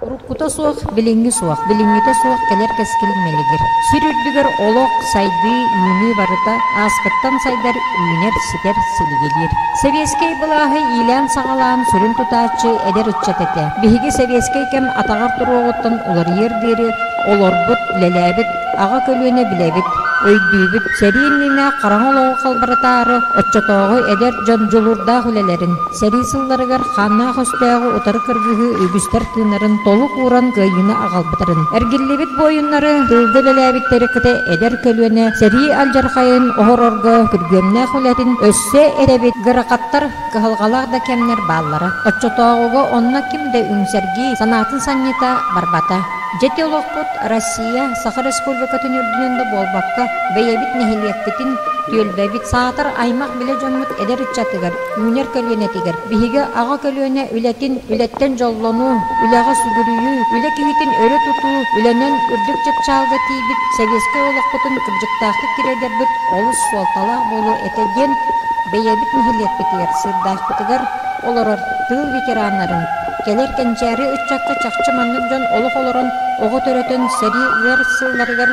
Уруккута суох, билиҥҥи суох, билиҥҥитэ суох кэлэр кэскил мэлигир. Сир үрдүгэр олох, сайдыы, үүнүү барыта ааспыттан сайдар, үүнэр, ситэр, силигилиир. Сэбиэскэй былааһы иилээн-саҕалаан сүрүн тутааччы эдэр ыччат этэ. Биһиги сэбиэскэй кэм атаҕар туруоҕуттан уларыйыар диэри олорбут, үлэлээбит аҕа көлүөнэ билэбит, өйдүүбүт. Сэрии иннинэ хараҥа олоҕу халбарытаары оччотооҕу эдэр дьон дьулуурдаах үлэлэрин, Сэрии сылларыгар хааннаах өстөөҕү утары кыргыһыы үгүстэр тыыннарын толук ууран кыайыыны аҕалбыттарын, эргиллибит буойуннары, тыылга үлэлээбиттэри кытта эдэр көлүөнэ сэрии алдьархайын оһорорго күргүөмнээх үлэтин өссө эрэбит гырахаттар кыһалҕалаах да кэмнэр бааллара. Оччотооҕуга онно ким да үҥсэргии, санаатын санньыта барбата. Дьэ ити олохпут Россия, Саха Республикатын үрдүнэн да буолбакка, бэйэбит нэһилиэкпитин, түөлбэбит, саатар аймах-билэ дьоммут эдэр ыччатыгар, үүнэр көлүөнэтигэр биһиги аҕа көлүөнэ үлэтин, үлэттэн дьоллонуу, үлэҕэ сүгүрүйүү, үлэ киһитин өрө тутуу, үлэнэн үрдүк чыпчаалга тиийбит сэбиэскэй олохпутун кырдьыктаахтык тириэрдэрбит олус суолталаах буолуо этэ диэн бэйэбит нэһилиэкпитигэр, сыырдаахпытыгар олорор тыыл ветераннарын, кэлэр кэнчээри ыччакка чахчы маннык дьон олох олорон, оҕо төрөтөн сэрии ыар сылларыгар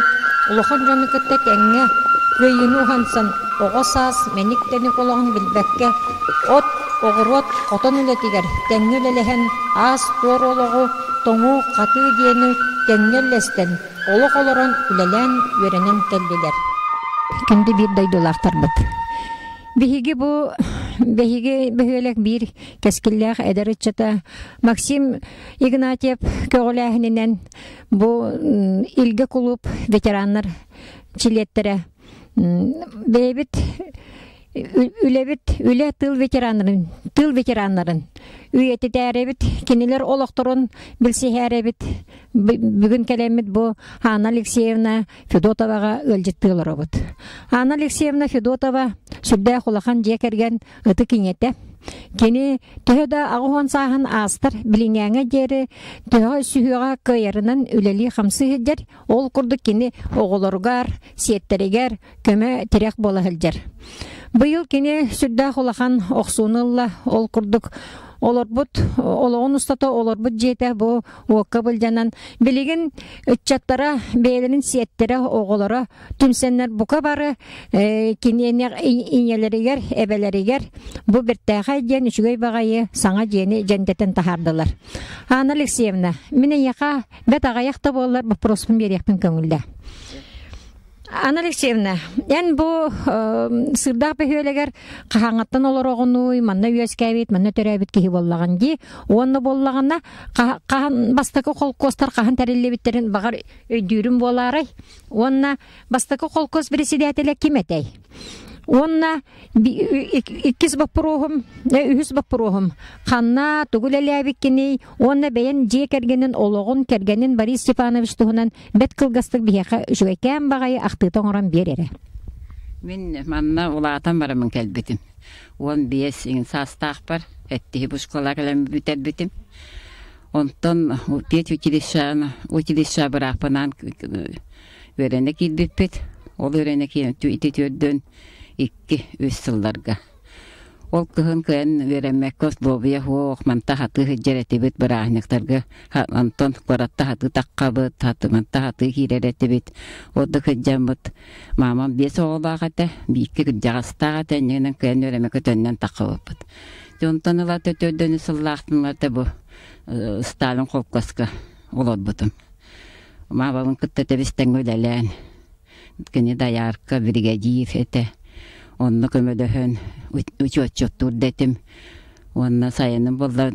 улахан дьону кытта тэҥҥэ кыайыыны уһансан Оҕо саас мэник-тэник олоҕун билбэккэ, от, оҕуруот, хотон үлэтигэр тэҥҥэ үлэлэһэн, аас-туор олоҕу, тоҥуу, хатыы диэни тэҥҥэ үллэстэн, олох олорон үлэлээн, үөрэнэн кэллилэр. Күндү биир дойдулаахтарбыт! Биһиги бу биһиги бөһүөлэк биир кэскиллээх эдэр ыччата Максим Игнатьев көҕүлээһининэн бу Илгэ кулууп ветераннар чилиэттэрэ Бэйэбит үлэбит үлэ тыыл ветераннарын тыыл ветераннарын үйэтитээрэбит кинилэр олохторун билсиһээрэбит бүгүн кэлэммит бу Анна Алексеевна Федотоваҕа ыалдьыттыы олоробут. Анна Алексеевна Федотова сүрдээх улахан дьиэ кэргэн ытык ийэтэ. Кини төһө да 80 сааһын аастар билиҥээҥҥэ диэри төһө сүһүөҕэ кыайарынан үлэлии-хамсыы сылдьар. Ол курдук кини оҕолоругар, сиэттэригэр көмө-тирэх буола сылдьар. Быйыл кини сүрдээх улахан охсууну ылла. Ол курдук олорбут олоҕун устата олорбут дьиэтэ бу уокка былдьанан билигин ыччаттара бэйэлэрин сиэттэрэ оҕолоро түмсэннэр бука бары киниэнэ ийэлэригэр эбэлэригэр бу бэртээхэй диэн үчүгэй баҕайы саҥа дьиэни дьэндэтэн таһаардылар. Анна Алексеевна, мин эйиэхэ Бэт аҕыйах да буоллар боппуруоспун биэриэхпин көҥүллэ. Анна Алексеевна, эн бу Сырдаах бөһүөлэгэр хаһааҥҥаттан олороҕунуй, манна үөскээбит, манна төрөөбүт киһи буоллаҕын дии. Уонна буоллаҕына, хаһан бастакы холкуостар хаһан тэриллибиттэрин баҕар өйдүүрүм буолаарай? Уонна бастакы холкуос председателэ ким этэй? Уонна иккис боппуруоһум, үһүс боппуруоһум ханна тугу үлэлээбиккиний уонна бэйэн дьиэ кэргэнин олоҕун кэргэнин Борис Степанович туһунан бэрт кылгастык биһиэхэ үчүгэйкээн баҕайы ахтыыта оҥорон биэр эрэ. Мин манна улаатан бараммын кэлбитим. 15 иҥин саастаахпар эттиһи бушкалаа кэлэн бүтэрбитим. Онтон петь училища училища бырааппынаан үөрэнэ киирбиппит. Ол үөрэнэ киирэн ити түөрдүн икки үс сылларга. Ол кыһын кыайан үөрэммэккэ условия суох, манта хатыы сылдьар этибит бырааһынньыктарга онтон куоратта хатыы таххабыт, манта хатыы киирэр этибит. Ордук сылдьаммыт маамам биэс оҕолоох этэ, биикки кырдьаҕастаах этэ, иннинэн кыайан үөрэммэккэ төннөн таххыбыппыт. Онтон ылата төрдөнү сыллаахтын ылата бу Сталин холкуоска олорбутум. Маабабын кытта тэбис-тэҥҥэ үлэлээн, кини доярка, биригэдьиир этэ. Онно көмөлөһөн учуотчуттуур да этим. Уонна сайынын буоллар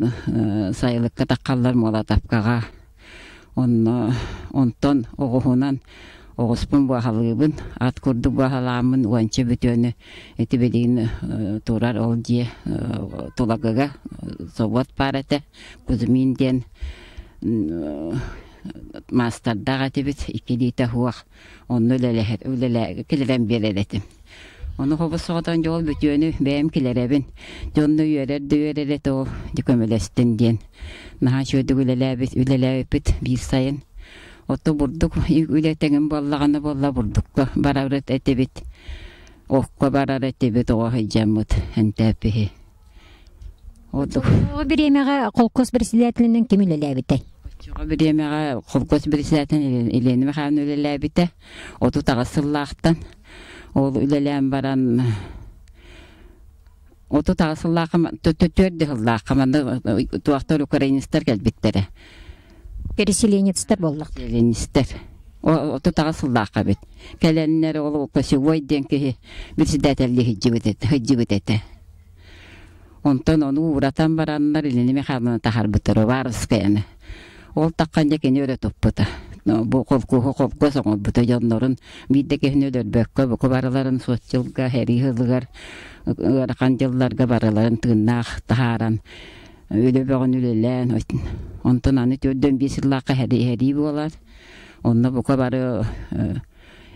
сайылыкка таххаллар Молотовкаҕа. Онно онтон оҕуһунан оҕуспун буоһалыыбын, ат курдук буоһалааммын уонча бүтүөнү ити билигин турар ол дьиэ Тулагыга собуот баар этэ. Кузьмин диэн маастардаах этибит, иккилиитэ суох. Онно үлэлэһэр, үлэлээ, килэрэн биэрэр этим. Ону хобус соҕотон дьол бүтүөнү бэйэм килэрэбин. Дьонно үөрэр да үөрэр этэ ол, дьэ көмөлөстүн диэн. Наһаа үчүгэйдик үлэлээбит, үлэлээбиппит биир сайын. Ото бурдук үлэ тэҥин буоллаҕына буолла бурдукка барарыт этибит. Окко барар этибит оҕо сылдьаммыт энтээппиһи. Ол бириэмэҕэ холкуос председателинэн ким үлэлээбитэй? Оччоҕо бириэмэҕэ холкуос председателин Елена Михайловна үлэлээбитэ. 38 сыллаахтан. Ол үлэлээн баран 38 сыллаахха төрт сыллаахха манна туохтар украинецтар кэлбиттэрэ. Переселенецтэр буоллах. Переселенецтэр. 38 сыллаахха эбит. Кэлэннэр ол Косевой диэн киһи председателлии сылдьыбыт этэ. Онтон ону ууратан бараннар Елена Михайловна таһаарбыттара Уваровскаяны. Ол таххан дьэ кини өрө туппута. Бу холкуоһу холкуос оҥорбута дьоннорун биир да киһини өлөрбөккө бука барыларын суот дьылга сэрии сылыгар ыарахан дьылларга барыларын тыыннаах таһааран үлэ бөҕөнү үлэлээн онтон аны 45 сыллаахха сэрии буолар. Онно бука бары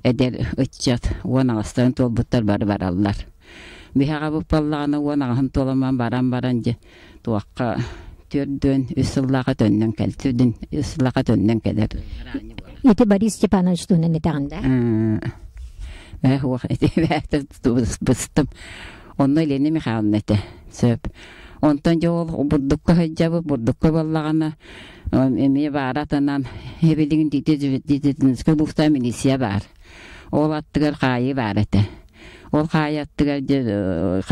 эдэр ыччат 18-тарын туолбуттар бары бараллар. Биһэҕэ буппаллаҕына 18-ын туоламан баран баран дьэ туохха 43 сыллааха төннөн кэл 43 сыллааха төннөн кэлэр. Ити Борис Степанович туһунан этэҕин да? Ээ уох ити быстым. Онно Елена Михайловна этэ. Сөп. Онтон дьэ ол бурдукка сылдьабыт, бурдукка буоллаҕына эмиэ баара атынан эбилигин диетическай бултаа милиция баар. Ол аттыгар хаайыы баар этэ. Ол хаайыы аттыгар дьэ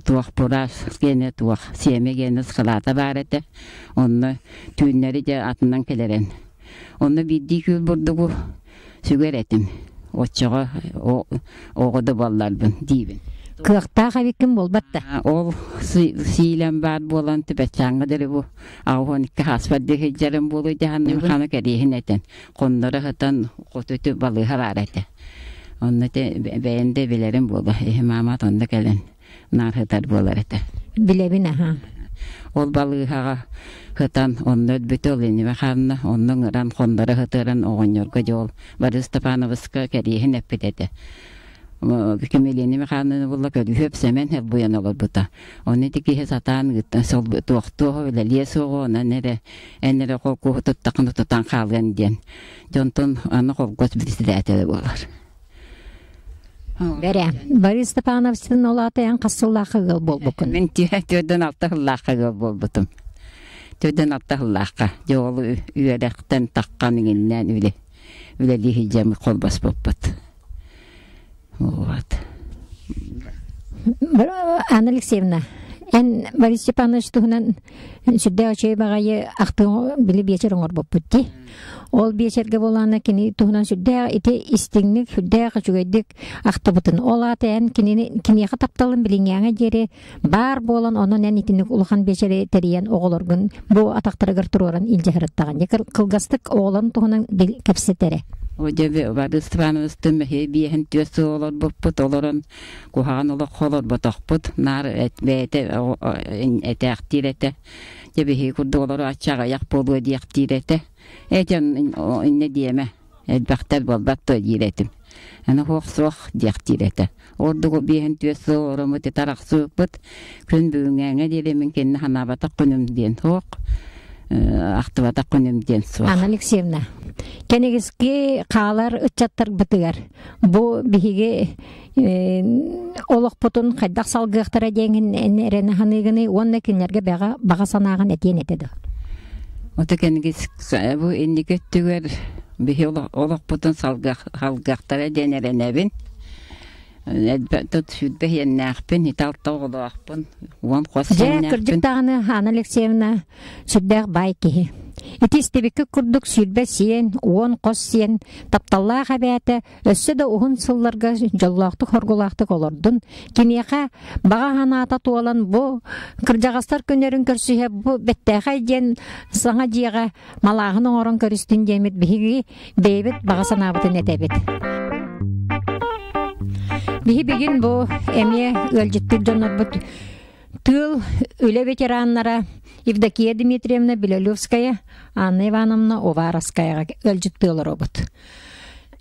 туох бураас гиэнэ туох сиэмэ гиэнэ ыскалаата баар этэ. Онно түүннэри дьэ атынан кэлэрэн. Онно биирдии күөл бурдугу сүгэр этим. Оччоҕо оҕо да буолларбын диибин. Кыахтаах эбиккин буолбат да? Ол сиилэн баар буолан түбэччээҥҥэ дылы бу 82 хааспар диэки буолуй дьаһанным хана кэриэһин этэн хонноро сытан хоту балыыһа баар этэ. Онно те бэйэм да билэрим буолуо. Иһим маамат онно кэлэн наар сытар буолар этэ. Билэбин аха. Ол балыыһаҕа сытан онно өлбүтэ ол иннибэ хаанна онно ыҥыран хонноро сытыаран оҕонньорго дьол Борис Степановичка кэриэһин эппит этэ. Кимилиини Михайловна булла көрүһүөп Сэмэн буйан олорбута. Оны ити киһи сатаан ыыттан туохтуох үлэлиэ суоҕа онон эрэ эн эрэ холкуоһу туттаххына тутан хаалыан диэн. Дьонтон аны холкуос председателэ буолар. Бэрэ, Борис Степановичтын ол аата эн хас сыллаахха ыал буолбуккун? Мин 46 сыллаахха ыал буолбутум. 46 сыллаахха. Дьэ ол үөрэхтэн таххан иҥиннээн үлэ үлэлии сылдьан холбоспуппут. Вот. Анна Алексеевна, эн Борис Степанович туһунан сүрдээх үчүгэй баҕайы ахтыы били биэчэр оҥорбуппут дии. Ол биэчэргэ буолаана кини туһунан сүрдээх ити истиҥник, сүрдээх үчүгэйдик ахтыбытын. Ол аата эн кинини киниэхэ тапталын билиҥҥээҥэ диэри баар буолан, онон эн итинник улахан биэчэри тэрийэн оҕолоргун бу атахтарыгар туруоран илдьэ сырыттаҕын. Дьэ кылгастык оҕолорун туһунан кэпсэтэрэ. Дьэ Борис Степановичтыын мэһиэ биэһин түөрт сыл олорбуппут, олорон куһаҕан олоххо олорботохпут, наар бэйэтэ этээхтиир этэ. Дьэ биһиги курдук олорооччу аҕыйах буолуо диэхтиир этэ. Этэн иннэ диэмэ, элбэхтэр буолбат дуо диир этим. Аны суох суох диэхтиир этэ. Ордук 53 сыл олороммут итарахсыбыппыт. Күн бүгүҥҥээҥҥэ диэри мин кинини санаабатах күнүм диэн суох, ахтыбатах күнүм диэн суох. Анна Алексеевна, кэнигиски хаалар ыччаттарбытыгар бу биһиги олохпутун хайдах салгыахтара диэҥин эрэнэ саныыгыный уонна кинилэргэ бэҕэ баҕа санааҕын этиэн этэ дуо? Ото кэнигис бу инники өттүгэр биһи олохпутун салгыахтара диэн эрэнэбин. Элбэх 120 иэннээхпин, ити 6 оҕолоохпун, 10 хос Дьэ, кырдьык даҕаны, Анна Алексеевна сүрдээх баай киһи. Ити истибиккит курдук 120 сиэн, 10 хос сиэн, тапталлаах эбээтэ өссө да уһун сылларга дьоллоохтук-хоргулаахтык олордун. Киниэхэ баҕа санаата туолан бу кырдьаҕастар күннэрин көрсүһэ бу бэттээхэй диэн саҥа дьиэҕэ малааһын оҥорон көрүстүн диэммит биһиги бэйэбит баҕа санаабытын этэбит. Биһи бүгүн бу эмиэ ыалдьыттыыр дьоннорбут тыыл үлэ ветераннара Евдокия Дмитриевна Белолюбская, Анна Ивановна Уваровскаяҕа ыалдьыттыы олоробут.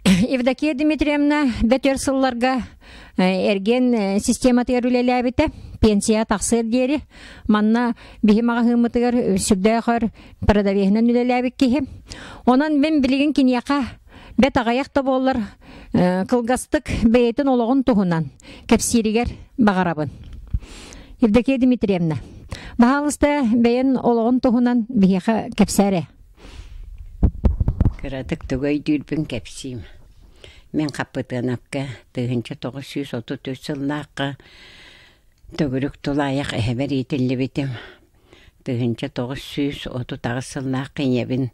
Евдокия Дмитриевна бэт өр сылларга эргиэн систематыгар үлэлээбитэ, пенсия тахсыар диэри. Манна биһи маҕаһыыммытыгар сүрдээх өр продавеһынан үлэлээбит киһи. Онон мин билигин киниэхэ бэт аҕыйах да буоллар кылгастык бэйэтин олоҕун туһунан кэпсииригэр баҕарабын. Евдокия Дмитриевна, баһаалыста бэйэн олоҕун туһунан биһиэхэ кэпсээ эрэ. Кыратык тугу өйдүүрбүн кэпсиим. Мин Хаппытыанапка 1933 сыллаахха төгүрүк тулаайах эһэбэр иитиллибитим. 1938 сыллаахха ийэбин,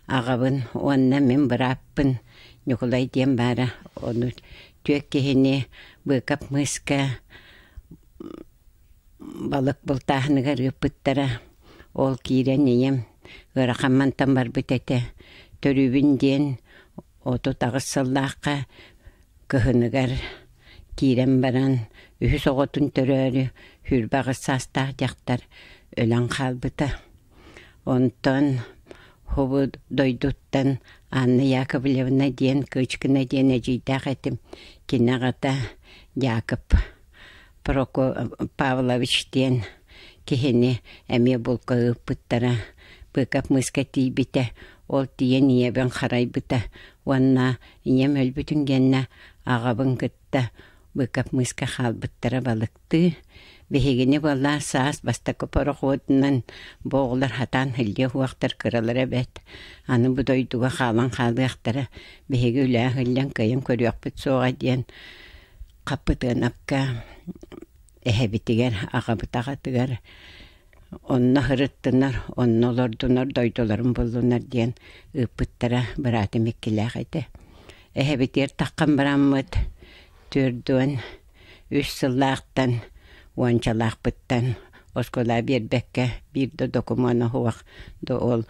аҕабын уонна мин бырааппын Ньукулай диэн баара. Ону түөрт киһини быыкап мыыска балык бултааһыныгар ыыппыттара. Ол киирэн ийэм ыарахан мантан барбыт этэ. Төрүүбүн диэн 38 сыллаахха кыһыныгар киирэн баран үһүс оҕотун төрөөрү 28 саастаах дьахтар өлөн хаалбыта. Онтон Хобу дойдуттан Анна Яковлевна диэн Кычкина диэн эдьиийдээх этим. Кини аҕата Яков Павлович диэн киһини эмиэ булка ыыппыттара. Быкап мыска тиийбитэ, ол тиийэн ийэбин харайбыта уонна ийэм өлбүтүн гэннэ аҕабын кытта Быкап мыска хаалбыттара балыктыы. Биһигини буоллаа саас бастакы пароходунан бу оҕолор хатаан һыллыа уохтар кыралара эбээт. Аны бу дойдуга хаалан хаалыахтара. Биһиги үлэҕэ һыллан кыайан көрүөхпүт суоҕа диэн Хаппытыанапка эһэбитигэр, аҕабыт аҕатыгар онно сырыттынар, онно олордунар, дойдуларын буллунар диэн ыыппыттара быраатым иккилээх этэ. Эһэбитигэр таххан бараммыт 43 сыллаахтан уончалаахпыттан оскуола биэрбэккэ биир да докумуона суох да ол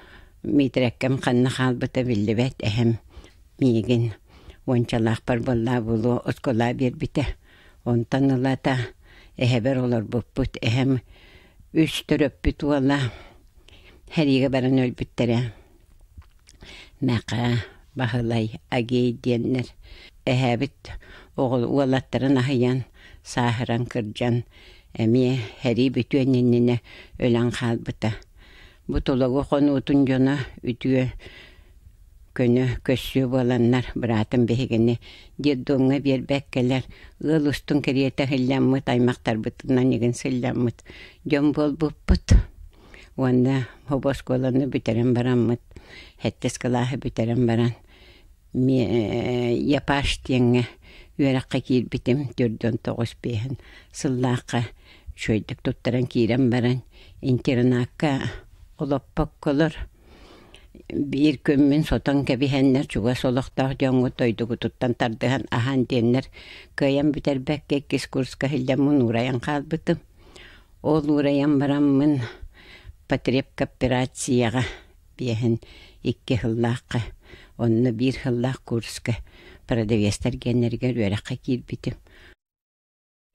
Миитэрэккэм ханна хаалбыта биллибэт эһэм миигин уончалаахпар буоллаа буолуо оскуола биэрбитэ. Онтон ылата эһэбэр олорбуппут. Эһэм үс төрөппүт уола сэриигэ баран өлбүттэрэ. Мэхэ, Баһылай, Агей диэннэр эһээбит оҕол уолаттарын аһыйан, сааһыран кырдьан эмиэ сэрии бүтүөн иннинэ өлөн хаалбыта. Бу Тулагы хонуутун дьоно үтүө көнө көссүө буоланнар быраатым биһигини детдомҥа биэрбэккэлэр ыал устун кэриэтэ сылльаммыт аймахтарбытынан игин сылльаммыт дьон буолбуппут уонна хобо оскуоланы бүтэрэн бараммыт сэттис кылааһы бүтэрэн баран Япаш диэҥҥэ үөрэххэ киирбитим 495 сыллаахха үчүгэйдик туттаран киирэн баран интернакка олоппокколор биир күммүн сотон кэбиһэннэр чугас олохтоох дьоҥҥут дойдугутуттан тардыһан аһаан диэннэр кыайан бүтэрбэккэ иккис курска иһиллэммин уурайан хаалбытым. Ол уурайан бараммын потребкооперацияҕа 52 сыллаахха онно биир сыллаах курска продавецтар гиэннэригэр үөрэххэ киирбитим.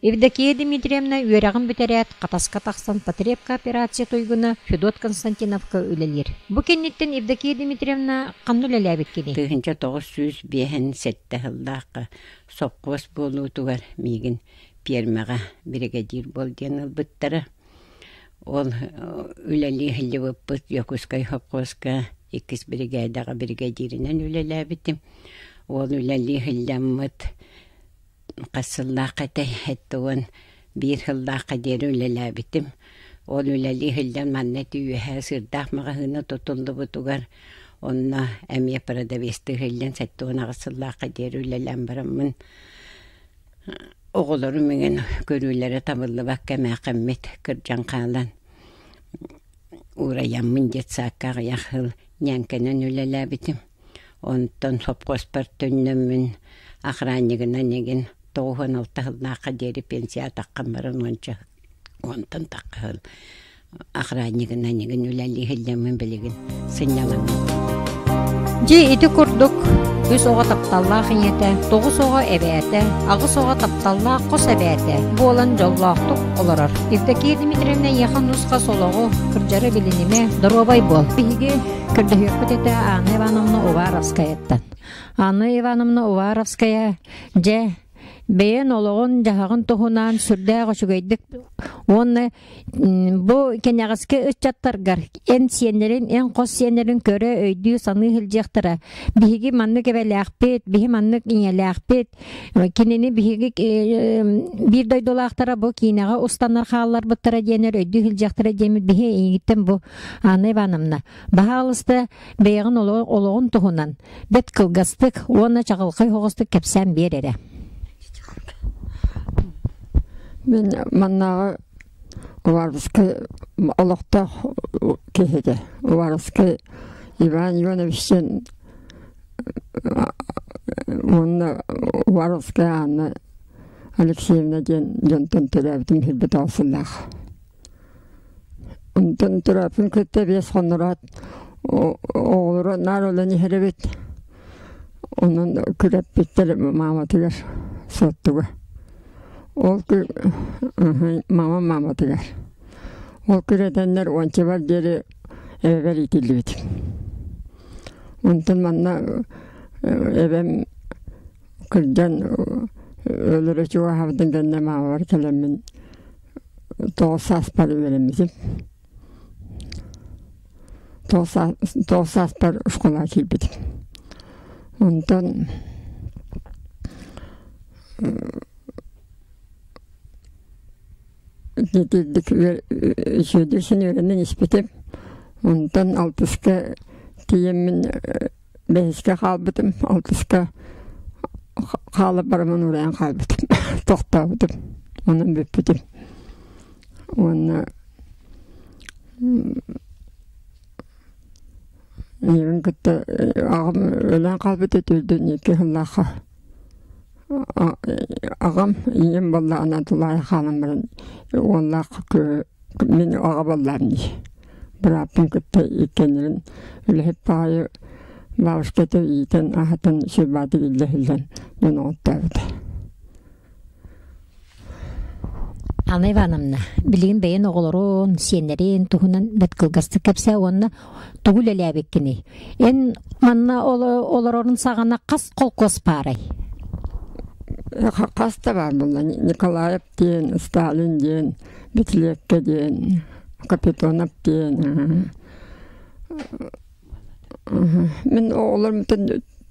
Евдокия Дмитриевна үөрэҕин бүтэрээт, Хатаска тахсан потребкооперация туйгуна Федот Константиновка үлэлиир. Бу кэнниттэн Евдокия Дмитриевна ханна үлэлээбиккиний? 1957 сыллаахха сопхуос буолуутугар миигин пиэрмэҕэ биригэдьиир буол диэн ылбыттара. Ол үлэлии сылдьыбыппыт Дьокуускай сопхуоска иккис биригээдэҕэ биригэдьииринэн үлэлээбитим. Ол үлэлии сылдьаммыт хас сыллаахха этэй 71 сыллаахха диэри үлэлээбитим. Ол үлэлии сылдьан манна ити үөһээ Сыырдаах маҕаһыына тутуллубутугар онно эмиэ продавецтыы сылдьан 78 сыллаахха диэри үлэлээн бараммын оҕолорум иҥин көрүүлэрэ табыллыбакка эмээххиммит кырдьан хаалан уурайаммын детсадка аҕыйах сыл ньээҥкэнэн үлэлээбитим. Онтон сопхуоспар төннөммүн охраннигынан игин 96 сыллаахха диэри пенсия таххан баран уонча уонтан тахха сыл охраннигынан игин үлэлии сылдьаммын билигин сынньалаҥмын. Дьэ ити курдук үс оҕо тапталлаах ийэтэ, тоҕус оҕо эбээтэ, аҕыс оҕо тапталлаах хос эбээтэ буолан дьоллоохтук олорор. Евдокия Дмитриевна эйиэхэ нус-хас олоҕу, кырдьары билинимэ, доруобай буол. Биһиги Көрдөһүөхпүт этэ Анна Ивановна Уваровскаяттан. Анна Ивановна Уваровская дьэ Бэйэн олоҕун дьаһаҕын туһунан сүрдээх үчүгэйдик уонна бу кэнэҕэски ыччаттаргар эн сиэннэрин, эн хос сиэннэрин көрө, өйдүү, саныы сылдьыахтара. Биһиги маннык эбэлээхпит, биһи маннык ийэлээхпит. Кинини биһиги биир дойдулаахтара бу киинэҕэ устаннар хаалларбыттара диэнэр өйдүү сылдьыахтара диэммит биһи эйигиттэн бу Анна Ивановна, баһаалыста бэйэҕин олоҕун туһунан бэрт кылгастык уонна чаҕылхай оҕустук кэпсээн биэр эрэ. Мин маннааҕы Уваровскай олохтоох киһитэ Уваровскай Иван Иванович диэн уонна Уваровская Анна Алексеевна диэн дьонтон төрөөбүтүм сирбит сыллаах. Онтон төрөөппүн кытта биэс хоннороот оҕолоро наар өлөн иһэр эбит. Онон күрэппиттэр мааматыгар суоттуга. Ол мама мааматыгар. Ол күрэтэннэр уончабар диэри эбэбэр иитиллибитим. Онтон манна эбэм кырдьан өлөрө чугаһаабытын кэннэ маамабар кэлэммин Тоҕус сааспар үөрэммитим. Тоҕус сааспар школаҕа киирбитим. Онтон итирдик үчүгэйдик син үөрэнэн испитим. Онтон алтыска тиийэммин бэһискэ хаалбытым. Алтыска хаалып бараммын уурайан хаалбытым. Тохтообутум. Онон бүппүтүм. Уонна ийэбин кытта аҕам өлөн хаалбыта төрдүн икки сыллаахха аҕам ийэм буоллаҕына тулаайах хаалан баран уоллаах мин аҕа буоллаам дии бырааппын кытта иккиэннэрин үлэһит баҕайы бабушката иитэн аһатан сүрбаатык илдьэ сылдьан дьон оҕоттообута. Анна Ивановна, билигин бэйэн оҕолорун, сиэннэрин туһунан бэрт кылгастык кэпсээ уонна тугу үлэлээбиккиний? Эн манна олорорун саҕана хас холкуос баарай? Хас да баар буолла. Николаев диэн, Сталин диэн, Битилиэккэ диэн, Капитонов диэн. Мин оҕолорум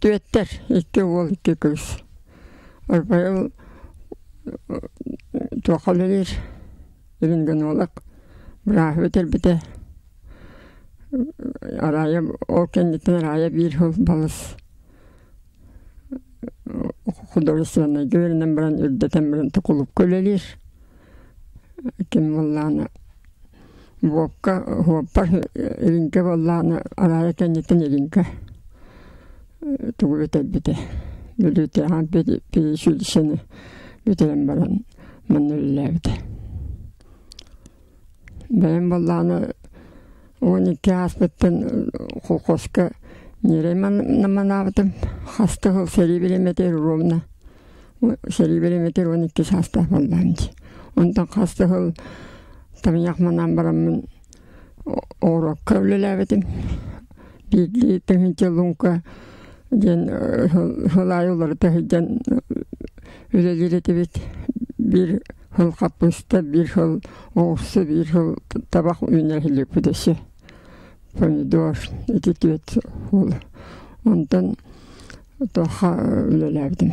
түөттэр, икки уол, икки кыыс. Арбайыл туохха үлэлиир, рентгенолог, бырааһы бүтэрбитэ. Араайа ол кэнниттэн Араайа биир сыл балыс художественнайга үөрэнэн баран үрдэтэн баран кулуупка үлэлиир. Ким буоллаҕына Вовка уоппар Иринка буоллаҕына Араайа кэнниттэн Иринка тугу бүтэрбитэ Бүлүүтээҕи педучилищены бүтэрэн баран манна үлэлээбитэ. Бэйэм буоллаҕына 12 ааспыттан колхозка ньирэй манаабытым. Хас да сыл сэрии бириэмэтигэр ровно сэрии бириэмэтигэр 12 саастаах буоллаҕым дии. Онтон хас да сыл тамыйах манаан бараммын оҕуруокка үлэлээбитим. Биирдии тыһыынча луҥка диэн сыл аайы уларыта сылдьан үлэлиир этибит. Биир сыл хаппыыста, биир сыл оҕурсу, биир сыл табах үүнэр иһиллибит өссө. Помидор ити түөрт сыл. Онтон туохха үлэлээбитим.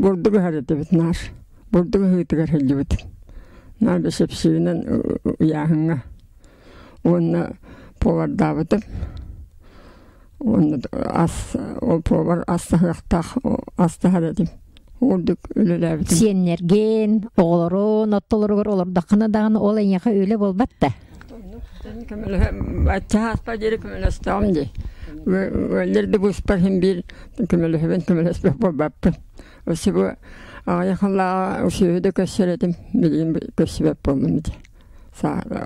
Бурдук ыһар этибит наар. Бурдук ыһыытыгар сылдьыбытым. Наар бэсэпсиинэн ыйааһыҥҥа уонна повардаабытым. Уонна ас ол повар ас таһыахтаах ас таһар этим. Ордук үлэлээбитим. Сиэннэргин, оҕолорун оттолоругар олордоххуна даҕаны ол эйиэхэ үлэ буолбат да? Аччаһааспа диэри көмөлөстөҕүм дии. Ыаллар да быыспар син биир көмөлөһөбүн, көмөлөспөт буолбаппын. Өссө бу аҕыйах сыллааҕы үсүһү да көрсөр этим, билигин көрсүбэт буоллум ити.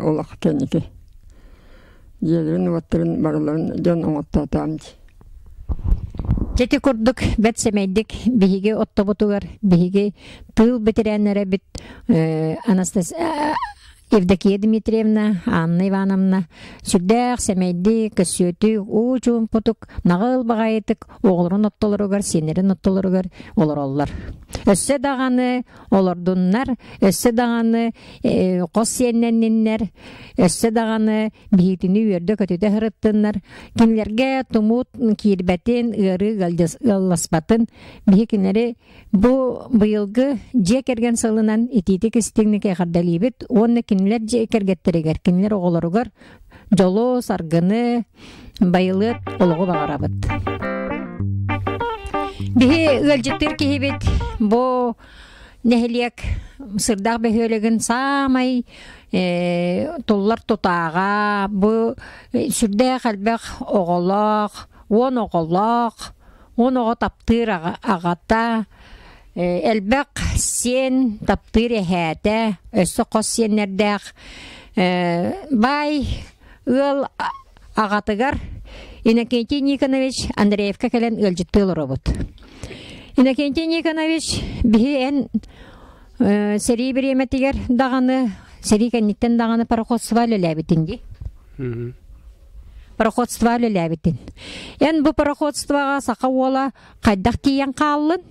Олох кэнники. Дьиэлэрин-уоттарын барыларын дьон оҥоттоотоом дии. Дьэ ити курдук бэрт сэмэйдик биһиги оттобутугар биһиги тыыл бэтэрээннэрэ бит Анастасия Евдокия Дмитриевна, Анна Ивановна сүрдээх сэмэйдик, көссүөтүк, уу чуумпутук, наҕыл баҕайытык оҕолорун оттолоругар, сиэннэрин оттолоругар олороллор. Өссө даҕаны олордуннар, өссө даҕаны хос сиэннэнниннэр, өссө даҕаны биһитини үөрдэ-көтүтэ сырыттыннар, кинилэргэ тумут киирбэтин, ыарыы ыалласпатын, биһи кинилэри бу быйылгы дьиэ кэргэн сылынан итиитик истиҥник эҕэрдэлиибит уонна кинилэр дьиэ кэргэттэригэр, кинилэр оҕолоругар дьолу, саргыны, байылыат олоҕу баҕарабыт. Биһи ыалдьыттыыр киһибит бу нэһилиэк Сырдаах бөһүөлэгин саамай туллар тутааҕа, бу сүрдээх элбэх оҕолоох, уон оҕолоох, уон оҕо таптыыр аҕата, элбэх сиэн таптыыр эһээтэ, өссө хос сиэннэрдээх баай ыал аҕатыгар Иннокентий Никонович Андреевка кэлэн ыалдьыттыы олоробут. Иннокентий Никонович, биһи эн сэрии бириэмэтигэр даҕаны, сэрии кэнниттэн даҕаны пароходство үлэлээбитин дии. Пароходство үлэлээбитин. Эн бу пароходствоҕа саха уола хайдах тиийэн хааллын?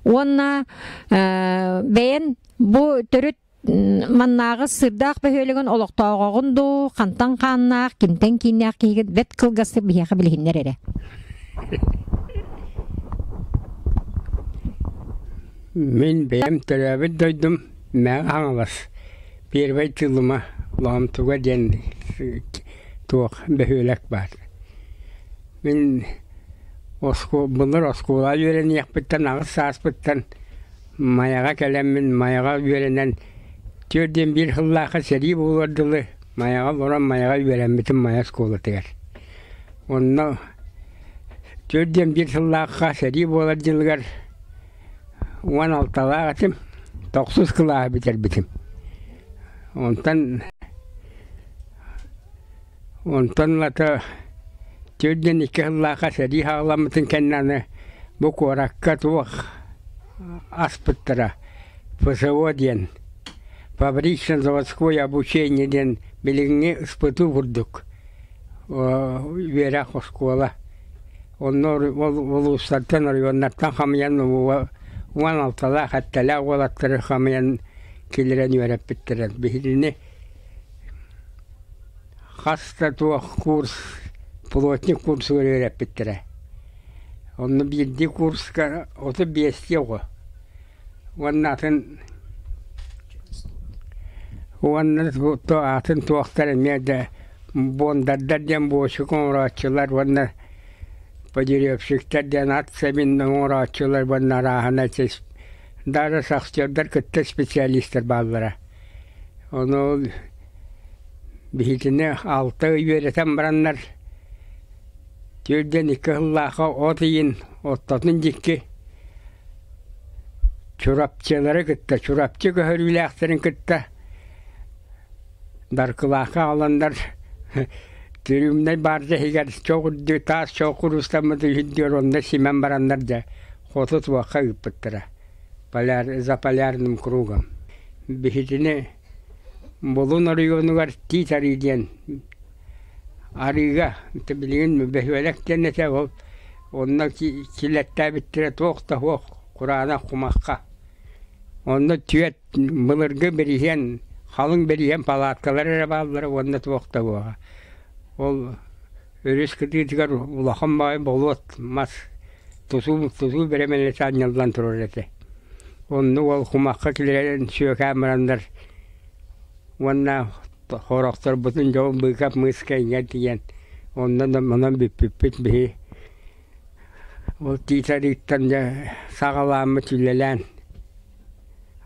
Уонна бэйэн бу төрүт маннааҕы Сырдаах бөһүөлэгин олохтооҕоҕун дуу, хантан хааннаах, кимтэн кииннээх киһигин бэрт кылгастык биһиэхэ билиһиннэр эрэ. Мин бэйэм төрөөбүт дойдум Мэҥэ Хаҥалас Первай Тылыма Лоомтуга диэн туох бөһүөлэк баар. Мин былыр оскуолаҕа үөрэниэхпиттэн аҕыс сааспыттан Майаҕа кэлэммин Майаҕа үөрэнэн 41 сыллаахха сэрии буолуор дылы Майаҕа олорон Майаҕа үөрэммитим Майа оскуолатыгар. Онно 41 сыллаахха сэрии буолар дьылыгар 16-лаах этим, тохсус кылааһы бүтэрбитим. Онтон онтон ылата 42 сыллаахха сэрии саҕаламмытын кэннэ аны бу куоракка туох аспыттара ФСО диэн фабрично-заводское обучение диэн билиҥҥи СПТУ курдук үөрэх оскуола. Онно улуустартан, оройуоннартан хамыйан 16-лаах, сэттэлээх уолаттары хамыйан киллэрэн үөрэппиттэрэ. Биһигини хас да туох курс, плотник курсугар үөрэппиттэрэ. Онно биирдии курска 35 оҕо уонна атын уонна атын туохтар эмиэ да бондардар диэн буочука оҥорооччулар уонна подеревщиктэр диэн ат сэбин оҥорооччулар уонна арааһына даже шахтердар кытта специалистар бааллара. Ону биһигини алта ый үөрэтэн бараннар 42 сыллаахха от ыйын ортотун диэки Чурапчылары кытта Чурапчы көһөрүүлээхтэрин кытта Даркылаахха аҕаланнар түрүмнэй баарда иһигэр чох үрдү таас чох куруустаммыт үһү онно симэн бараннар дьэ хоту туохха ыыппыттара поляр за полярным кругом биһитини Булун оройуонугар Тиит Арыы диэн арыыга билигин бөһүөлэк диэн этэ ол онно килэттээбиттэрэ туох да суох кураанах кумахха онно түөрт былыргы бириһиэн халыҥ бириһиэн палаткалар эрэ бааллара уонна туох да буола ол өрүс кытыытыгар улахан баҕайы болуот мас тутуу тутуу бэрэмэлэтэ анньыллан турар этэ онно ол кумахха килэрэн сүөкээн бараннар уонна хорохторбутун дьон быыкап мыыска иҥэн тиийэн онно онон бүппүппүт биһи ол тиит арыыттан дьэ саҕалааммыт үлэлээн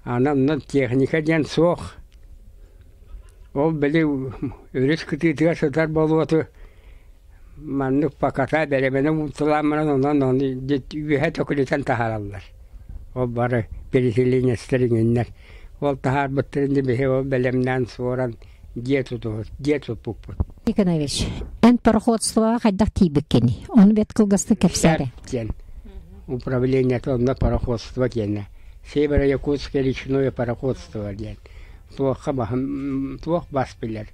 аны онно техника диэн суох ол били өрүс кытыытыгар сытар болуоту маннык поката бэрэбинэ уурталаан баран онон ону үөһэ төкүнүтэн таһаараллар ол бары переселенецтэр иҥиннэр ол таһаарбыттарын дьэ биһи ол бэлэмнээн суоран дьиэ тутуһут дьиэ туппуппут Никонович, эн пароходствоҕа хайдах тиийбиккиний? Ону бэрт кылгастык кэпсээ диэн управлениета онно пароходство диэнэ Северо-Якутское речное пароходство диэн. Туохха баһын туох бас билэр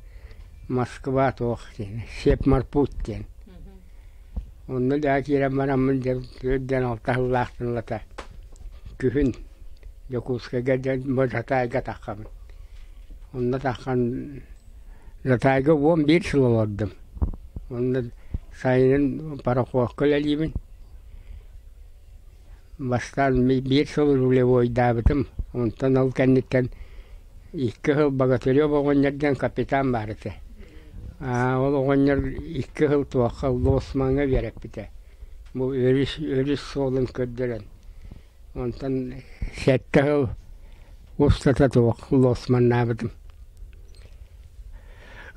Москва туох диэн Сепмарпут диэн. Онно да киирэн бараммын дьэ төрдөн алта сыллаахтан ылата күһүн Дьокуускайга дьэ Жатайга таххабын. Онно таххан Жатайга 11 сыл олордум. Онно сайынын пароходка үлэлиибин. Бастаан биир сыл рулевойдаабытым, онтон ол кэнниттэн икки сыл Богатырев оҕонньор диэн капитан баар этэ. Ол оҕонньор икки сыл туохха лоцмаҥҥа үөрэппитэ. Бу өрүс, өрүс суолун көрдөрөн. Онтон сэттэ сыл устата туох лоцманнаабытым.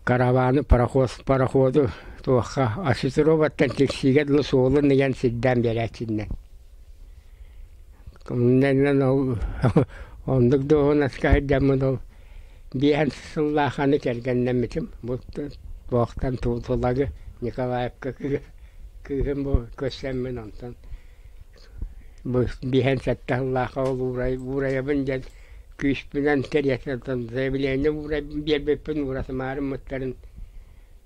Караваны, пароход, пароходу туохха Осетроваттан Тиксиигэ дылы суолун ыйан сирдээн биэрээччиннэн. Оннунан ол оннук дуоһунаска сылдьаммын ол биэһэн сыллаах аны кэргэннэммитим. Бу туохтан Тулагы Николаевка кыыһым бу көрсөммүн онтон бу биэһэн сэттэ сыллаахха ол уурайабын диэн күүспүнэн кэриэтэ заявление биэрбиппин ууратымаары мыттарын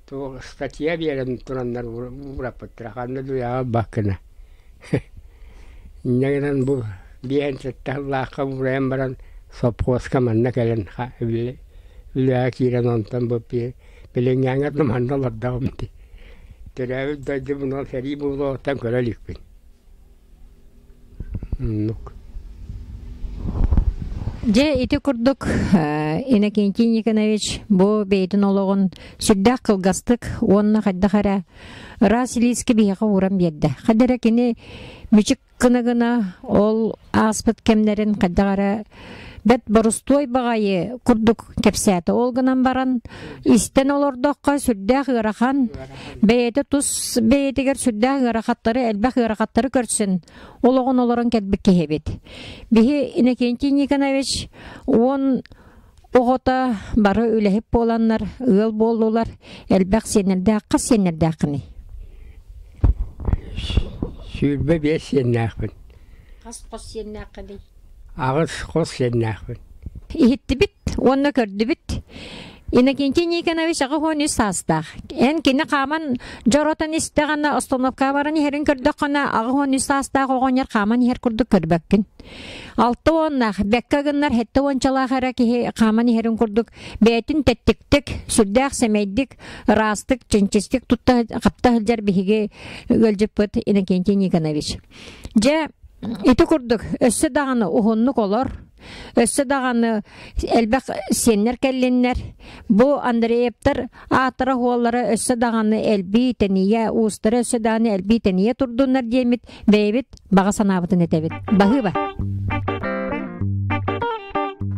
туох статья биэрэн тураннар уураппыттара ханна да уйаҕа ылбаккына инньэ гынан бу биэһэн сэттэ сыллаахха уурайан баран сопхуоска манна кэлэн үлэҕэ киирэн онтон бу билиҥҥээҥҥэ манна олордоҕум дии төрөөбүт дойдубун ол сэрии буолуоҕуттан көрө иликпин. Оннук. Дьэ ити курдук Иннокентий Никонович бу бэйэтин олоҕун сүрдээх кылгастык уонна хайдах эрэ ыраас илиискэ биһиэхэ ууран биэрдэ. Хайда эрэ кини мүчүк гына-гына ол ааспыт кэмнэрин хайдах эрэ бэрт борустуой баҕайы курдук кэпсээтэ. Ол гынан баран истэн олордоххо сүрдээх ыарахан, бэйэтэ тус бэйэтигэр сүрдээх ыарахаттары, элбэх ыарахаттары көрсөн олоҕун олорон кэлбит киһи эбит. Биһи Иннокентий Никонович уон оҕото бары үлэһит буоланнар, ыал буоллулар, элбэх сиэннэрдээх, хас сиэннэрдээххиний? 25 сиэннээхпин. Хас хос сиэннээххиний? Аҕыс хос сиэннээхпин. Иһиттибит уонна көрдүбүт. Иннокентий Никонович 83 саастаах. Эн кини хааман дьоротон истэҕинэ, остановкаҕа баран иһэрин көрдөххүнэ, 83 саастаах оҕонньор хааман иһэр курдук көрбөккүн. Алта уоннаах, бэккэ гыннар сэттэ уончалаах эрэ киһи хааман иһэрин курдук бэйэтин тэттиктик, сүрдээх сэмэйдик, ыраастык, чэнчистик тутта хапта сылдьар биһиги ыалдьыппыт Иннокентий Никонович. Дьэ, ити курдук өссө даҕаны уһуннук олор, өссө даҕаны элбэх сиэннэр кэллиннэр. Бу Андреевтар аатара уоллара өссө даҕаны элбии тэнийэ, уустара өссө даҕаны элбии тэнийэ турдуннар диэммит бэйэбит баҕа санаабытын этэбит. Баһыыба!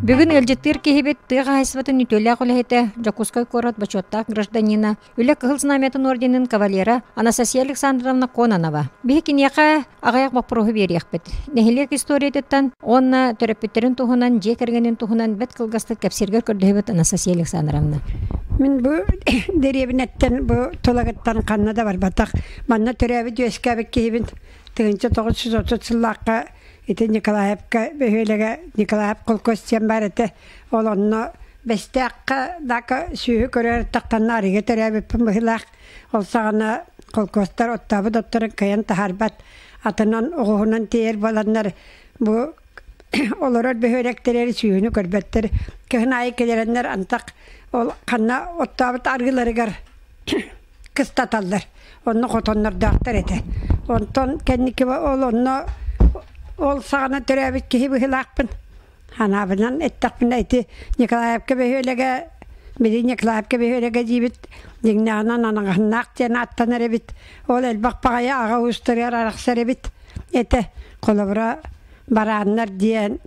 Бүгүн ыалдьыттыыр киһибит тыа хаһаайыстыбатын үтүөлээх үлэһитэ, Дьокуускай куорат бочуоттаах гражданина, Үлэ Кыһыл Знамятын орденын кавалера Анастасия Александровна Кононова. Биһи киниэхэ аҕыйах боппуруоһу биэриэхпит. Нэһилиэк историятыттан уонна төрөппүттэрин туһунан, дьиэ кэргэнин туһунан бэрт кылгастык кэпсииргэр көрдөһөбүт Анастасия Александровна. Мин бу дэриэбинэттэн бу Тулагыттан ханна да барбатах. Манна төрөөбүт үөскээбит киһибин 1930 сыллаахха ити Николаевка бөһүөлэгэ Николаев холкуос диэн баар этэ. Ол онно Бэстээххэ дака сүөһү көрөр тахтанна арыыга төрөөбүппүн быһыылаах. Ол саҕана холкуостар оттообут отторун кыайан таһаарбат атынан оҕуһунан тиэйэр буоланнар бу олорор бөһүөлэктэригэр сүөһүнү көрбөттөр. Кыһын аайы кэлэрэннэр антах ол ханна оттообут арыыларыгар кыстаталлар. Онно хотоннордоохтор этэ. Онтон кэнники ол онно ол саҕана төрөөбүт киһи быһыылаахпын. Ханаабынан эттэхпинэ ити Николаевка бөһүөлэгэ били Николаевка бөһүөлэгэ диибит дьиҥнээҕинэн анаҕаһыннаах диэн ааттанар эбит. Ол элбэх баҕайы аҕа уустарыгар арахсар эбит этэ. Холобура барааннар диэн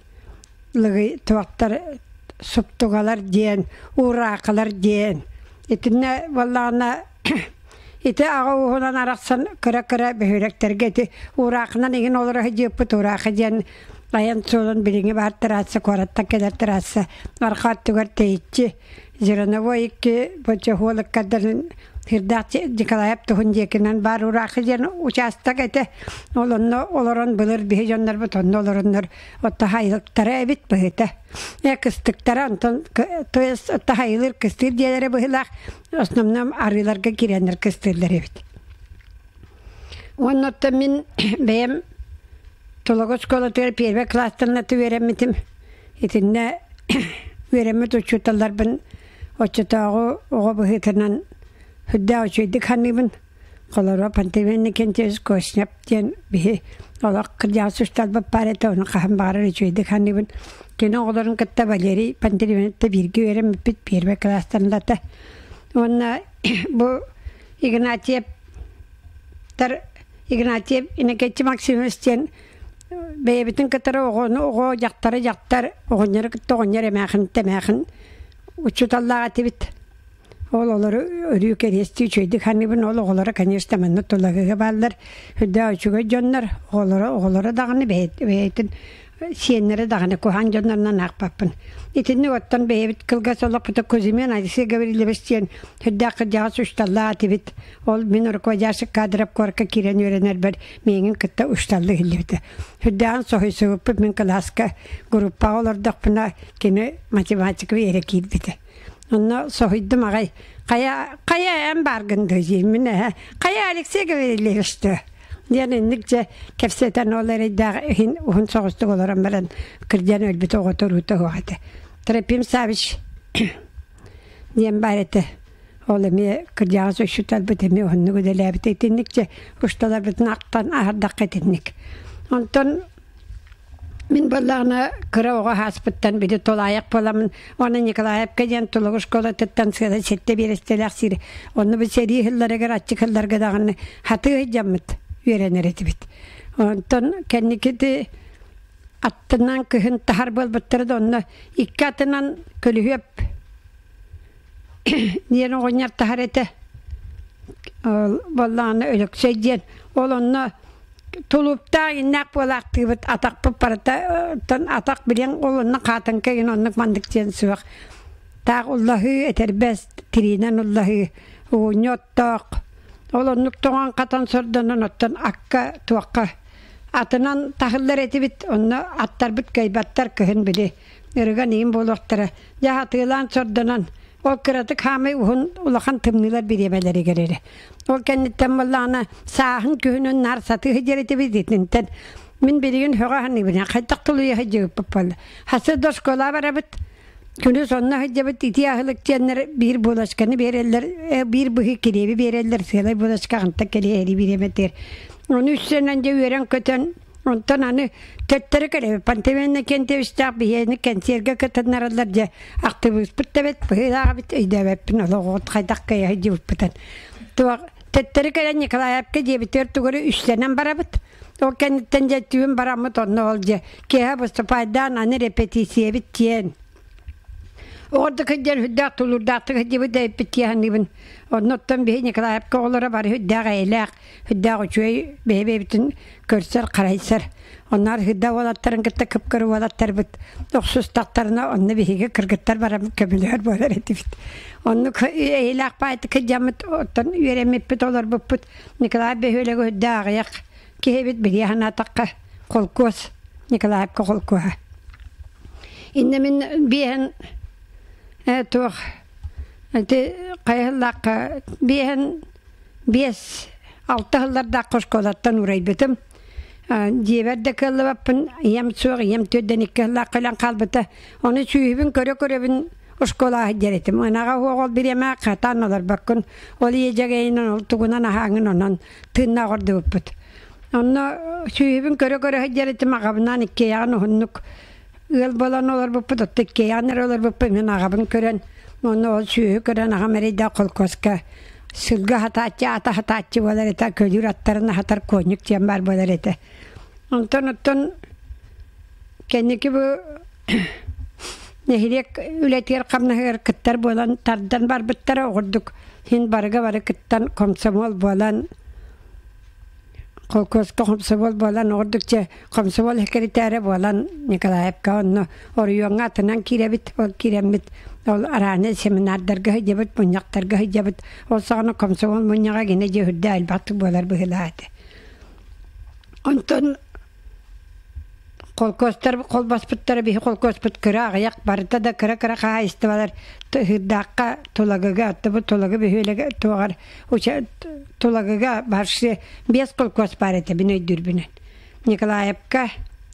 лыгый туохтар суптугалар диэн уураакалар диэн итиннэ буоллаҕына ити аҕа ууһунан арахсан кыра-кыра бөһүөлэктэргэ ити уураахынан иҥин олоро сылдьыппыт уураахы диэн айан суолун билиҥҥи баар трасса куораттан кэлэр трасса арҕаа өттүгэр тэйиччи зерновой икки бочоһуолуккардарын Хирдаах Николаев туһун диэкинэн баар ураахы диэн учаастак этэ. Ол онно олорон былыр биһи дьоннорбут онно олороннор отто хайылыктара эбит быһыта. Э кыстыктара онтон то есть отто хайылыр кыстыыр диэлэрэ быһыылаах основном арыыларга киирэннэр кыстыыллар эбит. Уонна оттон мин бэйэм Тулагы оскуолатыгар первый класстан үөрэммитим. Итиннэ үөрэммит учууталларбын оччотооҕу оҕо быһыытынан сүрдээх үчүгэйдик саныыбын. Холоруо Пантелеймон Никентьевич Костнев диэн биһи олох кырдьаҕас учууталбыт баар этэ, ону хаһан баҕарар үчүгэйдик саныыбын. Кини оҕолорун кытта Валерий Пантелеймоновичта бииргэ үөрэммиппит первый класстан ылата. Уонна бу Игнатьев Игнатьев Иннокентий Максимович диэн бэйэбитин кытары оҕону оҕо, дьахтары дьахтар, оҕонньору кытта оҕонньор эмээхин эмээхин учууталлаах этибит. Ол олору өрүү кэриэстии үчүгэйдик саныыбын. Ол оҕолоро, конечно, манна Тулагыга бааллар. Үрдээх үчүгэй дьоннор, оҕолоро оҕолоро даҕаны бэйэтин сиэннэрэ даҕаны куһаҕан дьоннорунан аахпаппын. Итинник оттон бэйэбит кылгас олохпута Кузьмин Алексей Гаврильевич диэн сүрдээх кырдьаҕас учууталлаах этибит. Ол мин руководящий кадров куоракка киирэн үөрэнэрбэр миигин кытта учууталлыы иһиллибитэ. Сүрдээҕин соһуйсубуппут мин кылааска группаҕа олордохпуна кини математика үөрэ киирбитэ. Онно соһуйдум аҕай. Хайа, хайа эн бааргын дуу дииммин ээ. Хайа Алексей Гаврильевич дуу? Диэн инник дьэ кэпсэтэн ол эрэйдээх иһин уһун соҕустук олорон баран кырдьан өлбүт оҕото уруута суох этэ. Трофим Савич диэн баар этэ. Ол эмиэ кырдьаҕас учууталбыт эмиэ уһуннук үлэлээбит. Итинник дьэ усталарбытын ахтан аһардахха итинник. Онтон Мин буоллаҕына кыра оҕо ааспыттан били тулаайах буоламмын уонна Николаевка диэн Тулугу школатыттан сыала сэттэ биэрэстэлээх сир онно бу сэрии сылларыгар аччык сылларга даҕаны хатыы сылдьаммыт үөрэнэр этибит. Онтон кэнники аттынан кыһын таһар буолбуттара да онно икки атынан көлүһүөп диэн оҕонньор таһар этэ. Ол буоллаҕына Өлөксөй диэн ол онно тулууптаах иннээх буолаахтыыбыт атахпыт барыта оттон атах билиэн ол онно хаатыҥка игин оннук маннык диэн суох таах уллаһыы этэрбэс тириинэн уллаһыы угунньу оттоох ол оннук тоҥон хатан сордонон оттон акка туохха атынан таһыллар этибит онно аттарбыт кыайбаттар кыһын били ырыган иин буолуохтара дьэ хатыылаан сордонон ол кыратык хаамай уһун улахан тымныылар бириэмэлэригэр эрэ ол кэнниттэн буоллаҕына сааһын күһүнүн наар сатыы сылдьар этибит итинтэн мин билигин сөҕө саныыбын хайдах тулуйа сылдьыбыппыт буолла хасы да оскуола барабыт күнүс онно сылдьабыт итии аһылык диэннэр биир булочканы биэрэллэр биир быһыы килиэби биэрэллэр сыалай булочка хантан кэлиэ эри бириэмэтигэр ону үссэнэн дьэ үөрэн-көтөн Онтон аны төттөрү кэлэбит. Пантелеймон Кентевичтээх биһиэни кэнсиэргэ кытыннараллар дьэ актыбыыспыт да эбит, быһыылаах эбит өйдөөбөппүн олоҕу хайдах кыайа сылдьыбыппытын. Туох төттөрү кэлэн Николаевка дьиэбитигэр тугу эрэ үссэнэн барабыт. Ол кэнниттэн дьэ түүн бараммыт онно ол дьэ киэһэ выступайдаан аны репетициябит диэн Оҕордук сылдьан сүрдээх тулуурдаахтык сылдьыбыт эбиппит дии саныыбын. Оннуттан биһи Николаевка оҕолоро бары сүрдээх эйэлээх, сүрдээх үчүгэй бэйэ-бэйэбитин көрсөр, харайсар. Онноор сырда уолаттарын кытта кып-кыра уолаттарбыт охсустахтарына онно биһиги кыргыттар баран көмөлөһөр буолар этибит. Оннук эйэлээх баайтык сылдьаммыт, оттон үөрэммиппит, олорбуппут. Николаев бөһүөлэгэ үрдээх аҕыйах киһибит билиэ санаатахха холкуос, Николаевка холкуоһа. Иннэ мин биэһэн туох ити хайыһыллаахха биэһэн биэс алта сыллардаахха оскуолаттан уурайбытым. Дьиэбэр да кыаллыбаппын, ийэм суох, ийэм төрдөн икки сыллаах кэлэн хаалбыта. Ону сүүһүбүн көрө-көрөбүн оскуолаҕа сылдьар этим. Ынаҕа суох ол бириэмэ хатаан олорбоккун. Ол иэдьэгэйинэн, ол тугунан аһааҥын онон тыыннаах ордубуппут. Онно сүүһүбүн көрө-көрө сылдьар этим, аҕабынаан иккиэйэҕин уһуннук ыал буолан олорбуппут, оттон иккиэйэҕин эрэ олорбуппут, мин аҕабын көрөн, онно ол сүөһү көрөн аҕам эрэйдээх холкуоска сылгы аһатааччы, ат аһатааччы буолар этэ, көлүүр аттарын аһатар куонньук диэн баар буолар этэ. Онтон оттон кэнники бу нэһилиэк үлэтигэр-хамнаһыгар кыттар буолан тардан барбыттара, оҕурдук син барыга бары кыттан комсомол буолан. Холкуоска хомсомол буолан, ордукча хомсомол секретаря буолан Николаевка онно оройуоҥҥа атынан киирэбит, ол киирэммит ол арааны семинардарга сылдьабыт, мунньахтарга сылдьабыт. Ол саҕана комсомол мунньаҕа гинэ дьэ үрдэ элбэхтик буолар быһыылаах этэ. Онтон холкуостар холбоспуттара биһи холкуоспут кыра аҕыйах барыта да кыра-кыра хаһаайыстыбалар Ыһыырдаахха Тулагыга оттубут Тулагы бөһүөлэгэ туоҕар Тулагыга баршы биэс холкуос баар этэ мин өйдүүрбүнэн. Николаевка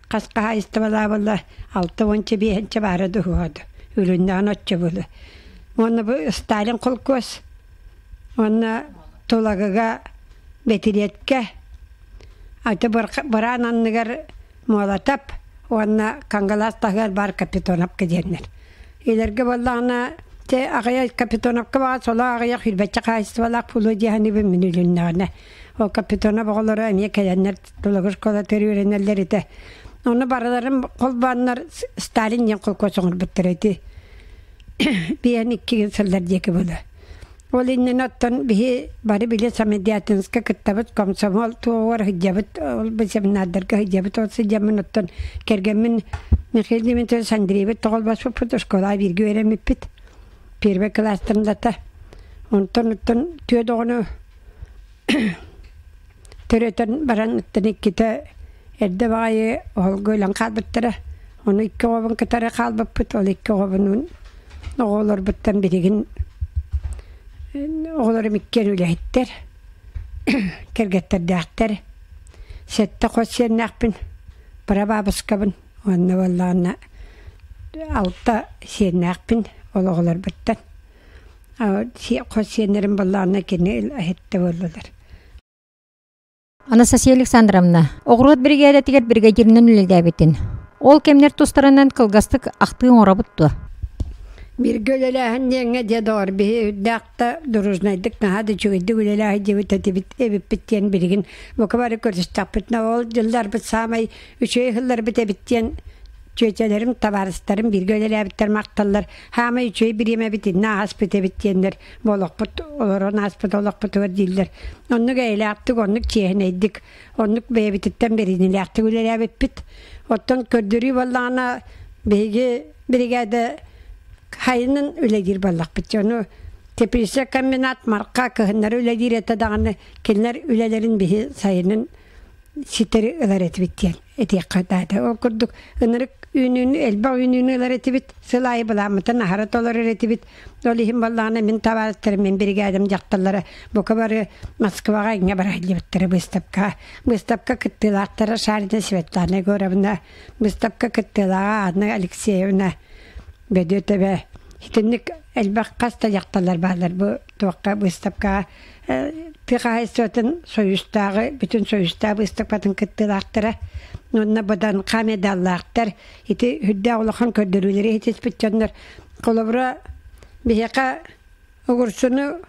хас хаһаайыстыбалаабылла 60 биэһинчэ баара дуһуоду үлүннэҕин оччо булу. Уонна бу Сталин холкуос уонна Тулагыга Бэтириэткэ аты быраан анныгар Муолатап уонна Кангалаас таһыгар баар Капитоновка диэннэр. Илэргэ буоллаҕына, те аҕыйах Капитоновка баҕа соло аҕыйах хүрбэччэ хаһаайыстыбалаах буолуо диэханыбын мин үлүннэҕинэ. Ол Капитонов оҕолоро эмиэ кэлэннэр Тулагы школатыгар үөрэнэллэр этэ. Ону барыларын холбооннор Сталин диэн холкуос оҥорбуттар ити. Биэн иккигин сыллар диэки буолуо. Ол иннинэ оттон биһи бары били Самедиатинска кыттабыт, комсомол туоҕугар сылдьабыт, ол бу семинардарга сылдьабыт, ол сылдьаммын оттон кэргэммин Михаил Дмитриевич Андреевич тоҕолбоспуппут, школа бииргэ үөрэммиппит. Первый класстан дата. Онтон оттон түөрт оҕону төрөтөн баран оттон иккитэ эрдэ баҕайы оһолго өлөн хаалбыттара. Ону икки оҕобун кытары хаалбыппыт, ол икки оҕобунуун оҕолорбуттан билигин оҕолорум иккиэн үлэһиттэр, кэргэттэрдээхтэр. Сэттэ хос сиэннээхпин, прабабушкабын уонна буоллаҕына алта сиэннээхпин ол оҕолорбуттан. Хос сиэннэрим буоллаҕына кини иһиттэ буоллулар. Анастасия Александровна, оҕуруот биригээдэтигэр бригадиринэн үлэлээбитин. Ол кэмнэр тустарынан кылгастык ахтыы оҥоробут дуо? Бииргэ үлэлээһин диэҥҥэ дьэ доҕор биһи үрдээх да дружнайдык наһаа да үчүгэйдик үлэлээһи диэбит этибит эбиппит диэн билигин бука бары көрүстэхпитинэ ол дьылларбыт саамай үчүгэй сылларбыт эбит диэн чүөчэлэрим, табаарыстарым бииргэ үлэлээбиттэр махталлар. Хаамай үчүгэй бириэмэбит иннэ ааспыт эбит диэннэр олохпут олорон ааспыт олохпутугар дииллэр. Оннук эйэлээхтик, оннук чиэһинэйдик, оннук бэйэбититтэн бэриниилээхтик үлэлээбиппит. Оттон көрдөрүү буоллаҕына биһиги биригээдэ хайынын үлэлиир буоллахпыт. Ону теплица комбинат марка кыһыннары үлэлиир этэ даҕаны кинилэр үлэлэрин биһи сайынын ситэри ылар этибит диэн этиэххэ наада. Ол курдук ынырык үүнүүнү элбэх үүнүүнү ылар этибит. Сыл аайы былааммытын аһара толорор этибит. Ол иһин буоллаҕына мин табаарыстарым, мин биригээдэм дьахталлара бука бары Москваҕа иҥҥэ бара сылдьыбыттара быыстапкаҕа. Быыстапка кыттыылаахтара Шарина Светлана Егоровна, быыстапка кыттыылааҕа Анна Алексеевна Бөдүөтэбэ. Итинник элбэх хас да дьахталлар бааллар бу туохха быыстапкаҕа тыа хаһаайыстыбатын союзтааҕы бүтүн союзтаах быыстапкатын кыттыылаахтара уонна быданха медаллаахтар ити үрдээх улахан көрдөрүүлэри иһитиспит дьоннор холобура биһиэхэ огурсуну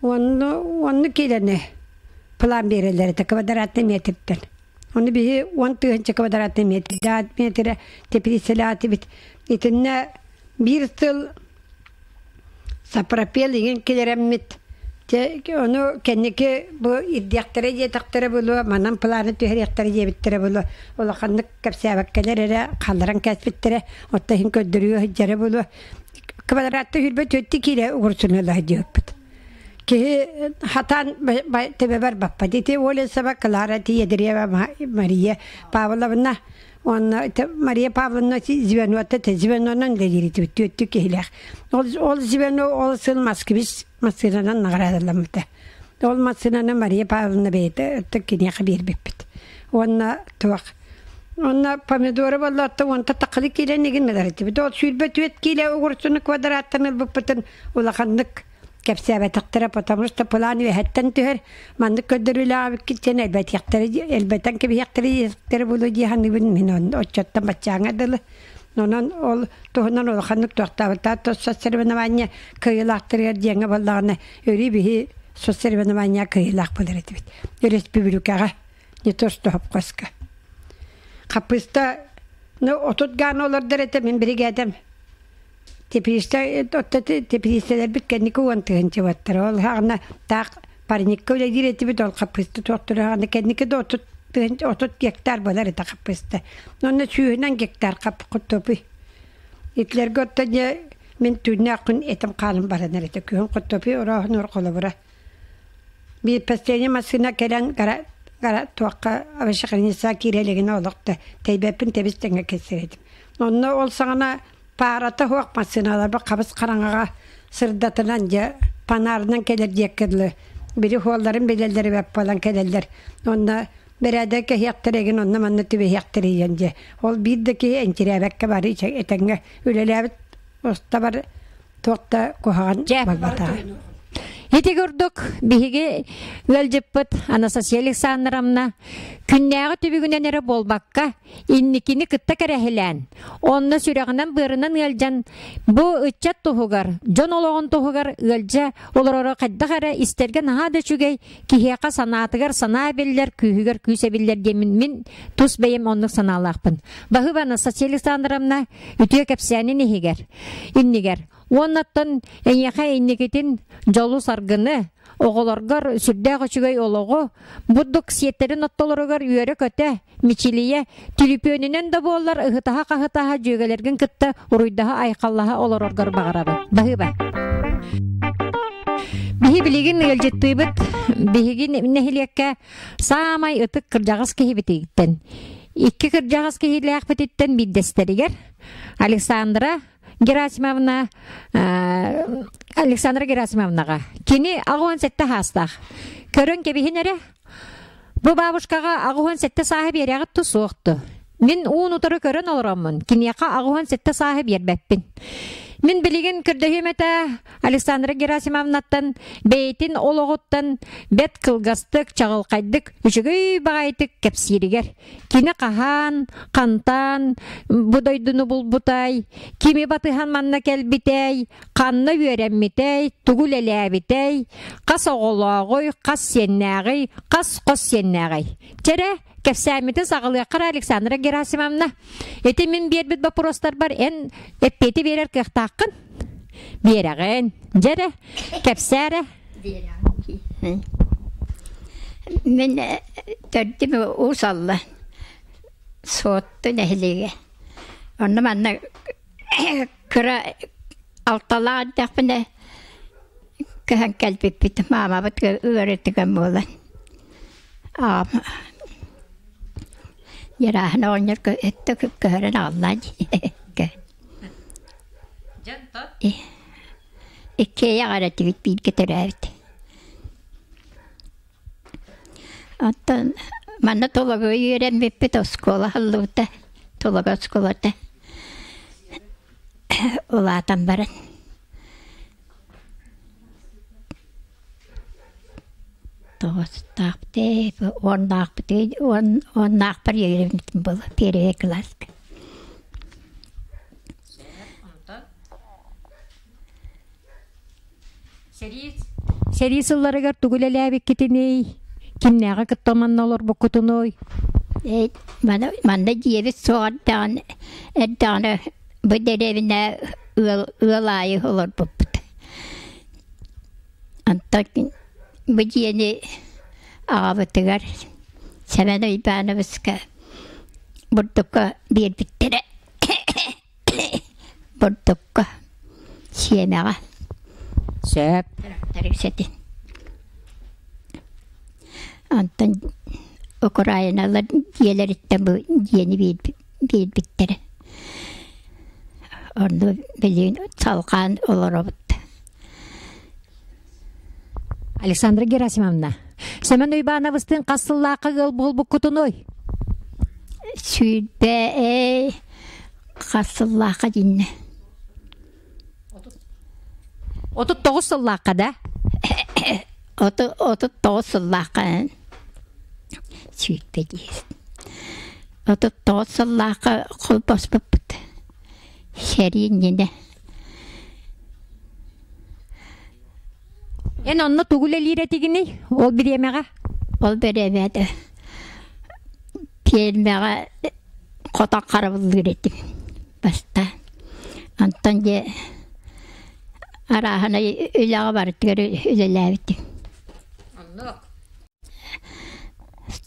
уонну уонну киилэни план биэрэллэр этэ квадратный метртэн ону биһи 10 000 квадратный метр метрэ теплицэлээтибит итиннэ биир сыл Сапропел игин килэрэммит дьэ ону кэнники бу ирдиэхтэрэ диэтэхтэрэ буолуо манан планы түһэриэхтэрэ диэбиттэрэ буолуо улаханнык кэпсээбэккэлэр эрэ халларан кээспиттэрэ оттон иһин көрдөрүүгэ сылдьара буолуо квадратта сүүрбэ түөртэ киилэ угурсуну ыла сылдьыбыппыт киһи хатаан төбөбөр баппат ити Олесова Клара Тиедрева Мария Павловна Уонна Мария Павловна звенота звенонан үлэлиир этибит түөртүү киһилээх. Ол, ол звено ол сыл Москвич массыынанан наҕараадаламмыта. Ол массыынаны Мария Павловна бэйэтэ киниэхэ биэрбиппит. Уонна туох Уонна помидоры буоллаатта уонта таххылы киилэн игин ылар этибит. Ол 24 киилэ огурцуну квадраттан ылбыппытын улаханнык кэпсээбэтэхтэрэ, потому что план үөһэттэн түһэр, маннык көрдөрүүлээҕибиккит диэн элбэтиэхтэрэ, элбэтэн кэбиһиэхтэрэ диэхтэрэ буолуо дии саныыбын мин оччоттон баччааҥҥа дылы. Онон ол туһунан улаханнык туохтаабыттаах соцсоревнование кыайыылаахтарыгар диэҥҥэ буоллаҕына, өрүү биһи соцсоревнование кыайыылаах буолар этибит. Өрөспүүбүлүкэҕэ, не то что хопкоска. Хаппыыста, ну, 30 гааны олордор этэ мин биригээдэм. Теплица теплицэлэрбит кэнники 10 000 баттар. Ол хаҕына таах Парникка үлэлиир этибит, ол хаппыыста туохтура аны кэнники да 30 гектар буолар этэ хаппыыста. Онно сүүһүнэн гектар хортуопуй. Итлерге отто дьэ мин түүннээх күн этим хаалым баранар этэ. Күһүн хортуопуй орооһун холобура. Биир последний массыына кэлэн гара гара туохха овощехранилищеҕа киирэ илигинэ олох да тэйбэппин тэбис тэҥҥэ кэлсэр этим. Онно ол саҕана паарата суох массыыналарбыт хабыс хараҥаҕа сырдатынан дьэ панаарынан кэлэр диэккэ дылы били суолларын билэллэр эбэт буолан кэлэллэр. Онно бэрээдэк кэһиэхтэрэ игин онно манна түбэһиэхтэрэ диэн дьэ ол биир да киһи энчирээбэккэ бары этэҥҥэ үлэлээбит устабар туох да куһаҕан буолбатаҕа. Ити курдук биһиги ыалдьыппыт Анастасия Александровна күннээҕи түбүгүнэн эрэ буолбакка инникини кытта кэрэһилээн, онно сүрэҕинэн-быарынан ыалдьан, бу ыччат туһугар, дьон олоҕун туһугар ыалдьа олороро хайдах эрэ истэргэ наһаа да үчүгэй, киһиэхэ санаатыгар санаа эбиллэр, күүһүгэр күүс эбиллэр диэммин мин тус бэйэм оннук санаалаахпын. Баһыыба Анастасия Александровна үтүө кэпсээнин иһигэр, иннигэр уоннаттан эйиэхэ инникитин дьолу-саргыны, оҕолоргор сүрдээх үчүгэй олоҕу, бурдук сиэттэрин оттолоругар үөрэ-көтө, мичилийэ, түлүпүөнүнэн да буоллар ыһытаһа-хаһытаһа дьүөгэлэргин кытта уруйдаһа-айхаллаһа олороргор баҕарабын. Баһыыба. Биһи билигин ыалдьыттыыбыт. Биһиги нэһилиэккэ саамай ытык кырдьаҕас киһибититтэн икки кырдьаҕас киһилээхпититтэн биирдэстэригэр Александра Герасимовна Александра Герасимовнаҕа кини 87 саастаах. Көрөн кэбиһин эрэ. Бу бабушкаҕа 87 сааһы биэрэҕит ту суохту. Мин уун утары көрөн олороммун, киниэхэ 87 сааһы биэрбэппин. Мин билигин көрдөһүөм этэ Александра Герасимовнаттан бэйэтин олоҕуттан бэт кылгастык, чаҕылхайдык, үчүгэй баҕайытык кэпсииригэр. Кини хаһан, хантан бу дойдуну булбутай, кими батыһан манна кэлбитэй, ханна үөрэммитэй, тугу үлэлээбитэй, хас оҕолооҕуй, хас сиэннээҕий, хас хос сиэннээҕий. Чэрэ, кэпсээммитин саҕалыахха Александра Герасимовна. Ити мин биэрбит боппуруостарбар эн эппиэти биэрэр кыахтааххын. Биэрэҕин. Дьэрэ, кэпсээ эрэ. Мин төрдүм Уус Алла Суотту нэһилиэгэ. Онно манна кыра алталаах эрдэхпинэ көһөн кэлбиппит. Маамабыт ыарытыган буолан. Аҕам Дьарааһын оҕонньор өттө көһөрөн аҕаллаа дии. Иккиэйэх эрэ этибит бииргэ төрөөбүт. Оттон манна Тулагы үөрэммиппит оскуола аһыллыбыта, Тулагы оскуолата улаатан баран. Тоҕустаахпытый, уоннаахпытый, уоннаахпар үөрэммитим буолуо, первый класска. Сэрии сылларыгар тугу үлэлээбиккитиний? Кимнээҕи кытта манна олорбуккутунуй? Манна дьиэбит суох эрдэҕинэ бу дэриэбинэ ыал ыал аайы олорбуппут. Онтон бу дьиэни аҕабытыгар Сэмэн Уйбаанабыска бурдукка биэрбиттэрэ. Бурдукка, сиэмэҕэ. Сөп. Сэтин. Онтон Украиналар дьиэлэриттэн бу дьиэни биэрбиттэрэ. Онно билигин салҕаан олоробут. Александра Герасимовна, Семен Уйбаанабыстыын хас сыллаахха ыал буолбуккутунуй? Сүүрбэ хас сыллаахха диннэ. 39 сыллаахха да? 39 сыллаахха сүүрбэ диэс. 39 сыллаахха холбоспуппут. Сэрии иннинэ. Эн онно тугу үлэлиир этигиний ол бириэмэҕэ? Ол бириэмэҕэ пиэрмэҕэ хотон харабыллыыр этим бастаан. Онтон дьэ арааһынай үлэҕэ барытыгар үлэлээбитим.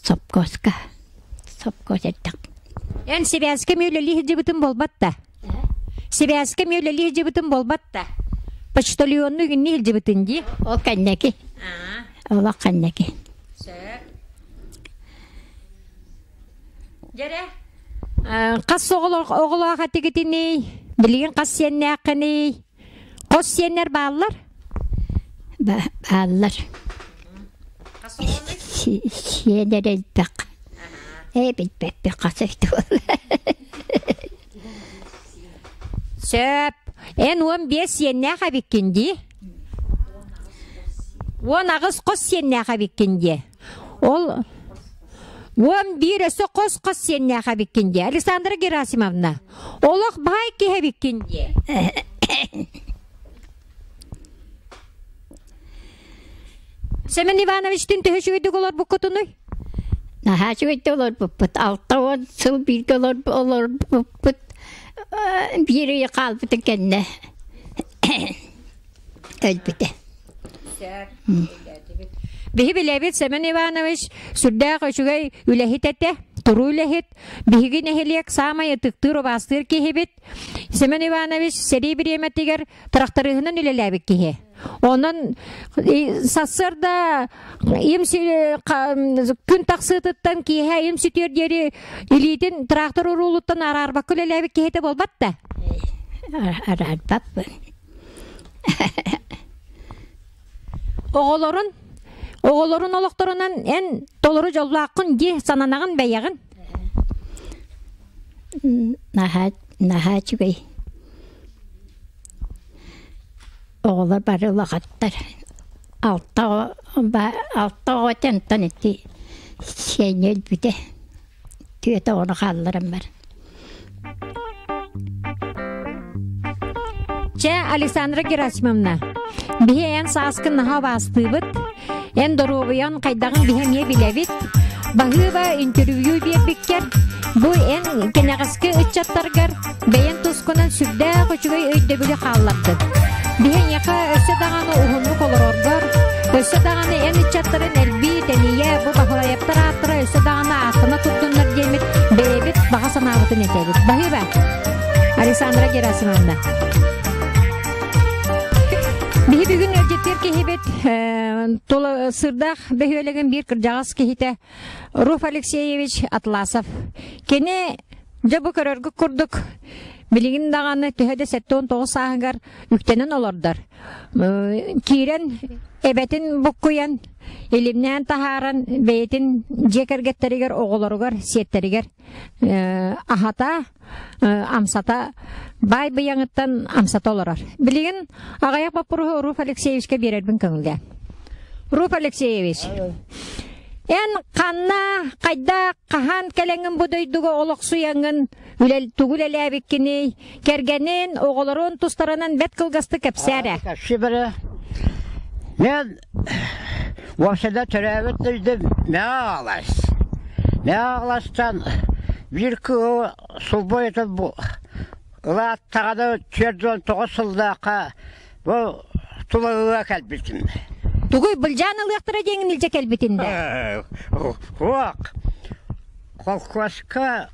Сопкоска. Сопкос эттэк. Эн сибээскэ мүөлэлии сылдьыбытын буолбат да? Сибээскэ мүөлэлии сылдьыбытын буолбат да? Почтальонну гинни сылдьыбытын дии. Ол кэннэки. Олох кэннэки. Сөп. Дьэрэ. Хас оҕолоох этигитиний? Билигин хас сиэннээххиний? Хос сиэннэр бааллар? Бааллар. Сиэнэр элбэх. Ээ билбэппин хас Сөп. Эн 15 сиэннээх эбиккин дии? 18 хос сиэннээх эбиккин дии. Ол 11 өссө хос-хос сиэннээх эбиккин дии. Александра Герасимовна, олох баай киһи эбиккин дии. Семен Ивановичтыын төһө үчүгэйдик олорбуккутунуй? Наһаа үчүгэйдик олорбуппут. 60 сыл бииргэ олорбуппут. Биир ый хаалбытын кэннэ өлбүтэ. Биһи билэбит Семен Иванович сүрдээх үчүгэй үлэһит этэ, туруу үлэһит. Биһиги нэһилиэк саамай ытыктыыр убаастыыр киһибит. Семен Иванович сэрии бириэмэтигэр тракториһынан үлэлээбит киһи. Онон сарсыарда им күн тахсыытыттан киэһэ им сүтүөр диэри илиитин трактор уруулуттан араарбакка үлэлээбит киһитэ буолбат да? Араарбаппын. Оҕолорун оҕолорун олохторунан эн толору дьоллооххун дии сананаҕын бэйэҕин? Наһаа наһаа үчүгэй. Оҕолор бары улахаттар. Алта алта оҕо онтон ити сиэнньэ өлбүтэ. Түөрт оҕону хаалларан бар. Чэ, Александра Герасимовна, биһи эн сааскын наһаа убаастыыбыт. Эн доруобуйан хайдаҕын биһи эмиэ билэбит. Баһыыба интервью биэрбиккэр, бу эн кэнэҕэски ыччаттаргар бэйэн тускунан сүрдээх үчүгэй өйдөбүлү хааллардын. Биһи эйиэхэ өссө даҕаны уһуннук олороргор, өссө даҕаны эн ыччаттарын элбии, тэнийэ, бу Баһылайаптар ааттара өссө даҕаны ааттана турдуннар диэммит бэйэбит баҕа санаабытын этэбит. Баһыыба, Александра Герасимовна. Биһи бүгүн ыалдьыттыыр киһибит сырдаах бөһүөлэгин биир кырдьаҕас киһитэ Руф Алексеевич Атласов. Кини дьэ бу көрөргүт курдук билигин даҕаны төһө да 79 сааһыгар үктэнэн олордор. Киирэн эбэтин буккуйан, илимнээн таһааран бэйэтин дьиэ кэргэттэригэр, оҕолоругар, сиэттэригэр аһата, амсата, баай быйаҥыттан амсата олорор. Билигин аҕыйах боппуруоһу Руф Алексеевичка биэрэрбин көҥүллээн. Руф Алексеевич, эн ханна, хайда, хаһан кэлэҥҥин бу дойдуга олохсуйаҥҥын, тугу үлэлээбиккиний, кэргэнин, оҕолорун тустарынан бэрт кылгастык кэпсээ эрэ. Мен Уопсайда төрөөбүт дойдум Мэҥэ Мэҥэ биир кыыһы сулбуйутун бу ылааттаҕына 49 сыллаахха бу Тулагыга кэлбитим. Тугуй былдьаан ылыахтара диэҥин илдьэ кэлбитин да? Суох. Холкуоска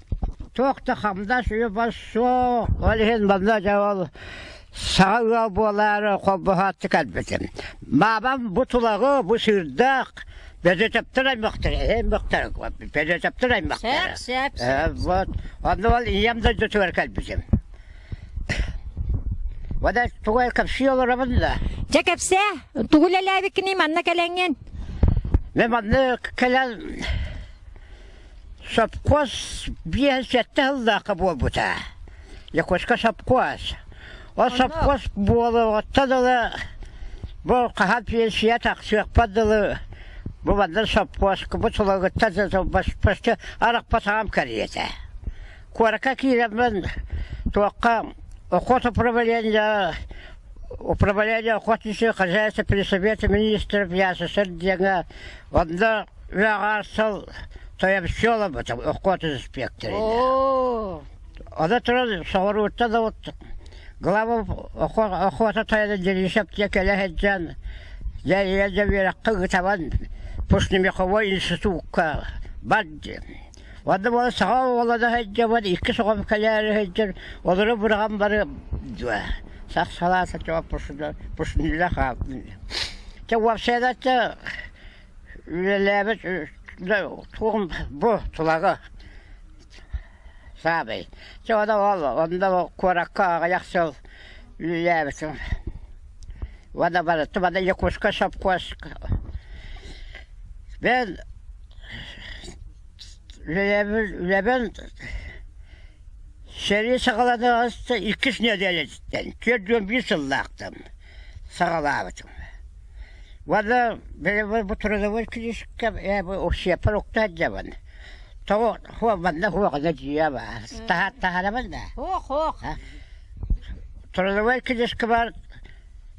туох да хамнас үбэ бас суох. Ол иһин манна дьэ ол Саҥа ыал буолаары холбоһооччу кэлбитим. Маамам бу тулагы, бу сыырдаах Бөдөтөптөр аймахтара, эһэм аймахтара, Бөдөтөптөр аймахтара. Сөп, сөп, сөп. Вот, онно ол ийэм дойдутугар кэлбитим. Вада тугу кэпсии олоробун да? Дьэ кэпсээ, тугу үлэлээбиккиний манна кэлэҥҥин? Мен манна кэлэн Сопхуос 57 сыллаахха буолбута. Якутска сопхуос. Ол сопхуос буолуоҕуттан ыла бу хаһан пенсия тахсыахпар дылы бу манна сопхуоска бу тулагыттан почти арахпатаҕым кэриэтэ. Куоракка киирэммин туохха охота управление управление охотничьего хозяйства при Совете министров ЯССР диэҥҥэ онно Үөҕэр сыл тойомсуолабыт охота инспекторина. Ону туран соҕурууттан да вот глава охота тойоно Денисов дьэ кэлэ сылдьан дьэ ийэ дьэ үөрэххэ ыытабын. Пушнемеховой институкка бар диэн. Уонна буола саха оҕолоро сылдьабын, икки соҕом кэлээри сылдьар, олору быраҕан бары сах салаата пушнила хаалдым. Чэ уопсайынан үлэлээбит туом бу Тулагы саабай. Чэ ону ол онно куоракка аҕыйах сыл үлэлээбитим. Уонна барыта бары Якутскай сопхуоска. Мен үлэбин сэрии саҕаланыаҕыттан иккис нэдиэлэтиттэн 41 сыллаахтан саҕалаабытым. Уонна бу трудовой книжка сиэппэр укта сылдьабын. Тоҕо манна хуоҕана дьиэ баар. Таһаарабын да? Хуох, хуох. Трудовой книжка бар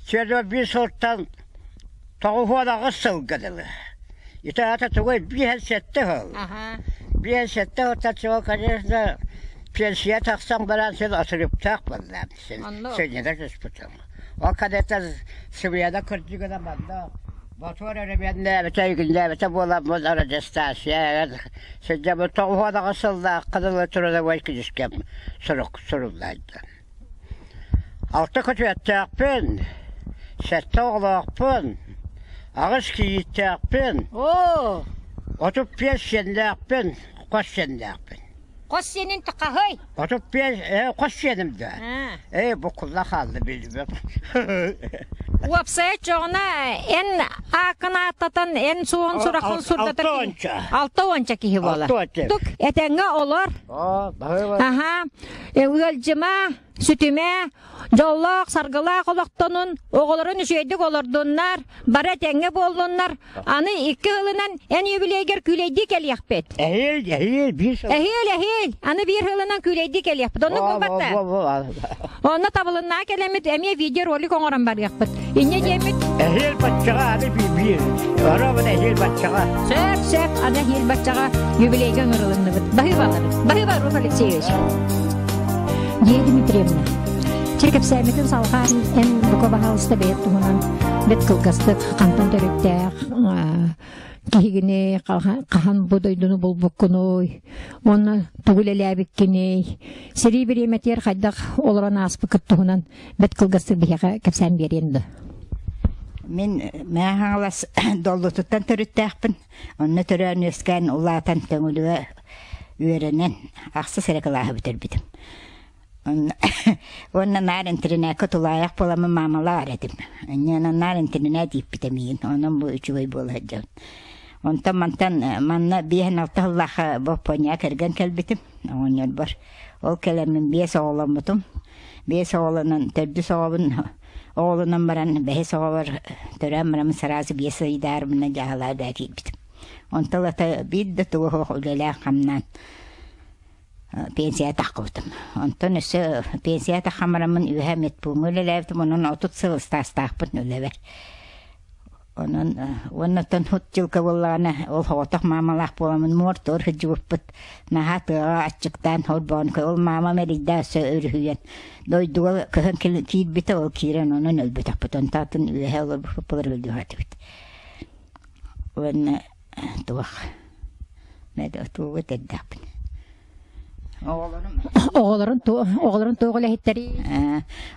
41 сылтан 98 сылга дылы. Ити аата тугуй 57 сыл. 57 сылтан чего, конечно, пенсия тахсан баран син отрывтаах буоллаам. Син сынньана түспүтүм. Ол кадеттар сыбыйана кырдьыгына манна мотуор өрөмүөннээбитэ, игиннээбитэ буоламмын радиостанция сылдьабын 98 сыллаахха дылы трудовой книжкам сурук суруллаайда. Алта көтүөттээхпин, сэттэ оҕолоохпун, аҕыс кийииттээхпин, Оо, 35 сиэннээхпин, хос сиэннээхпин. Хос сиэнин хаһый? 35 хос сиэним да. Ээ, буккулла хаалла билбэт. Уопсайа чоҕуна эн ааккын ааттатан эн суон сураххын сурдатар 60 киһи буолар. Тук этэҥҥэ олор. Аха. Ыалдьыма, сүтүмэ, дьоллоох, саргылаах олохтонун, оҕолорун үчүгэйдик олордуннар, бары этэҥҥэ буоллуннар. Аны икки сылынан эн юбилейгэр күүлэйдии кэлиэхпит. Эһиил, эһиил, биир сыл. Эһиил, эһиил. Аны биир сылынан күүлэйдии кэлиэхпит. Оннук буолбатта. Онно табылыннаа кэлэммит эмиэ видеоролик оҥорон барыахпыт. Инньэ диэммит. Эһиил баччаҕа аны биир. Оробут эһиил баччаҕа. Сөп, сөп. Аны эһиил баччаҕа юбилейга ыҥырылынныбыт. Баһыыба, баһыыба, Руф Алексеевич. Дия Дмитриевна, чэ кэпсээммитин салҕаан эн бука баһаалыста бэйэт туһунан бэт кылгастык хантан төрүттээх киһигини хаһан бу дойдуну булбуккунуй уонна тугу үлэлээбиккиний сэрии бириэмэтигэр хайдах олорон ааспыккыт туһунан бэт кылгастык биһиэхэ кэпсээн биэриэн да. Мин Мэҥэ Хаҥалас Доллутуттан төрүттээхпин. Онно төрөөн үөскээн улаатан Төҥүлүгэ үөрэнэн ахсыс эрэ кылааһы бүтэрбитим. Уонна наар интэринээккэ тулаайах буоламмын маамалаар этим. Инньэ наар интэринээт ииппитэ миигин. Онон бу үчүгэй буола сылдьабын. Онтон мантан манна 5-6 сыллаахха Боппуонньаҕа кэргэн кэлбитим оҕонньорбор. Ол кэлэммин биэс оҕоломмутум. Биэс оҕолонон төрдүс оҕобун оҕолонон баран бэһис оҕобор төрөөн бараммын сразу биэс ыйдаарбына дьаһалаа да киирбитим. Онтон ылата биир да тугу суох үлэлээн-хамнаан пенсия таххыбытым. Онтон өссө пенсия таххан бараммын үөһэ медпууҥҥа үлэлээбитим, онон 30 сыл ыстаастаахпын үлэбэр. Онон уонна оттон хут дьылга буоллаҕына ол соҕотох маамалаах буоламмын муор-туор сылдьыбыппыт. Наһаа тыаҕа аччыктаан холбоон ол маамам эрийдэ өссө өрүһүйэн дойдуга көһөн киирбитэ ол киирэн онон өлбөтөхпүт. Онтон атын үөһэ олорбуппут былыр өлүөхэтибит. Уонна туох тугу этэрдэхпин Оҕолорун оҕолорун туох үлэһиттэрий?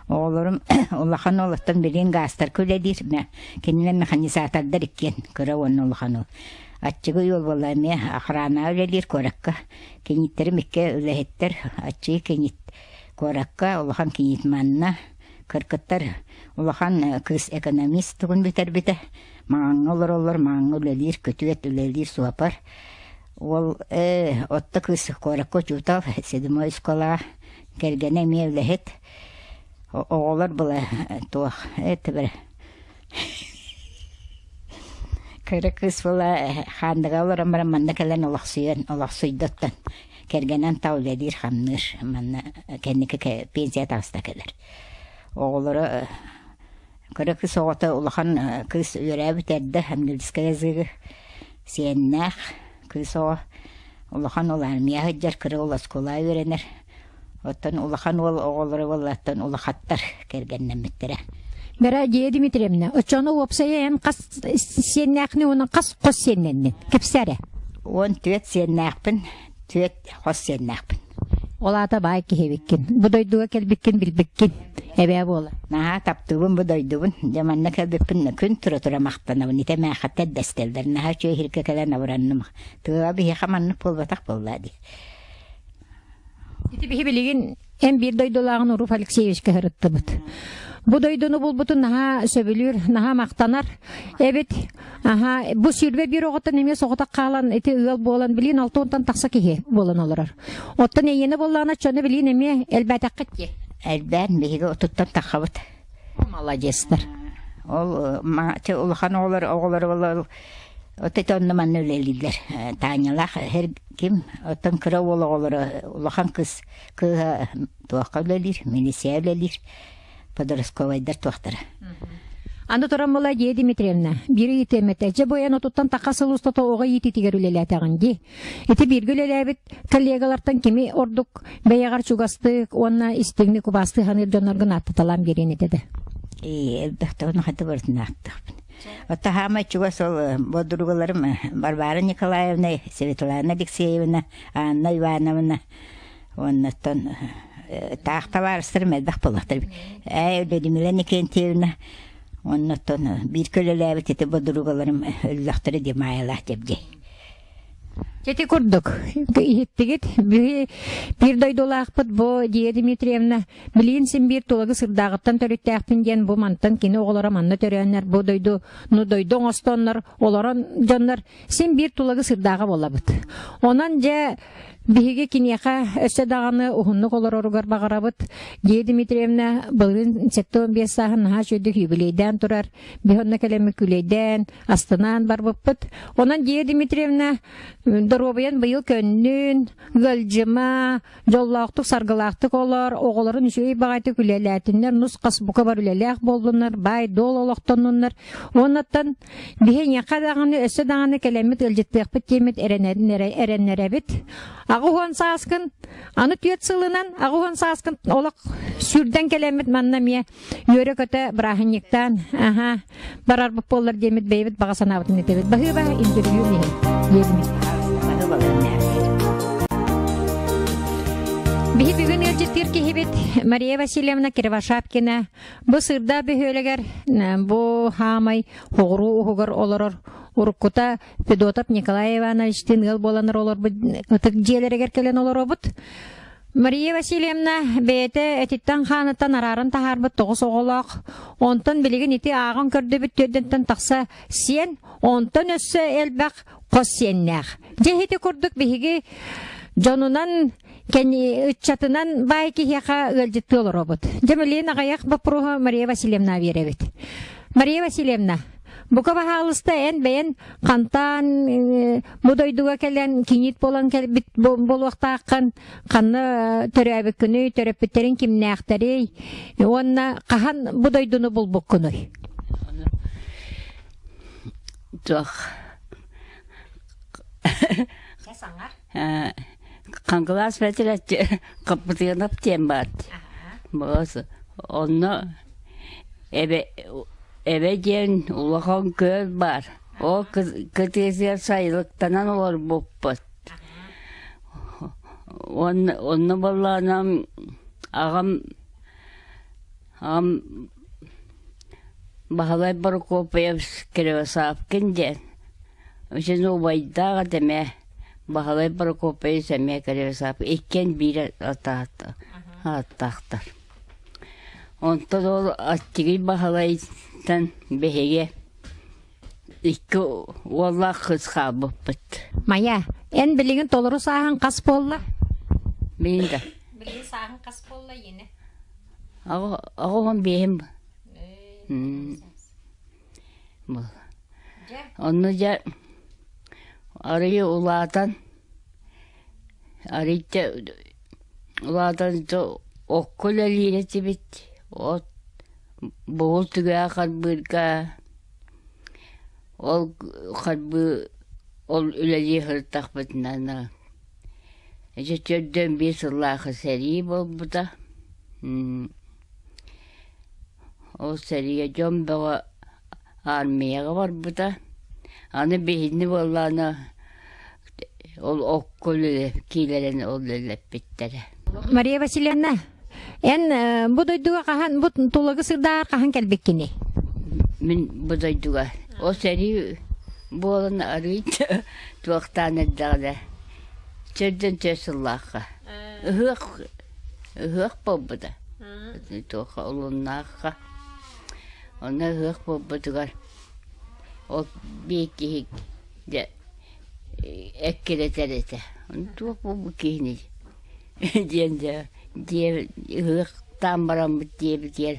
Оҕолорум улахан уолуттан билигин гаастарга үлэлиир. Кинилэр механизатордар иккиэн кыра уонна улахан уол. Аччыгый уол буолла эмиэ охранаҕа үлэлиир куоракка. Киниттэрим икки үлэһиттэр. Аччыгый кинит куоракка, улахан кинит манна. Кыргыттар улахан кыыс экономист тугун бүтэрбитэ. Маҥаҥҥа олороллор, маҥаҥҥа үлэлиир, күтүөт үлэлиир суопар. Уол отто кыыс куоракка учуутал, седьмой школаҕа кэргэнэ эмиэ үлэһит. Оҕолор была туох это кыра кыыс была хаандыга олорон баран манна кэлэн олохсуйан олохсуйдуттан кэргэнэн тау үлэлиир хамныыр манна кэнники пенсия таҕыста кэлэр. Оҕолоро Кыра кыыс оҕото улахан кыыс үөрээбит эрдэ английскай языгы сиэннээх кыыс оҕо улахан уол армия сылдьар, кыра уол оскуолаҕа үөрэнэр. Оттон улахан уол оҕолоро буоллааттан улахаттар кэргэннэммиттэрэ. Бэрэ Дия Дмитриевна, оччону уопсайа эн хас сиэннээхни уонна хас хос сиэннэннин? Кэпсээ эрэ. 14 сиэннээхпин, түөрт хос сиэннээхпин. Ол аата баай киһи эбиккин. Бу дойдуга кэлбиккин билбиккин. Эбээ буола. Наһаа таптыыбын бу дойдубун. Дьэ манна кэлбиппин күн тура-тура махтанабын. Итэ мээхэттэр дэстэллэр. Наһаа үчүгэй иһиргэ кэлэн абыранным. Тыаҕа биһиэхэ маннык буолбатах буолла дии. Ити биһи билигин эн биир дойдулааҕын Уруф Алексеевичка сырыттыбыт. Бу дойдуну булбутун наһаа сөбүлүүр, наһаа махтанар эбит. Аха, бу 21 оҕоттон эмиэ соҕотох хаалан ити ыал буолан билиин 6 тахса киһи буолан олорор. Оттон эйиэнэ буоллаҕына чону билиин эмиэ элбээтэххит дии. Элбээн биһиги отуттан таххабыт. Маладьыастар. Ол улахан оҕолор оҕолор ол от онно манна үлэлииллэр. Танялаах эр ким оттон кыра уол оҕолоро улахан кыс кыыһа туохха үлэлиир, милиция үлэлиир, подростковайдар туохтара. Аны туран була Дия Дмитриевна, биир ыйытыам этэ. Дьэ бу эн отуттан таха сыл устата оҕо иитиитигэр үлэлээтэҕин дии. Ити бииргэ үлэлээбит коллегалартан кими ордук бэйэҕэр чугастык уонна истиҥник убаастыы саныыр дьонноргун ааттаталаан биэриэн этэ да. Ээ, элбэх ону хата барытын ааттахпын. Оттон хаамай чугас ол бодругаларым Варвара Николаевна, Светлана Алексеевна, Анна Ивановна уоннаттан таах табаарыстарым элбэх буоллахтар. Ээ, Людмила Никентьевна оннуттан биир көлөлөөбүт ити бодругаларым өллөхтөрө дии Маайалаах Дьэбдьэй. Ити курдук иһиттигит биир дойдулаахпыт бу Дия Дмитриевна билигин син биир тулагы сырдааҕыттан төрүттээхпин диэн бу мантан кини оҕолоро манна төрөөннөр бу дойду ну дойду оҥостоннор олорон дьоннор син биир тулагы сырдааҕа буолабыт. Онон дьэ Биһиги киниэхэ өссө даҕаны уһуннук олороругар баҕарабыт. Дия Дмитриевна былырыын 75 сааһын наһаа үчүгэйдик юбилейдээн турар. Биһи онно кэлэммит күлэйдээн, астынаан барбыппыт. Онон Дия Дмитриевна доруобуйан быйыл көннүн, ыалдьыма, дьоллоохтук, саргылаахтык олор, оҕолорун үчүгэй баҕайытык үлэлээтиннэр, нус-хас бука бар үлэлээх буоллуннар, баай-дуол олохтоннуннар. Уоннаттан Биһи эйиэхэ даҕаны өссө даҕаны кэлэммит ыалдьыттыахпыт диэммит эрэннэрэбит. 80 сааскын, аны түөрт сылынан 80 сааскын олох сүүрдэн кэлэммит манна эмиэ үөрэ-көтө бырааһынньыктаан аха барарбыт буоллар диэммит бэйэбит баҕа санаабытын этэбит. Баһыыба интервью иһин. Диэбимит. Биһи бүгүн ыалдьыттыыр киһибит Мария Васильевна Кривошапкина Бу Сырда бөһүөлэгэр бу хаамай хоҕуруу уһугар олорор уруккута Федотов Николай Ивановичтыын ыал буоланнар олорбут ытык дьиэлэригэр кэлэн олоробут. Мария Васильевна бэйэтэ этиттэн-хааныттан арааран таһаарбыт тоҕус оҕолоох. Онтон билигин ити ааҕан көрдөбүт түөрдэнтэн тахса сиэн, онтон өссө элбэх хос сиэннээх. Дьэ ити курдук биһиги дьонунан ыччатынан баай киһиэхэ ыалдьыттыы олоробут. Дьэ, билигин аҕыйах боппуруоһу Мария Васильевна биэрэбит. Мария Васильевна, бука баһаалыста эн бэйэн хантаан бу дойдуга кэлэн киниит буолан кэлбит буолуохтааххын, ханна төрөөбүккүнүй, төрөппүттэриҥ кимнээхтэрий уонна хаһан бу дойдуну булбуккунуй? Туох Хаҥкылаас бэтэрээччи Хаппытыанап диэн баар. Баас онно эбэ эбэ диэн улахан күөл баар. Ол кытыытыгар сайылыктанан олорбуппут. Онно онно буоллаҕына аҕам аҕам Баһылай Прокопьев Кривосавкин диэн Үчүн убайдаах этим ээ, Баһылай Прокопьевич эмиэ Кривосап иккиэн биир ааттаахтар. Онтон ол Аччыгый Баһылайтан биһиги икки уоллаах кыыс хаалбыппыт. Майа, эн билигин толору сааһыҥ хас буолла? Билигин да. Билигин сааһыҥ хас буолла иэнэ? Аҕа 85-им. Онно дьэ арыйы улаатан арыйда улаатан окко үлэлиир этибит от бугул түгэҕэ харбыырга ол харбыы ол үлэлии сырыттахпытына ити төрдүөн биир сыллаах сэрии буолбута. Ол сэриигэ дьон бөҕө армияҕа барбыта. Аны биһини буоллаҕына ол окко киилэрин ол үлэлэппиттэрэ. Мария Васильевна, эн бу дойдуга хаһан бу Тулагы сырдаар хаһан кэлбиккиний? Мин бу дойдуга ол сэрии буолан арыый туохтаан эрдэҕинэ төрдөн төрт сыллаахха ыһыах ыһыах буолбута туохха улуннаахха онно ыһыах буолбутугар ол биир киһи дьэ эккирэтэр этэ туох буолбут киһиний диэн дьэ дьиэ ыһыахтаан бараммыт диэбитигэр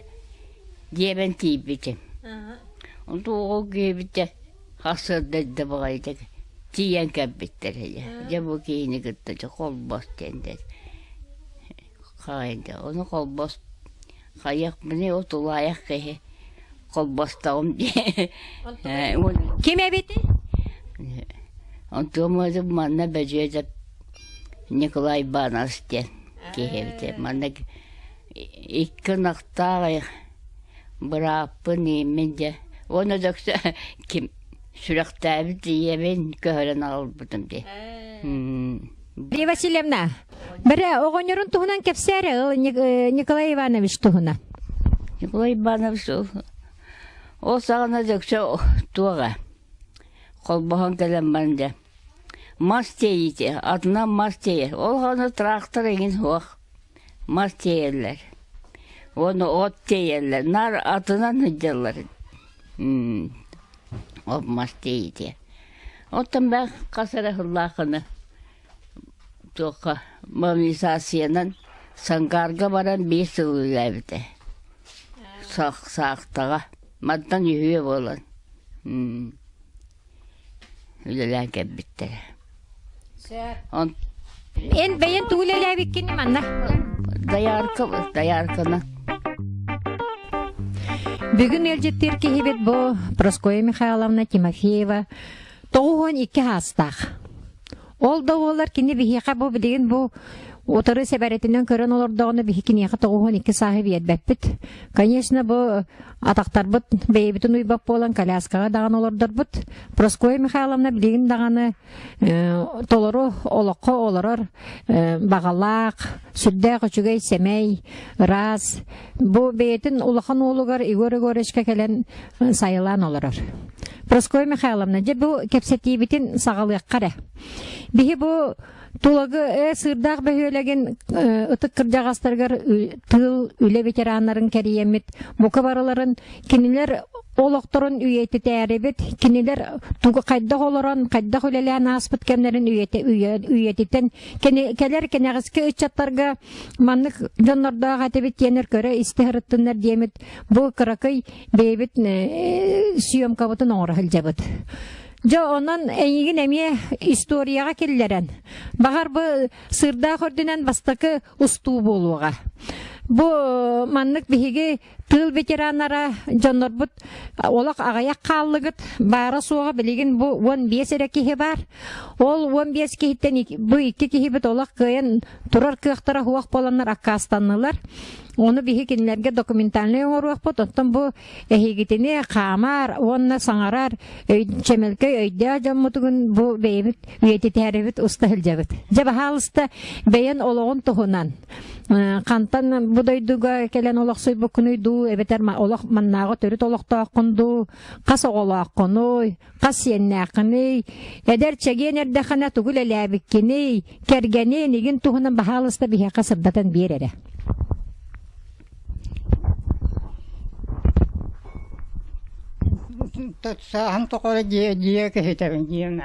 дьиэбэн тиийбитим онтон оҕо киһибитэ Сарсыарда эрдэ баҕайытык тиийэн кэлбиттэр этэ. Дьэ бу киһини кытта дьэ холбос диэн хаайда. Ону холбос хайыахпыный ол тулаайах киһи холбостоҕум дии. Ким эбитий? Онтуом манна Бөдүөдэп Николай Иванович диэн киһи эбитэ. Манна икки ынахтаах бырааппын ииммин дьэ уонна дөксө ким сүрэхтээбит ийэбин көһөрөн аҕалбытым дии. Мария Васильевна, бэрэ оҕонньорун туһунан кэпсээрэ Николай Иванович туһунан. Николай Иванович ол саҕана дөксө туоҕа холбоһон кэлэн баран дьэ мас тиэйиитэ атынан мас тиэйэр ол хаана трактор эҥин суох мас тиэйэллэр уонна от тиэйэллэр наар атынан сылдьаллар ол мас тиэйиитэ оттон бээ хас эрэ сыллааххына туохха мобилизациянан Сангаарга баран биир сыл үлэлээбитэ саахтаҕа мантан үһүө буолан үлэлээн кэлбиттэрэ. Эн бэйэн тугу үлэлээбиккин манна? Доярка, доярканы. Бүгүн ыалдьыттыыр киһибит бу Прасковья Михайловна Тимофеева 92 саастаах. Ол да буоллар кини биһиэхэ бу билигин бу утары сэбэрэтинэн көрөн олордоҕуна биһи киниэхэ 92 сааһы биэрбэппит. Конечно, бу атахтарбыт бэйэбитин уйбат буолан коляскаҕа даҕаны олордорбут. Прасковья Михайловна билигин даҕаны толору олоххо олорор баҕалаах, сүрдээх үчүгэй сэмэй, ыраас. Бу бэйэтин улахан уолугар Егор Егоровичка кэлэн сайылаан олорор. Прасковья Михайловна, дьэ бу кэпсэтиибитин саҕалыахха эрэ. Биһи бу Тулагы Сыырдаах бөһүөлэгин ытык кырдьаҕастарыгар тыыл үлэ ветераннарын кэрийэммит бука барыларын кинилэр олохторун үйэтитээрибит, кинилэр тугу хайдах олорон, хайдах үлэлээн ааспыт кэмнэрин үйэтитэн кэлэр кэнэҕэски ыччаттарга маннык дьоннордоох этибит диэнэр көрө истэ сырыттыннар диэмит бу кыракый бэйэбит съемкабытын оҥоро сылдьабыт. Дьэ, онон эйигин эмиэ историяҕа киллэрэн, баҕар бу сыырдаах үрдүнэн бастакы устуу буолуоҕа. Бу маннык биһиги тыыл ветераннара дьоннорбут олох аҕыйах хааллыгыт, баара-суоҕа билигин бу 15 эрэ киһи баар. Ол 15 киһиттэн бу икки киһибит олох кыайан турар кыахтара суох буоланнар аккаастаннылар. Ону биһи кинилэргэ документальнай оҥоруохпут, оттон бу эһигитини хаамар уонна саҥарар чэмэлкэй өйдөөх дьоммутугун бу бэйэбит үйэтитээрибит уста сылдьабыт. Дьэ баһаалыста бэйэн олоҕун туһунан хантан бу дойдуга кэлэн олохсуйбуккунуй дуу эбэтэр олох маннааҕы төрүт олохтооххун дуу хас оҕолооххунуй хас сиэннээххиний эдэр чэгиэн эрдэххинэ тугу үлэлээбиккиний кэргэниин игин туһунан баһаалыста биһиэхэ сырдатан биэр эрэ. Сааһым тухары дьиэ дьиэ киһитэбин дьиэм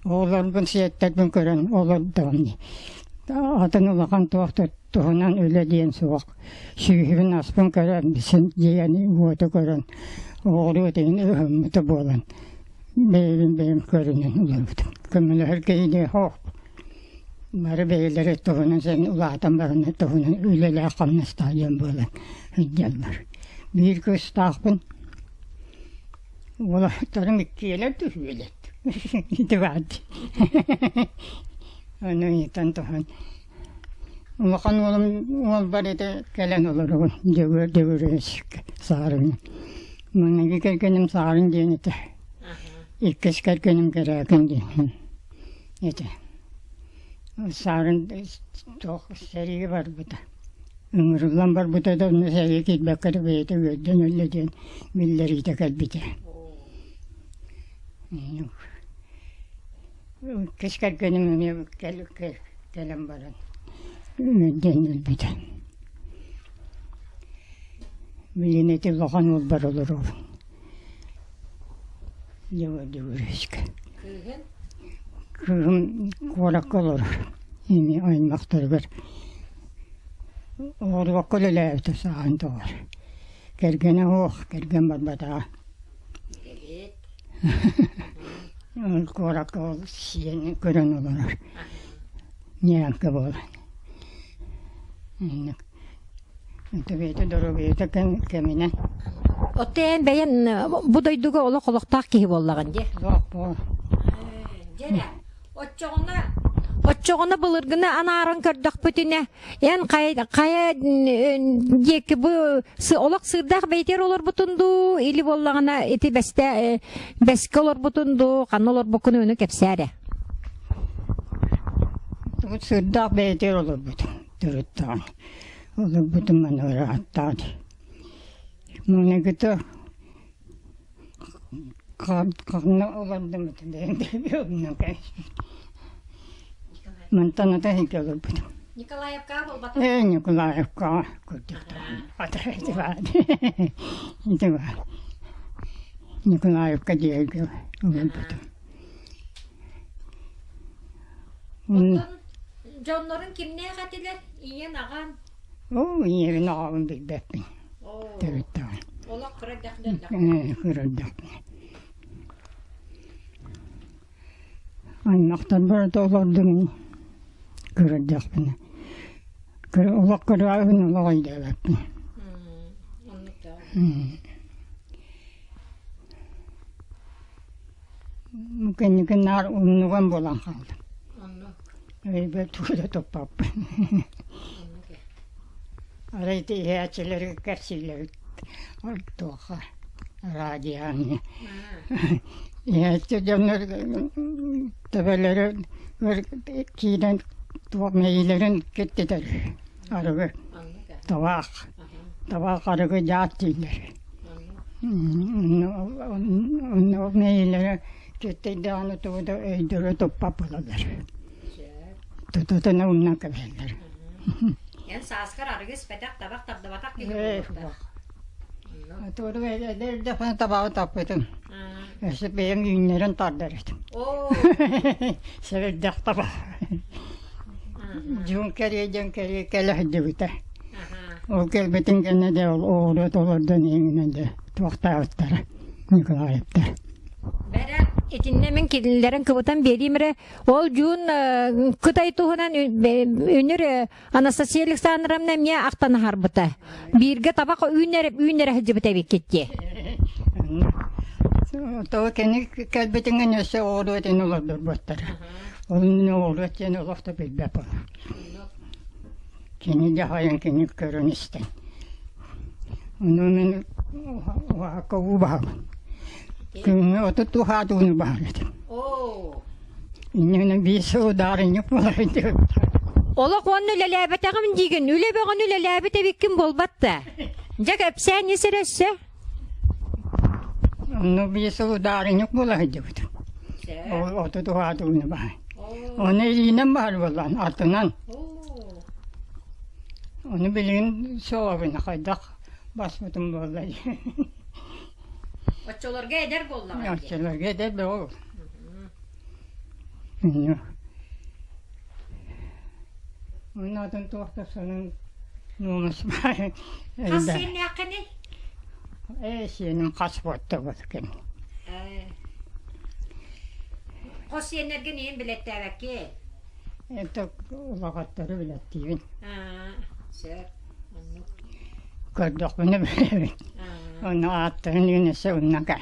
оҕолорбун сиэттэрбин көрөн олордоҕум дии. Атын улахан туох туһунан үлэ диэн суох. Сүүһүбүн аспын көрөн син дьиэни уоту көрөн оҕуруот иһин ыһыммыта буолан бэйэбин бэйэм көрүнэн олорбутум. Көмөлөһөр киһини суох. Бары бэйэлэрэ туһунан син улаатан баран туһунан үлэлээх-хамнастаах дьон буолан сылдьаллар. Биир кыыстаахпын, уолаттарым иккиэлэр да үһүөлэр. Ити баар дии. Ону ыйытан туһан. Улахан уолум уолбар ити кэлэн олоробун Дьөгүөр Дьөгүөрүскэ Саарыҥҥа. Маҥнайгы кэргэним Саарын диэн этэ. Иккис кэргэним Кэрээкин диэн этэ. Саарын туох сэриигэ барбыта. Ыҥырыллан барбыта да онно сэриигэ киирбэккэ эрэ бэйэтэ үөрдэн өллө диэн биллэриитэ кэлбитэ. Иккис кэргэним эмиэ кэлэн баран үөрдэн өлбүтэ. Билигин ити улахан уолбар олоробун. Дьөгүөрүскэ. Кыыһын? Кыыһым куоракка олорор. Эми аймахтарыгар оҕуруокка үлэлээбитэ сааһын тоҕор. Кэргэнэ суох, кэргэн барбатаҕа. Куоракка ол сиэнин көрөн олорор. Ньээҥкэ буолан. Инник. Бэйэтэ доруобуйата кэминэн. Оттон эн бэйэн бу дойдуга олох олохтоох киһи буоллаҕын дии. Суох буол. Дьэрэ, оччоҕуна оччоҕуна былыргыны анааран көрдөхпүтүнэ, эн хайа хайа диэки бу олох сыырдаах бэйэтигэр олорбутун дуу, или буоллаҕына ити бэстэ бэскэ олорбутун дуу, ханна олорбуккун ону кэпсээ эрэ. Тугут сыырдаах бэйэтигэр олорбутум. Төрүттэҕин олорбутум маны ырааттаҕын. Маҥнайгыта ханна олордум Мантан ата иһирдьэ олорбутум. Николаевкаҕа буолбатах? Ээ, Николаевкаҕа курдук ити баар. Ити баар. Николаевка диэки олорбутум. Оттон дьоннорун кимнээх этилэр? Ийэн, аҕан? Оо, ийэбин аҕабын билбэппин. Төрүттэҕин. Олох кыра эрдэхпинэ Кыра эрдэхпинэ. Аймахтар барыта олордум кыра эрдэхпинэ. Олох кыраабын олох өйдөөбөппүн. Кэнники наар умнуган буолан хаалдым. Өйбөр тугу да туппаппын. Арай ити иһээччилэри кэпсииллэбит туохха радионы. Иһээччи дьоннор төбөлөрө киирэн туох мэйиилэрин киттитэр арыгы табаах табаах арыгы дьаат дииллэр. Онно мэйиилэрэ киттийдэҕинэ тугу да өйдөрө туппат буолаллар. Тутутуна умнан кэбиһэллэр. Эн сааскар арыгы испэтэх, табах тардыбатах киһи буолуохтаах. Туору эдэрдэхпинэ табаҕы таппытым. Өссө бэйэм үүннэрэн тардар этим. Сэбирдэх табах. Дьон кэрийэ дьон кэрийэ кэлэ сылдьыбыта. Ол кэлбитин кэннэ дьэ ол оҕуруот олордон иҥинэн дьэ туохтаабыттара Николаевтар. Бэрэ итиннэ мин кинилэрин кыбытан биэриим эрэ. Ол дьуун Кытай туһунан үнүр Анастасия Александровна эмиэ ахтан аһарбыта. Бииргэ табах үүнэр үүнэрэ сылдьыбыт эбиккит дии. Тоҕо кини кэлбитиҥин өссө оҕуруот ин олордорбуттара. Ол оҕуруот диэн олох да билбэт Кини дьаһайан кини көрөн истэн. Ону мин уһаакка уу баһабын. Күҥҥэ отут туһаат ууну баһар этим. Инньэ биир сыл удаарынньык буолар Олох уонна үлэлээбэтэҕим диигин, үлэ бөҕөнү үлэлээбит эбиккин буолбат да. Дьэ кэпсээн ис эрэ өссө. Онно биир сыл удаарынньык буола сылдьыбытым. Ол отут уһаат ууну баһан. Оны илиинэн баһар буоллаан, артынан. Ону билигин суоҕабын хайдах баспытым буолла Оччолорго эдэр буоллаҕа Оччолорго эдэр бөҕө. Онно атын туох да сонун нуомас баар. Хас сиэннээххиний? Ээ сиэним хас буотта буолкин. Хос сиэннэргин иһин билэттээбэкки? Это улаҕаттары билэттиибин. Сөп. Оннук. Көрдөхпүнэ билэбин. Онно ааттарын үүнэсэ онно кэ.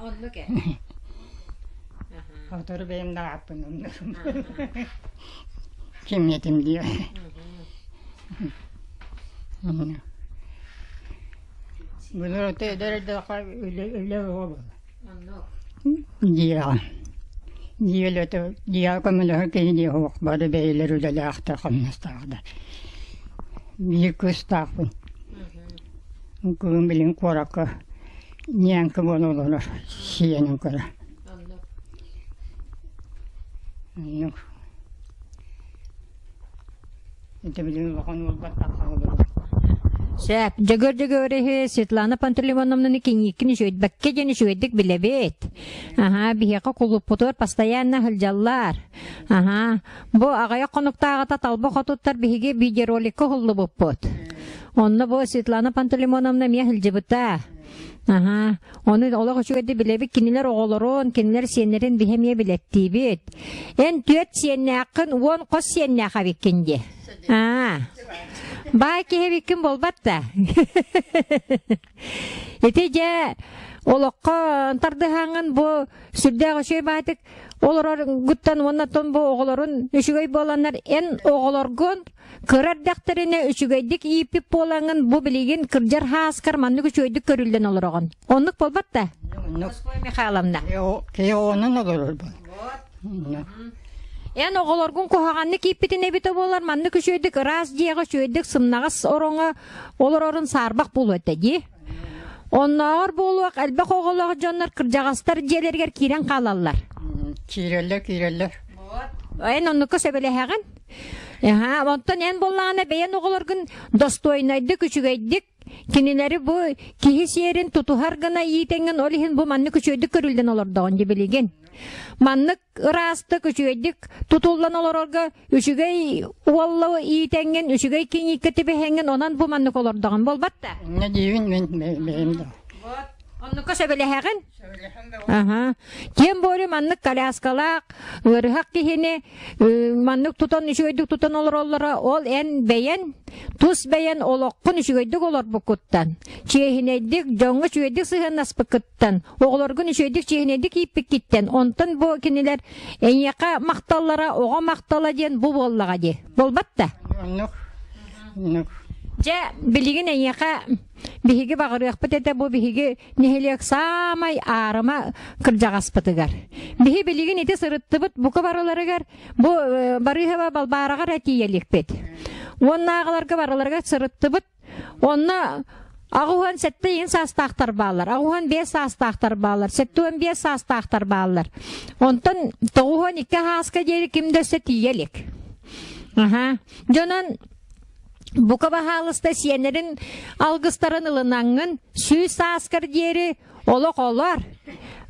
Оннук ээ. Сотору бэйэм да ааппын умнарым. кимиэтим дии. Былыр ото эдэр эрдэххэ үлэ үлэ бөҕө буолар. Дьиэҕэ. Дьиэ үлэтэ дьиэҕэ көмөлөһөр киһи дии суох бары бэйэлэр үлэлээхтэр хамнастаахтар. Биир кыыстаахпын. Кыыһым билигин куоракка ньээҥкэ буола олорор сиэнин көрө. Оннук. Ити билигин улахан уолбар тахса олорор. Сөп. Дьөгөр Дьөгүөрүһү Светлана Пантелеймоновнаны кинииккин үчүгэйбэккэ диэн үчүгэйдик билэбит. Аһаа, биһиэхэ кулууппутугар постоянно сылдьаллар. Аһаа, бу аҕыйах хонуктааҕыта талба хотуттар биһиги видеороликка уһуллубуппут. Онно бу Светлана Пантелеймоновна эмиэ сылдьыбыта. Аһаа, ону олох үчүгэйдик билэбит кинилэр оҕолорун, кинилэр сиэннэрин биһи эмиэ билэттиибит. Эн түөрт сиэннээххин, уон хос сиэннээх эбиккин дии. Аа. Баай киһи эбиккин буолбат да. Ити дьэ олоххо тардыһааҥҥын бу сүрдээх үчүгэй баайтык олорор гуттан уонна тон бу оҕолорун үчүгэй буоланнар эн оҕолоргун Кыра эрдэхтэринэ үчүгэйдик ииппит буолаҥҥын бу билигин кырдьар һааскар маннык үчүгэйдик көрүллэн олороҕун. Оннук буолбат да? Москва Михайловна. Киһи оҕонон олорор бу. Эн оҕолоргун куһаҕаннык ииппитин эбитэ буолар маннык үчүгэйдик ыраас дьиэҕэ үчүгэйдик сымнаҕас ороҥо олорорун саарбах буолуо этэ дии. Оннооҕор буолуох элбэх оҕолоох дьоннор кырдьаҕастар дьиэлэригэр киирэн хаалаллар. Киирэллэр, киирэллэр. Эн оннукка сөбүлэһэҕин? Аһаа, онтон эн буоллаҕына бэйэн оҕолоргун достойнайдык, үчүгэйдик кинилэри бу киһи сиэрин тутуһар гына иитэҥҥин ол иһин бу маннык үчүгэйдик көрүллэн олордоҕун дии билигин. Маннык ыраастык, үчүгэйдик тутуллан олорорго үчүгэй уолла иитэҥҥин, үчүгэй кинииккэ түбэһэҥҥин онон бу маннык олордоҕун буолбат да? Инньэ диибин мин бэйэм да. Оннукка сөбүлэһэҕин? Аха. Тем более маннык коляскалаах, ыарыһах киһини маннык тутан үчүгэйдик тутан олороллоро ол эн бэйэн тус бэйэн олоххун үчүгэйдик олорбуккуттан, чиэһинэйдик, дьоҥҥо үчүгэйдик сыһыаннаспыккыттан, оҕолоргун үчүгэйдик чиэһинэйдик ииппиккиттэн, онтон бу кинилэр эйиэхэ махталлара оҕо махтала диэн бу буоллаҕа дии. Буолбат да? Оннук. Оннук. Дьэ, билигин эйиэхэ биһиги баҕарыахпыт этэ бу биһиги нэһилиэк саамай аарыма кырдьаҕаспытыгар. Биһи билигин ити сырыттыбыт бука барыларыгар бу Барыыһаба Балбаараҕар этиийэликпит. Уоннааҕыларга барыларыгар сырыттыбыт. Онно аҕуһан сэттэ иһин саастаахтар бааллар, аҕуһан биэс саастаахтар бааллар, сэттэ биэс саастаахтар бааллар. Онтон тоҕуһан икки хааска диэри ким да өссө тиийэ илик. Аха. Дьонон Бука баһаалыста сиэннэрин алгыстарын ылынаҥҥын сүүс сааскар диэри олох олор.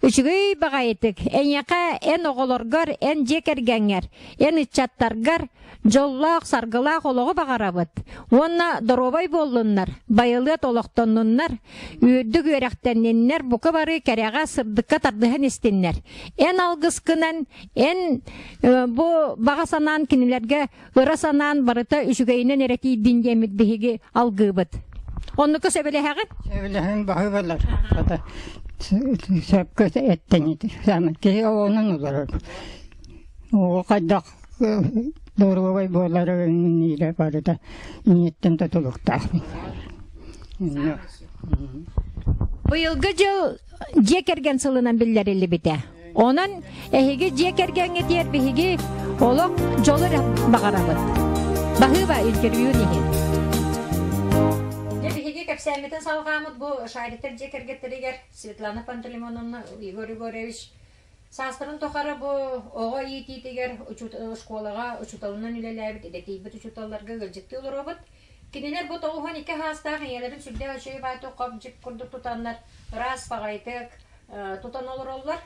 Үчүгэй баҕайытык эйиэхэ эн оҕолоргор, эн дьиэ кэргэҥҥэр, эн ыччаттаргар дьоллоох, саргылаах олоҕу баҕарабыт. Уонна доруобай буоллуннар, байылыат олохтоннуннар, үрдүк үөрэхтэнниннэр, бука бары кэрэҕэ, сырдыкка тардыһан истиннэр. Эн алгыскынан, эн бу баҕа санаан кинилэргэ ыра санаан барыта үчүгэйинэн эрэ тиийдин диэммит биһиги алгыыбыт. Оннука сөбүлэһэҕит? Сөбүлэһэн баһыыбалар. Хата сөпкө эттэнит. Киһи оҕонон олорор. Оҕо хайдах доруобай буолара иҥниирэ барыта ийэттэн тутулуктаах. Быйылгы дьыл дьиэ кэргэн сылынан биллэриллибитэ. Онон эһиги дьиэ кэргэҥҥитигэр биһиги олох дьолу эрэ баҕарабыт. Баһыыба интервью иһин. Дьэ биһиги кэпсээммитин салҕааммыт бу Шариктар дьиэ кэргэттэригэр Светлана Пантелеймоновна, Егор Егорович саастарын тухары бу оҕо иитиитигэр школаҕа учууталынан үлэлээбит, идэтийбит учууталларга ыалдьыттыы олоробут. Кинилэр бу тоҕуһан икки саастаах ийэлэрин сүрдээх үчүгэй баайтык хоп-дьип курдук тутаннар ыраас баҕайытык тутан олороллор.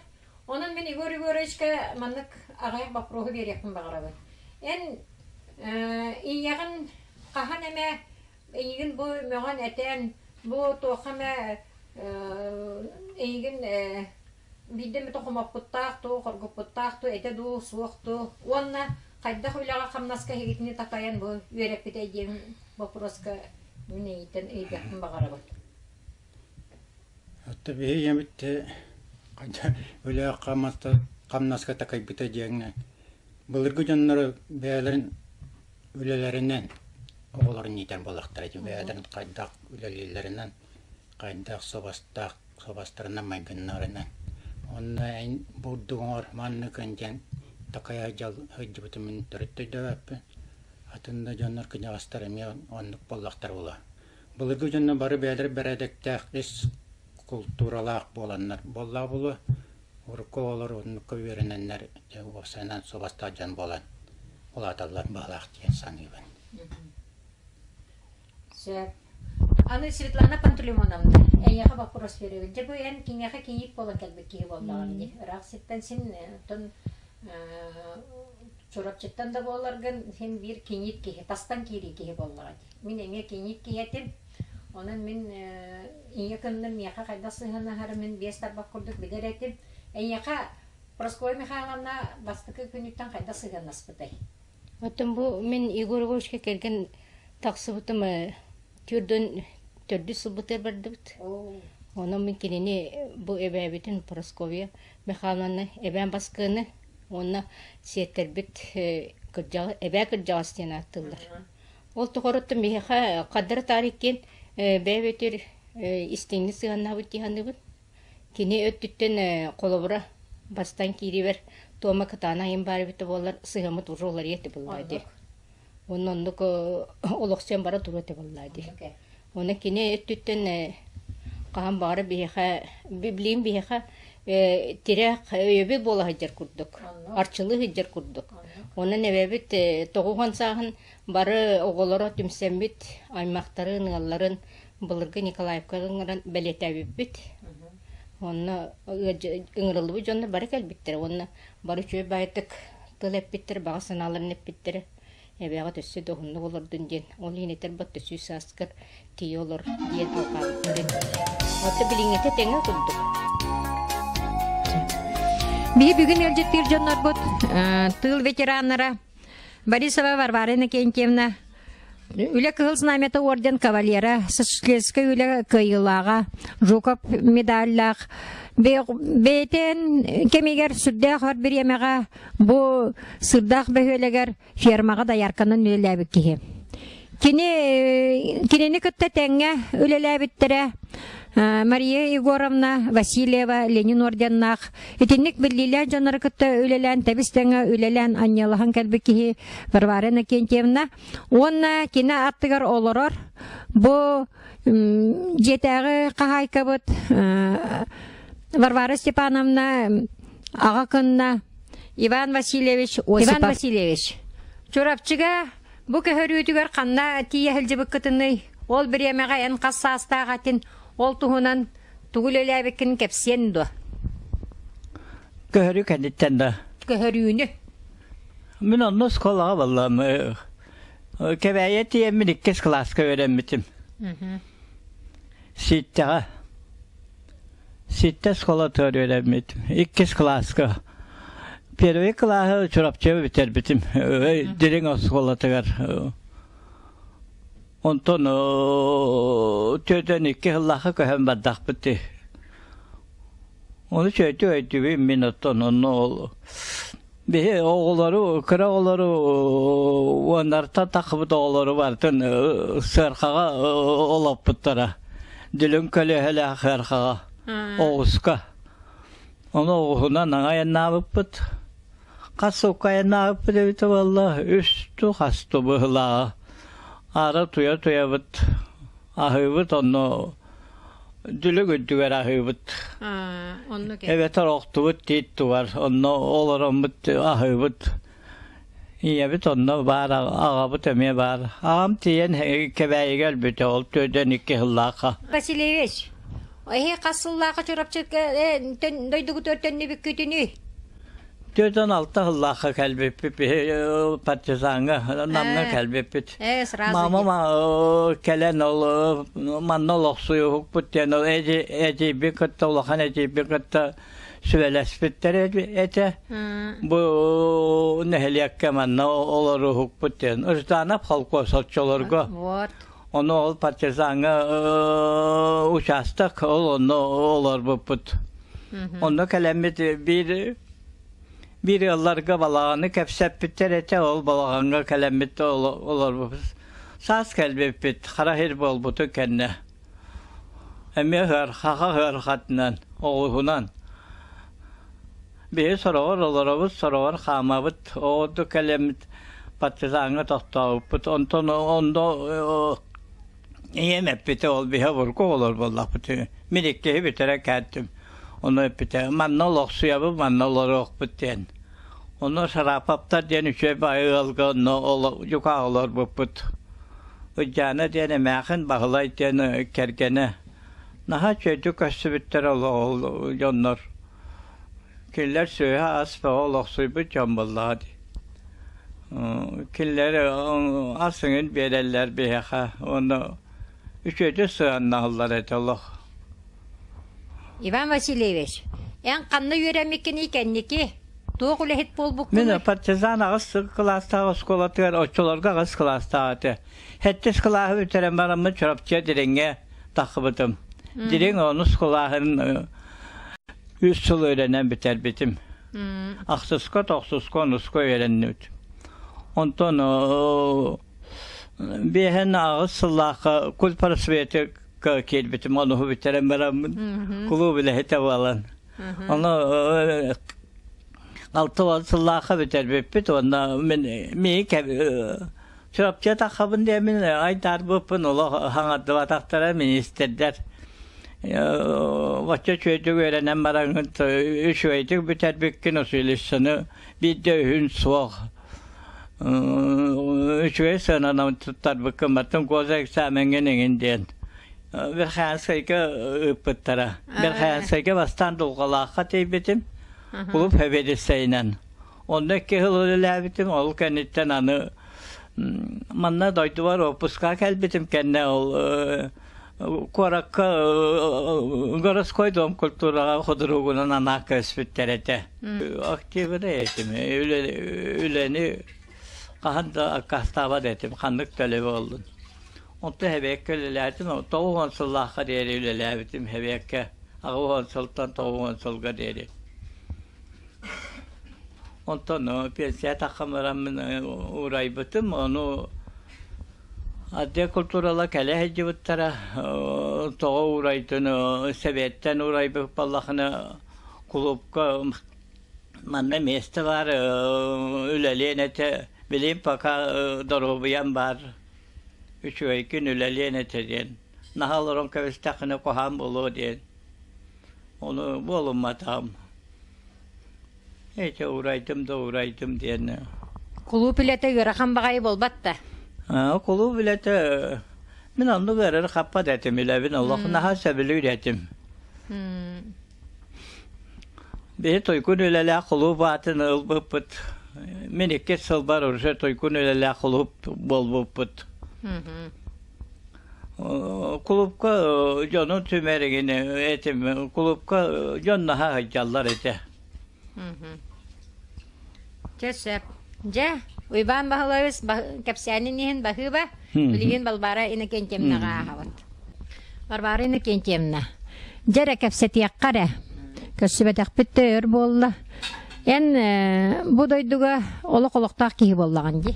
Онон мин Егор Егоровичка маннык аҕыйах боппуруоһу биэриэхпин баҕарабын. Эн ийэҕин хаһан эмэ эйигин бу мөҕөн этэн, бу туохха эмэ эйигин биирдэ эмэ хомоппуттаах дуу, хоргуппуттаах дуу, этэ дуу, суох дуу уонна хайдах үлэҕэ-хамнаска эһигитини такайан бу үөрэппитэй диэн боппуруоска мин эйиттэн ыйытыахпын баҕарабын. Отто биһи ийэбит үлэҕэ хамнаска такайбыта диэҥҥэ былыргы дьоннору бэйэлэрин үлэлэринэн оҕолорун иитэн буоллахтара ити бэйэлэрин хайдах үлэлииллэринэн, хайдах собостаах собостарынан майгыннарынан. Онно эн бурдук оҥор манныкын диэн такайа сылдьыбытын мин төрүт өйдөөбөппүн. Атын да дьоннор кыньаҕастар эмиэ оннук буоллахтара буолуо. Былыргы дьоннор бары бэйэлэрэ бэрээдэктээх ис култууралаах буоланнар буоллаҕа буолуо. Урукку оҕолор оннукка үөрэнэннэр дьэ уопсайынан суобастаах дьон буолан улааталлар быһыылаах диэн саныыбын. Сөп. Аны Светлана Пантелеймоновна, эйиэхэ боппуруос биэрэбин. Дьэ бу эн киниэхэ кийиит буолан кэлбит киһи буоллаҕыҥ дии. Ыраах сиртэн син оттон Чурапчыттан да буоларгын син биир кийиит киһи, тастан киирии киһи буоллаҕа дии. Мин эмиэ кийиит киһи этим. Онон мин ийэ кынным миэхэ хайдах сыһыаннаһарын мин биэс тарбах курдук билэр этим. Эйиэхэ Прасковья Михайловна бастакы күнүттэн хайдах сыһыаннаспытай? Оттон бу мин Егор Егоровичка кэргэн тахсыбытым төрдүн төрдүс сылбытыгар бардыбыт. Онон мин кинини бу эбээбитин Прасковья Михайловнаны эбээн Баскыаны уонна сиэттэрбит кырдьаҕас эбээ кырдьаҕас диэн ааттыыллар. Ол тухары миэхэ хаддара таарыккин бэйэбитир истиҥник сыһыаннаабыт дии саныыбын. Кини өттүттэн холобура бастаан киириибэр туома кытаанах айан баар эбитэ буоллар сыһыаммыт уже уларыйа этэ буоллаа дии. Уонна оннук олохсуйан бара туруо этэ буоллаа дии. Уонна кини өттүттэн хаһан баҕара биһиэхэ билигин биһиэхэ тирэх өйөбүл буола сылдьар курдук, арчылыы сылдьар курдук. Онон эбэбит тоҕуһан сааһын бары оҕолоро түмсэммит аймахтарын, ыалларын былыргы Николаевка ыҥыран бэлиэтээбиппит. Онно ыҥырыллыбыт дьоннор бары кэлбиттэрэ уонна бары үчүгэй баайдык тыл эппиттэр, баҕа санааларын эппиттэрэ. Эбээҕит өссө да уһуннук олордун диэн, ол иһин этэр батта сүүс сааскар тиийэ олор диэн алҕаабыттар этэ. Оттон билиҥҥитэ тэҥэ курдук. Биһи бүгүн ыалдьыттыыр дьоннорбут тыыл ветераннара Борисова Варвара Иннокентьевна, Үлэ Кыһыл Знамята орден кавалера, Социалистическай үлэ кыайыылааҕа, Жуков медаллаах, бэйэтин кэмигэр сүрдээх өр бириэмэҕэ бу Сырдаах бөһүөлэгэр фермаҕа доярканан үлэлээбит киһи. Кини кинини кытта тэҥҥэ үлэлээбиттэрэ Мария Егоровна Васильева Ленин орденнаах итинник биллиилээх дьоннору кытта үлэлээн тэбис-тэҥэ үлэлээн анньыалаһан кэлбит киһи Варвара Иннокентьевна уонна кини аттыгар олорор бу дьиэтээҕи хаһаайкабыт Варвара Степановна аҕа кынна Иван Васильевич Осипов. Иван Васильевич, Чурапчыга Бу көһөрүүтүгэр ханна тиийэ сылдьыбыккытыный? Ол бириэмэҕэ эн хас саастаах этин? Ол туһунан тугу үлэлээбиккин кэпсиэн дуо? Көһөрүү кэнниттэн да. Көһөрүүнү. Мин онно оскуолаҕа баллам. Кэбээйи тиийэммин иккис кылааска үөрэммитим. Ситтэҕэ. Ситтэ оскуолатыгар үөрэммитим. Иккис кылааска. Первый кылааһы Чурапчыга бүтэрбитим. Дириҥ оскуолатыгар. Онтон 42 сыллаахха көһөн бардахпыт дии. Ону чөйтү өйдүбүн мин оттон онно ол биһи оҕолору, кыра оҕолору уоннартан таххыбыт оҕолору барытын сыархаҕа олоппуттара. Дүлүҥ көлүөһэлээх сыархаҕа, оҕуска. Ону оҕуһунан аҥа айаннаабыппыт. Хас суукка айаннаабыппыт эбитэ буолла, үс ту хас ту быһылааҕа. Аара туйа-туйабыт, аһыыбыт онно дүлүк үрдүгэр аһыыбыт. Эбэтэр охтубут тиит тугар, онно олороммут аһыыбыт. Ийэбит онно баар, аҕабыт эмиэ баар. Аҕам тиийэн Кэбээйигэ өлбүтэ, ол 42 сыллаахха. Васильевич, эһи хас сыллаахха Чурапчыга дойдугутугар төннүбүккүтүнүй? 46 сыллаахха кэлбиппит партизаҥҥа Намҥа кэлбиппит. Мама кэлэн ол манна олохсуйуһукпут диэн ол эдьиийбин кытта улахан эдьиийбин кытта сүбэлэспиттэр этэ. Бу нэһилиэккэ манна олоруһукпут диэн. Жданов холкуос оччолорго. Вот. Ону ол партизаҥҥа учаастак ол онно олорбуппут. Онно кэлэммит биир Биир ыалларга балаҕаны кэпсэппиттэр этэ, ол балаҕаҥҥа кэлэммит олорбуппут. Саас кэлбиппит, хара сир буолбутун кэннэ. Эмиэ ыархаха ыархатынан, оҕуһунан. Биһи сороҕор олоробут, сороҕор хаамабыт. Оҕурдук кэлэммит партизаҥҥа тохтообуппут. Онтон онно ийэм эппитэ ол биһи обургу оҕолор буоллахпыт. Мин иккиһи бүтэрэ кээттим. Ону эппитэ, манна олохсуйабыт, манна олоруохпут диэн. Ону Шараповтар диэн үчүгэй баайы ыалга онно дьукаах олорбуппут. Ыдьаана диэн эмээхин Баһылай диэн кэргэнэ наһаа үчүгэйдик көрсүбүттэр ол дьоннор. Кинилэр сүөһү-ас бөҕө олохсуйбут дьон буоллаҕа дии. Кинилэр ас иҥин биэрэллэр биһиэхэ уонна үчүгэйдик сыһыаннаһаллар этэ олох. Иван Васильевич, эн ханна үөрэммиккиний кэнники? Туох үлэһит буолбуккунуй? Мин партизан аҕыс кылаастаах оскуолатыгар оччолорго аҕыс кылаастаах этэ. Сэттис кылааһы бүтэрэн бараммын Чурапчы Дириҥҥэ тахсыбытым. Дириҥ онус кылааһын үс сыл үөрэнэн бүтэрбитим. Ахсыска, тохсуска, онуска үөрэннибит. Онтон биэһэн аҕыс сыллаахха культпросветы киирбитим, онуһу бүтэрэн бараммын кулууп үлэһитэ буолан. Ону 60 сыллаахха бүтэрбиппит уонна мин миги Чурапчы таххабын диэмин айдаарбыппын олох хаҥардыбатахтара министрдэр бачча үчүгэйдик үөрэнэн бараҥҥын үчүгэйдик бүтэрбиккин училищены биирдэ үһүн суох үчүгэй сыананан туттарбыккын баттын госэксаамеҥҥин эҥин диэн Верхоянскайга ыыппыттара. Верхоянскайга бастаан Дулҕалаахха тиийбитим кулууп сэбиэдиссэйинэн. Онно икки сыл үлэлээбитим, ол кэнниттэн аны манна дойдубар отпуска кэлбитим кэннэ ол куоракка городской дом культураҕа худругунан анаан көспүттэр этэ. Активнай этим, үлэни хаһан да аккаастаабат этим, ханнык да үлэ буоллун. Онтон Хэбиэккэ үлэлээтим, 90 сыллаахха диэри үлэлээбитим Хэбиэккэ, 80 сылтан 90 сылга диэри. Онтон пенсия таххан бараммын уурайбытым, ону отдел культурала кэлэ сылдьыбыттара, тоҕо уурайдын, сэбиэттэн уурайбыт буоллахына кулуупка манна миэстэ баар, үлэлиэн этэ, билигин пока доруобуйам баар, үчүгэйгин үлэлиэн этэ диэн, наһаа олорон кэбистэххинэ куһаҕан буолуо диэн. Ону буолумматаҕым. Эчэ уурайдым да уурайдым диэн. Кулууп үлэтэ ыарахан баҕайы буолбат да? Кулууп үлэтэ мин оннук ыарары хаппат этим үлэбин олох наһаа сөбүлүүр этим. Биһи туйгун үлэлээх кулууп аатын ылбыппыт. Мин иккис сылбар уже туйгун үлэлээх кулууп буолбуппут. Кулуупка дьону түмэр игин этим. Кулуупка дьон наһаа сылдьаллар этэ. Чэ сөп. Дьэ, Уйбаан Баһылайбыс кэпсээнин иһин баһыыба. Билигин Балбаара Иннокентьевнаҕа ааһабыт. Варвара Иннокентьевна, дьэ эрэ кэпсэтиэххэ эрэ. Көрсүбэтэхпит да өр буолла. Эн бу дойдуга олох олохтоох киһи буоллаҕын дии.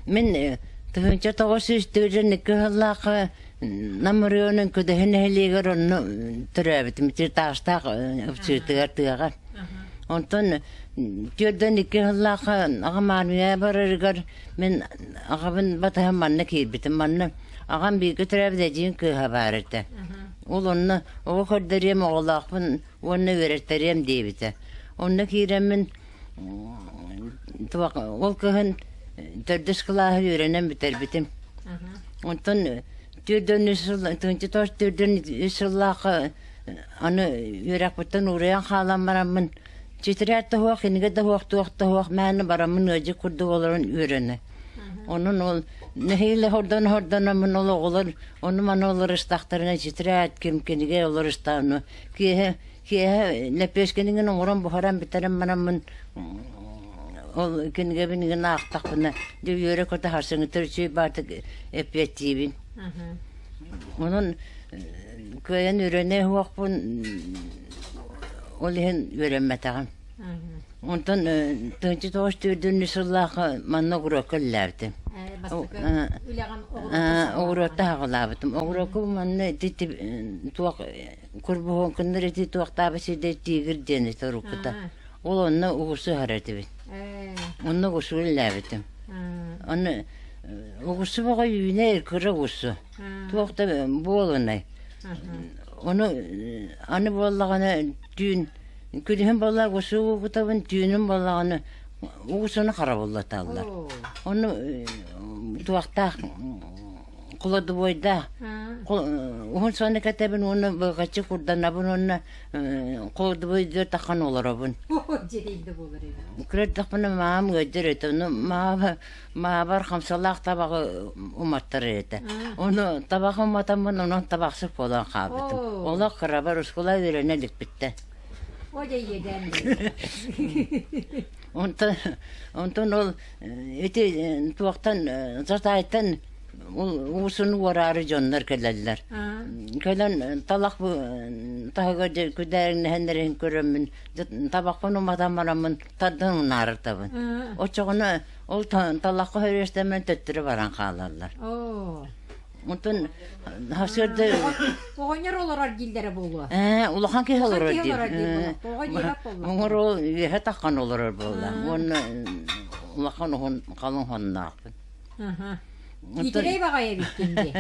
Мин 1992 сыллаахха Нам оройуонун Кудаһы нэһилиэгэр онно төрөөбүтүм. Ити Таастаах ыпсыытыгар тыаҕа. Онтон 42 сыллаахха аҕам армияҕа барарыгар мин аҕабын батыһан манна киирбитим. Манна аҕам бииргэ төрөөбүт эдьиийин кыыһа баар этэ. Ол онно оҕо көрдөрүөм, оҕолоохпун уонна үөрэттэриэм диэбитэ. Онно киирэммин ол кыһын төрдүс кылааһы үөрэнэн бүтэрбитим. Онтон 1994 сыллаахха аны үөрэхпиттэн уурайан хаалан бараммын тетрадь да суох, кинигэ да суох, туох да суох мээнэ бараммын ыалдьыт курдук олорон үөрэнэ. Онон ол нэһиилэ хордоно-хордономмун ол оҕолор ону-маны олорустахтарына тетрадь ким кинигэ олорустаҕына киэһэ киэһэ лэппиэскэни оҥорон буһаран бүтэрэн бараммын ол кинигэбин игин аахтахпына дьэ үөрэ-көтө харсыҥҥыттар үчүгэй баартык эппиэттиибин. Онон кыайан үөрэнэ суохпун ол иһин үөрэммэтэҕим. Онтон тыынчы тоҕус түүрдүннү сыллаахха манна оҕуруокка үлэлээбитим. Оҕуруотта хаҕалаабытым. Оҕуруокка манна ити туох курбуһуоҥкуннар ити туохтаабыт сирдэр тигр диэн ити уруккута. Ол онно угусу ыһар этибит. Онно угусу үлэлээбитим. Ону угусу бөҕө үүнэ кыра угусу. Туох да буолунай. Ону аны буоллаҕына түүн күнүһүн буолла угусу угутабын, түүнүн буоллаҕына угусуну харабыллаталлар. Ону туохтаах холодовойдаах уһун сону кэтэбин уонна быгаччы курданабын уонна холодовойдугар тахан олоробун. Кырдахпына маам ыалдьар этэ, ону маабар хамсалаах табаҕы уматтар этэ. Ону табах уматаммын онон табахсыт буолан хаалбытым. Олох кырабар ускула үөрэнэ иликпиттэн. Онтон онтон ол ити туохтан Сатаайтан уусун уораары дьоннор кэлэллэр. Кэлэн талах таһыгар күдээриҥнэһэннэрин көрөммүн табахпын уматан бараммын тардан унаарытабын. Оччоҕуна ол талахха хөрүөстэммин төттөрү баран хаалаллар. Онтон сарсыарда Оҕонньор олорор дииллэрэ буолуо. Ээ, улахан киһи олорор диир. Оҥор ол үөһэ таххан олорор буолла. Уонна улахан уһун халыҥ хонноохпун. Киитирэй баҕайы эбиккин дии.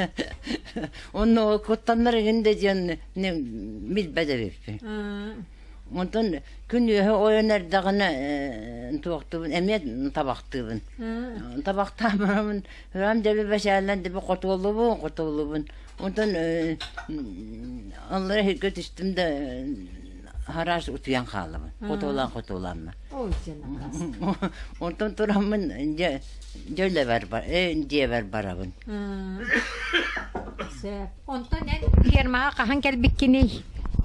Онно куттаннар игин да диэн билбэт эбиппин. Онтон күн үөһэ ойон эрдэҕинэ туохтуубун эмиэ табахтыыбын. Табахтаан бараммын Һыам дьэби бэсээллэн дьэби хотуоллубун, хотуоллубун. Онтон аллара иһиргэ түстүм да хараас утуйан хаалабын. Хотуолаан хотуолааммын. Онтон тураммын дьэ дьэ бар дьиэбэр барабын. Онтон эн фермаҕа хаһан кэлбиккиний?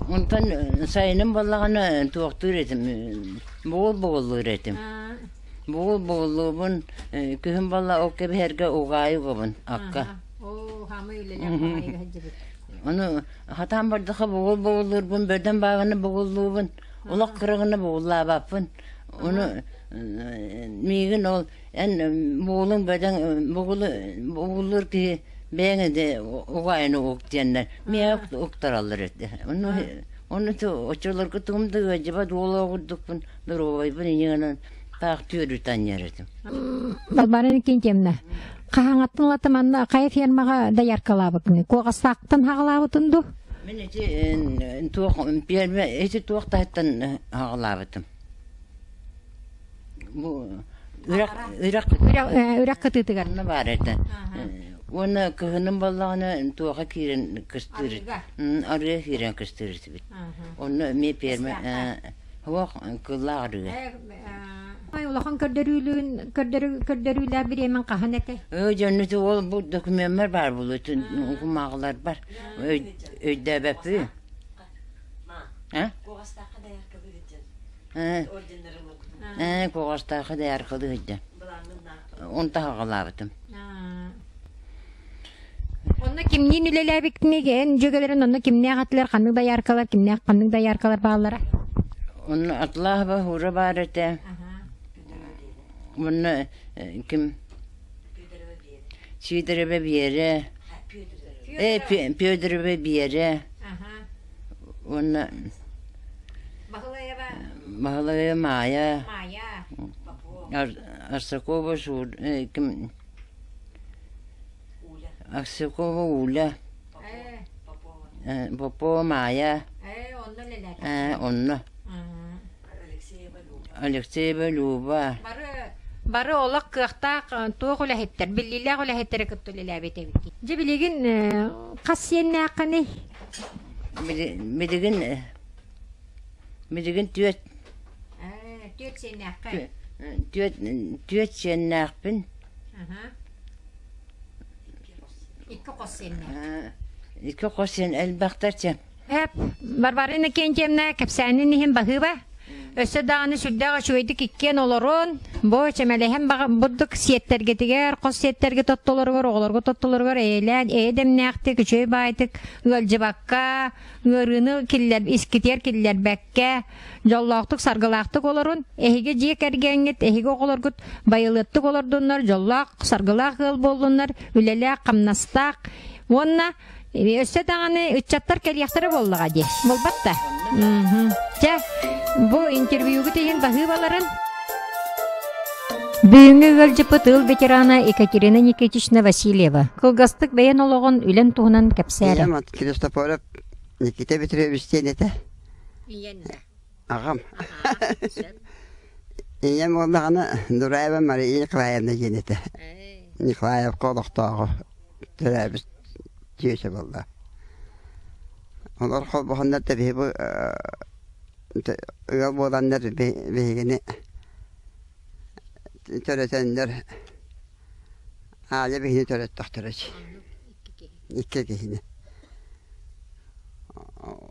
Онтон сайыным буоллаҕына туохтуур этим, бугул бугуллуур этим. Бугул бугуллуубун, күһүн буолла ол кэбиһэргэ угаайы угабын акка. Оо, хаамай үлэлээх баҕайыга сылдьыбыт. Ону хатаан бардаха бугул бугуллуурбун, бөдөҥ бааҕына бугуллуубун, олох кырагына бугуллаабаппын. Ону миигин ол эн бугулуҥ бөдөҥ бугулу бугуллуур киһи бэйэҥ ити угаайыны ук диэннэр миэхэ уктараллар этэ. Ону ону оччолорго тугум да ыалдьыбат уола курдукпун доруобайбын инньэ гынан таах түөрү танньар этим. Балбаара Иннокентьевна, хаһаҥаттан ылата манна хайа фермаҕа дояркалаабытыный? Куоҕастаахтан хаҕалаабытын дуу? Мин ити туох пиэрмэ ити туох таһыттан хаҕалаабытым. Бу үрэх үрэх үрэх кытыытыгар. Онно баар этэ. Уонна кыһыным буоллаҕына туоха киирэн кыстыыр арыа киирэн кыстыыр этибит. Онно эмиэ пиэрмэ Суох, кыллаах арыгы. Ой, улахан көрдөрүүлүүн көрдөрүүлээх бириэмэн хаһан этэй? Өө дьонну ол бу докумеммар баар буолуутун кумааҕыларбар өйдөөбөппүн. А? Ээ, куоҕастаахха даяркалыы сылдьан. Онто хаҕалаабытым. Онно кимниин үлэлээбиккиний? Эн дьүөгэлэрин онно кимнээх этилэр, ханнык дояркалар, кимнээх ханнык дояркалар бааллара? Онно Атлаһова Хура баар этэ. Онно ким Сидорова Биэрэ. Э, Федорова Биэрэ. Уонна Баһылаева Баһылаева Маайа. Маайа. Арсакова ким Аксакова Уля, Попова Маайа, онно Алексеева Люба. Бары олох кыахтаах туох үлэһиттэр, биллиилээх үлэһиттэри кытта үлэлээбит эбиккит. Дьэ билигин хас сиэннээххиний? Билигин билигин түөрт Түөрт сиэннээххин. Түөрт түөрт сиэннээхпин. Икки хос сиэннээх. Икки хос сиэн элбэхтэр сиэн. Эп, Варвара Иннокентьевна кэпсээнин иһин баһыыба. Өссө даҕаны сүрдээх үчүгэйдик иккиэн олорон, бу чэмэлэһэн бурдук сиэттэргитигэр, хос сиэттэргэ тоттолоругар, оҕолорго тоттолоругар эйэлээн, эйэ дэмнээхтик, үчүгэй баайтык ыалдьыбакка, ыарыыны киллэр, искитиэр киллэрбэккэ, дьоллоохтук, саргылаахтык олорун, эһиги дьиэ кэргэҥҥит, эһиги оҕолоргут байылыаттык олордуннар, дьоллоох, саргылаах ыал буоллуннар, үлэлээх, хамнастаах уонна Өссө даҕаны ыччаттар кэлиэхтэрэ буоллаҕа дии. Буолбат да? Чэ, бу интервьюгут иһин баһыыбаларын. Бүгүҥҥү ыалдьыппыт тыыл ветерана Екатерина Никитична Васильева. Кылгастык бэйэн олоҕун, үлэн туһунан кэпсээрэ. Ийэм Христофоров Никита Петрович диэн этэ. Аҕам. Ийэм буоллаҕына Дураева Мария Николаевна диэн этэ. Николаевка олохтооҕо төрөөбүт дьиэсэ буолла. Олор холбоһоннор да биһи бу ыал буоланнар биһигини төрөтөннөр Аайа биһини төрөттөхтөрө икки киһини.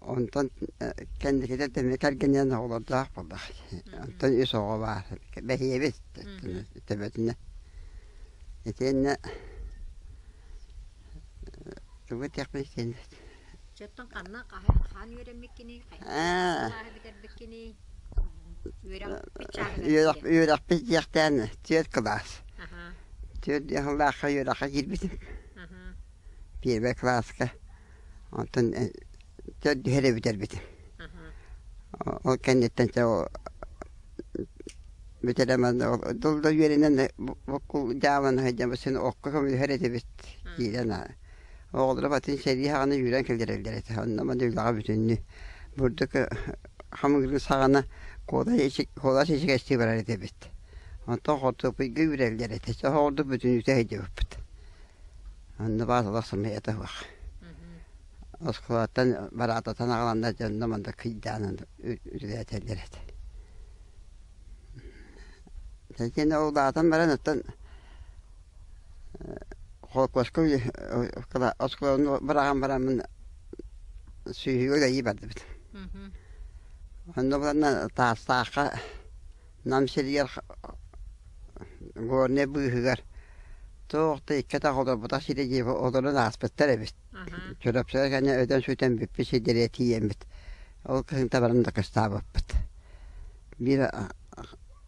Онтон кэнникитэ тэмэ кэргэнинэн оҕолордоох буоллах. Онтон үс оҕо баар. Бэһиэбит төбөтүнэ. Итиэннэ тугу этиэхпин истиэннэ. Чөттөн ханна хаан үөрэммиккиний, хайа бүтэрбиккиний? Үөрэхпит диэхтээн түөрт кылаас. Түөрт сыллаахха үөрэххэ киирбитим. Первый класска. Онтон төрдүһэ эрэ бүтэрбитим. Ол кэнниттэн чэ бүтэрэн дыл да үөрэнэн буккул дьаабан сылдьан син окко көмөлөһөр этибит киирэн оҕолоро батын сэрии саҕана үүрэн кэлэрэллэр этэ онно маны үлэҕэ бүтүннүү бурдук хамыырын саҕана куолас ичигэстии барар этибит онтон хортуоппуйга үүрэллэр этэ чэ оҕолордук бүтүннүүтэ сылдьыбыппыт Онно бааталар сымыйата суох. Оскуолаттан бараататан аҕаланнар дьонно манна кыйдаанан үлэлэтэллэр этэ. Итиэннэ улаатан баран оттон холкуоска оскуоланы быраҕан бараммын сүөһүгэ үлэлии бардыбыт. Онно буланна Таастаахха Нам сиригэр Горнай быыһыгар туох да икки атах олорботох сирэ дии олорон ааспыттар эбит. Чурапчыга кэннэ өтөн-сүтэн бүппүт сирдэригэр тиийэммит. Ол кыһын табарын да кыстаабыппыт. Биир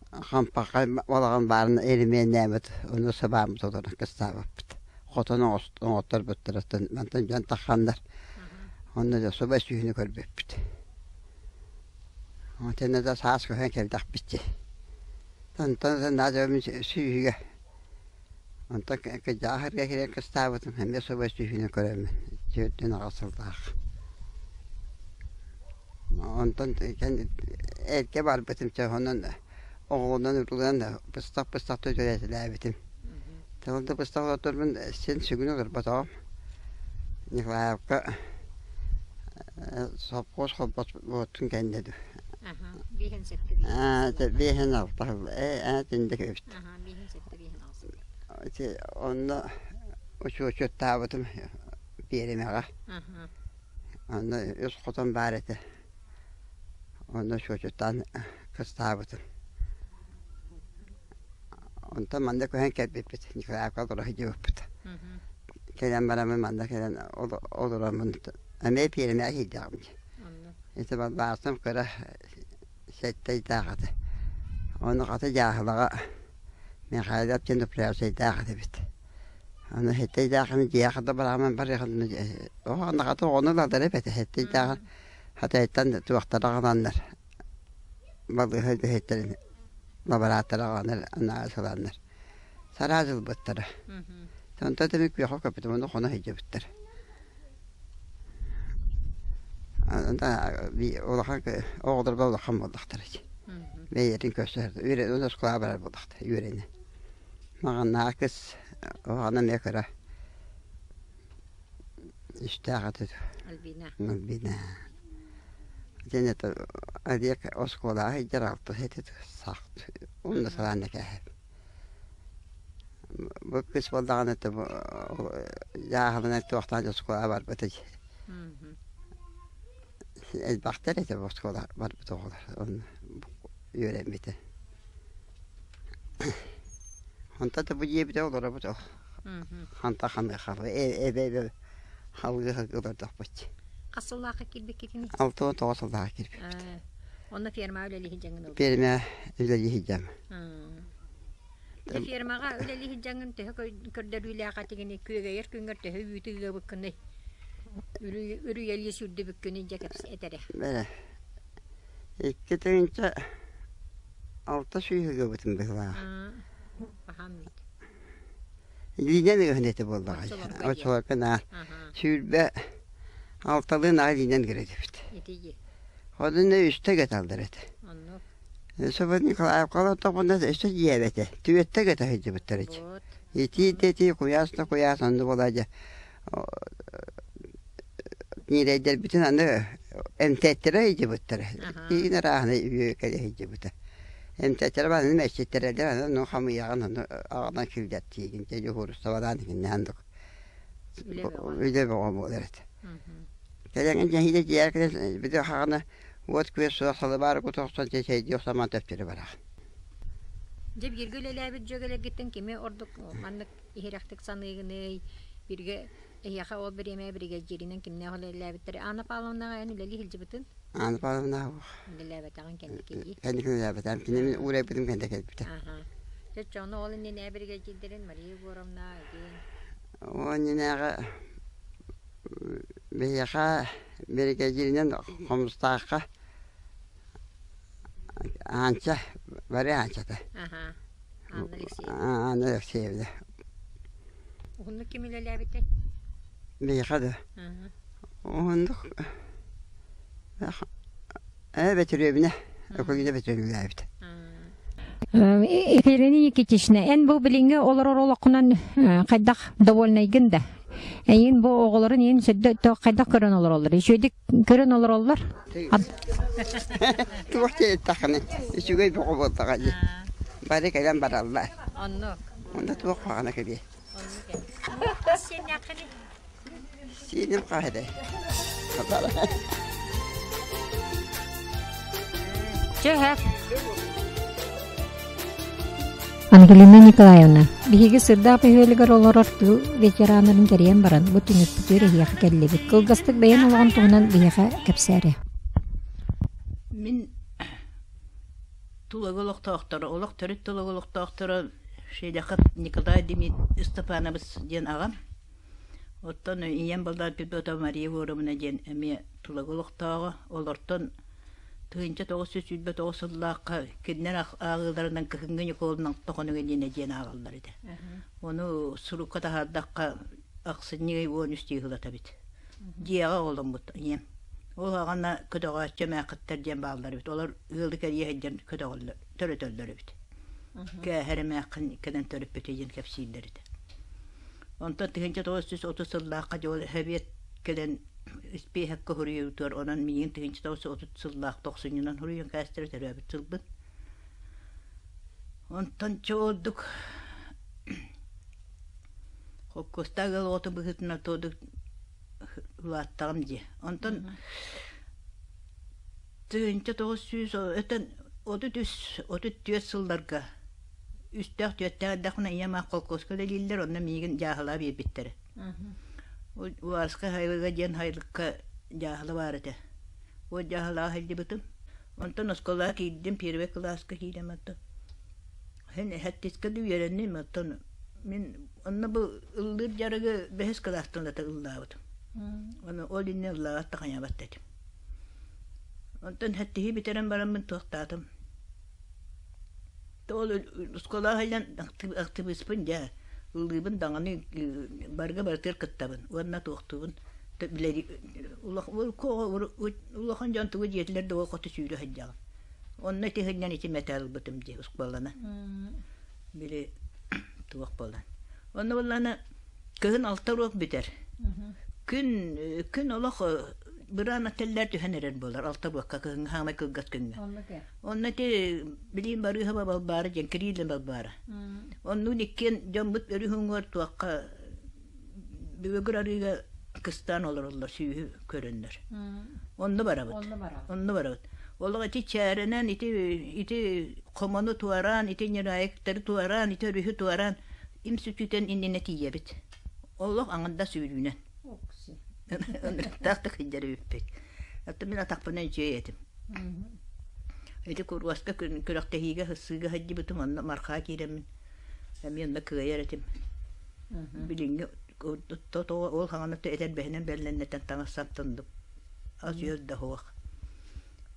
хампахай балаҕан баарын эримиэннээбит, ону сыбааммыт олорон кыстаабыппыт. Хотон оҥотторбуттарыттан мантан дьон тахханнар. Онно да суба сүүһүнү көрбүппүт. Итиннэ да саас көһөн кэлдэхпит дии. Онтон наадьабын сүүһүгэ онтон кыдьаахырга киирэн кыстаабытым эмиэ собо сүүһүнэн көрөммүн түөртүн аҕыс сыллаах. Онтон эргэ барбытым чэ онон оҕолонон урулан быстах-быстах төлөтөлөөбүтүм. Тыл да быстах олордорбун син сүгүн олорботоҕум. Николаевка совхоз холбос буоттун кэннэ дуу. Биэһин алта ээ тинде эбит. Ити онно учуочуттаабытым биэримэҕэ. Онно үс хотон баар этэ. Онно учуочуттаан кыстаабытым. Онтон манна көһөн кэлбиппит, Николаевка олоро сылдьыбыппыт. Кэлэн бараммын манна кэлэн олороммун эмиэ пиэримэҕэ киирдэҕим дии. Ити балбаасым кыра сэттэ ыйдаах этэ. Ону хата дьааһылаҕа Михайлов диэн управляющайдаах этибит. Аны сэттэ ыйдаахын дьиэҕэ хата барааман барыахын оҕону хата оҕону ылаллар эбэтэ сэттэ ыйдааҕын хатайыттан туохтара аҕаланнар балыыһа үлэһиттэрин лаборатория аҕаланнар анаалыс ыланнар сараас ылбыттара. Онтон түмүк күөххэ көппүтүм ону хоно сылдьыбыттар. Улахан оҕолорго улахан буоллахтара дии. Бэйэтин көрсөр үөрэн оскуолаҕа барар буоллахтара үөрэнэ. Маҕаннаах кыс оҕоно эмиэ кыра Үстээх этэ Альбина. Альбина. Дьэн это Олег оскуолаҕа сылдьар алтыс этэ сах уонна сылаан кээһэп. Бу кыс буоллаҕына это дьааһылынан туохтаан оскуолаҕа барбыта элбэхтэр этэ оскуола барбыт оҕолор. үөрэммитэ. Онто да бу дьиэбитэ олоробут ол. Ханта ханыахалы эбэ-эбэ халгыы олордохпут. Хас сыллаахха киирбиккитиний? 69 сыллаахха киирбиппит. Онно фермаҕа үлэлии сылдьаҥҥын ылбыт. Ферма үлэлии сылдьам. Дьэ фермаҕа үлэлии сылдьаҥҥын төһө көрдөрүүлээх этигиний? Күөгэйэр күҥҥэр төһө үүтү ыабыккыный? Үрүйэлии сүүрдүбүккүнүй дьэ кэпс этэрэ. Бэрэ. 2600 ыабытым быһылаах. Баһаам үүт. Илиинэн ыаһын этэ буоллаҕа. Оччолорго наар 26-лыын аҕай илиинэн гырэтибит. Итии. Одунна үстэ геталлар этэ. Оннук. Собо Николаевка олордохпуна өссө дьиэбэтэ. Түөттэ гета сылдьыбыттар ити. Итии да итии, куйаас да куйаас, онно буолаа дьэ ньирэйдэрбитин аны эмтээттэрэ сылдьыбыттара. Тиин арааһына үө кэлэ сылдьыбыта. Эмтээттэрэ аны мэччиттэрэлэр аны ону хамыйаҕын ону аҕалан киллэртиигин дьэ дьуһуурустабалаан иһиннээн дук үлэ бөҕө буолар этэ. Кэлэҥин дьэһиилэ дьиэр кэлэн били хаҕана уот-күөс суох салыбаары кута охсон чэйдии охсон маан төптөрү бараҕын. Дьэ бииргэ үлэлээбит дьүөгэлэргиттэн кими ордук маннык иһирэхтик саныыгыный? Бииргэ эһиэхэ ол бириэмэ биригэдьииринэн кимнээх үлэлээбиттэрий? Анна Павловнаҕа эн үлэлии сылдьыбытын? Анна Павловна Үлэлээбэтэҕин кэнники дии. Кэнники үлэлээбэтэҕим. Кини мин уурайбытым кэннэ кэлбитэ. Аха. Дьэ оччоҕуна ол иннинэ биригэдьиирдэрин Мария Егоровна, Евгений. Ол иннинээҕи биһиэхэ биригэдьииринэн Хомустаахха Аанча, Варя Аанчата. Аха. Анна Алексеевна. Анна Алексеевна. Уһуннук ким үлэлээбитэй? Биһиэхэ да. Уһуннук ээ Бөтүрүөбүнэ, Өкүлүүнэ Бөтүрүөбүнэ үлэлээбит. Екатерина Никитична, эн бу билиҥҥи олорор олоххунан хайдах довольнайгын да? Эйин бу оҕолорун иин сөддө хайдах көрөн олороллор? Үчүгэйдик көрөн олороллор? Туох диэтэххинэ, үчүгэй бөҕө буоллаҕа дии. Бары кэлэн бараллар. Оннук. Онно туох куһаҕана кэлиэй? Оннук. Сиэннээххиний? Сиэним хаһа этэй? Чэ, Ангелина Николаевна, биһиги Сырдаах бөһүөлэгэр олорор тыыл ветераннарын кэрийэн баран, бу түмүкпүтүгэр эһиэхэ кэллибит. Кылгастык бэйэн олоҕун туһунан биһиэхэ кэпсээрэ. Мин Тулагы олохтоохторо, олох төрүт Тулагы олохтоохторо Шелехов Николай Дмитриевич Степанович диэн аҕам. Оттон ийэм балдаат Петрова Мария Егоровна диэн эмиэ Тулагы олохтооҕо. Олортон 1929 сыллаахха кинилэр ааҕыыларынан кыһыҥҥы Ньукуолунан тохонуга диэн диэн ааҕаллар этэ. Ону сурукка таһаардахха ахсынньы ый 13 ыһылата эбит. Дьиэҕэ оҕоломмут ийэм. Ол аҕана көтөҕөөччү эмээххиттэр диэн бааллар эбит. Олор ыалы кэрийэ сылдьан көтөҕөллөр, төрөтөллөр эбит. Кээһэр эмээххин кэлэн төрөппүтэ диэн кэпсииллэр этэ. Онтон 1930 сыллаахха дьол эбиэт кэлэн испиэһэккэ суруйуутугар онон миигин 1930 сыллаах тохсунньунан суруйан кээстэрэ төрөөбүт сылбын. Онтон чоолдук холкуостаах ыал оҕото быһыытынан туодук улааттаҕым дии. Онтон 1900 өтөн 33 34 сылларга үстээх түөртээх эрдэхпинэ ийэм аах холкуоска үлэлииллэр, онно миигин дьааһылаа биэрбиттэрэ. Уарска Хайылыга диэн Хайылыкка дьааһыла баар этэ. Ол дьааһылаҕа сылдьыбытым. Онтон оскуолаҕа киирдим, первый кылааска киирэн оттон син сэттискэ да үөрэнним, оттон мин онно бу ыллыыр дьарыгы бэһис кылаастан ылата ыллаабытым. Ону ол иннинэ ыллаабат да хайаабат да этим. Онтон сэттиһи бүтэрэн бараммын туохтаатым. Ол оскуолаҕа сылдьан актыбыыспын дьэ ыллыыбын даҕаны барыга барытыгар кыттабын уонна туохтуубун улахан дьон тугу диэтилэр да ол хоту сүүрэ сылдьаҕын. Онно ити сылдьан ити мэтээл ылбытым дии оскуоланы. Били туох буолан. Онно буоллаҕына Кыһын алта уруок бүтэр. Күн күн олох быраан аттеллэр түһэн эрэр буолар алта уруокка кыһыҥҥы хаамай кылгас күҥҥэ. Онно ити билиин барыыһа балбаара диэн Кириллин балбаара. Оннуун иккиэн дьоммут өрүс уҥуор туохха бүгүгүр арыыга кыстаан олороллор сүүһү көрөннөр. Онно барабыт. Онно барабыт. Олох ити чээрэнэн, ити ити хомону туораан, ити ньыраайыктары туораан, ити өрүһү туораан им сүтүтэн иннинэ тиийэбит. Олох аҥардас сүүрүүнэн. Ынырыктаах да сылдьар эбиппит. Оттон мин атахпынан үчүгэй этим. Ити куруоска күрэхтэһиигэ сыссыыга сылдьыбытым, онно мархаа киирэммин эмиэ онно кыайар этим. Билиҥҥи ол хаҥана этэрбэһинэн бэллэннэтэн таҥас саптандым. Ас-үөл да суох.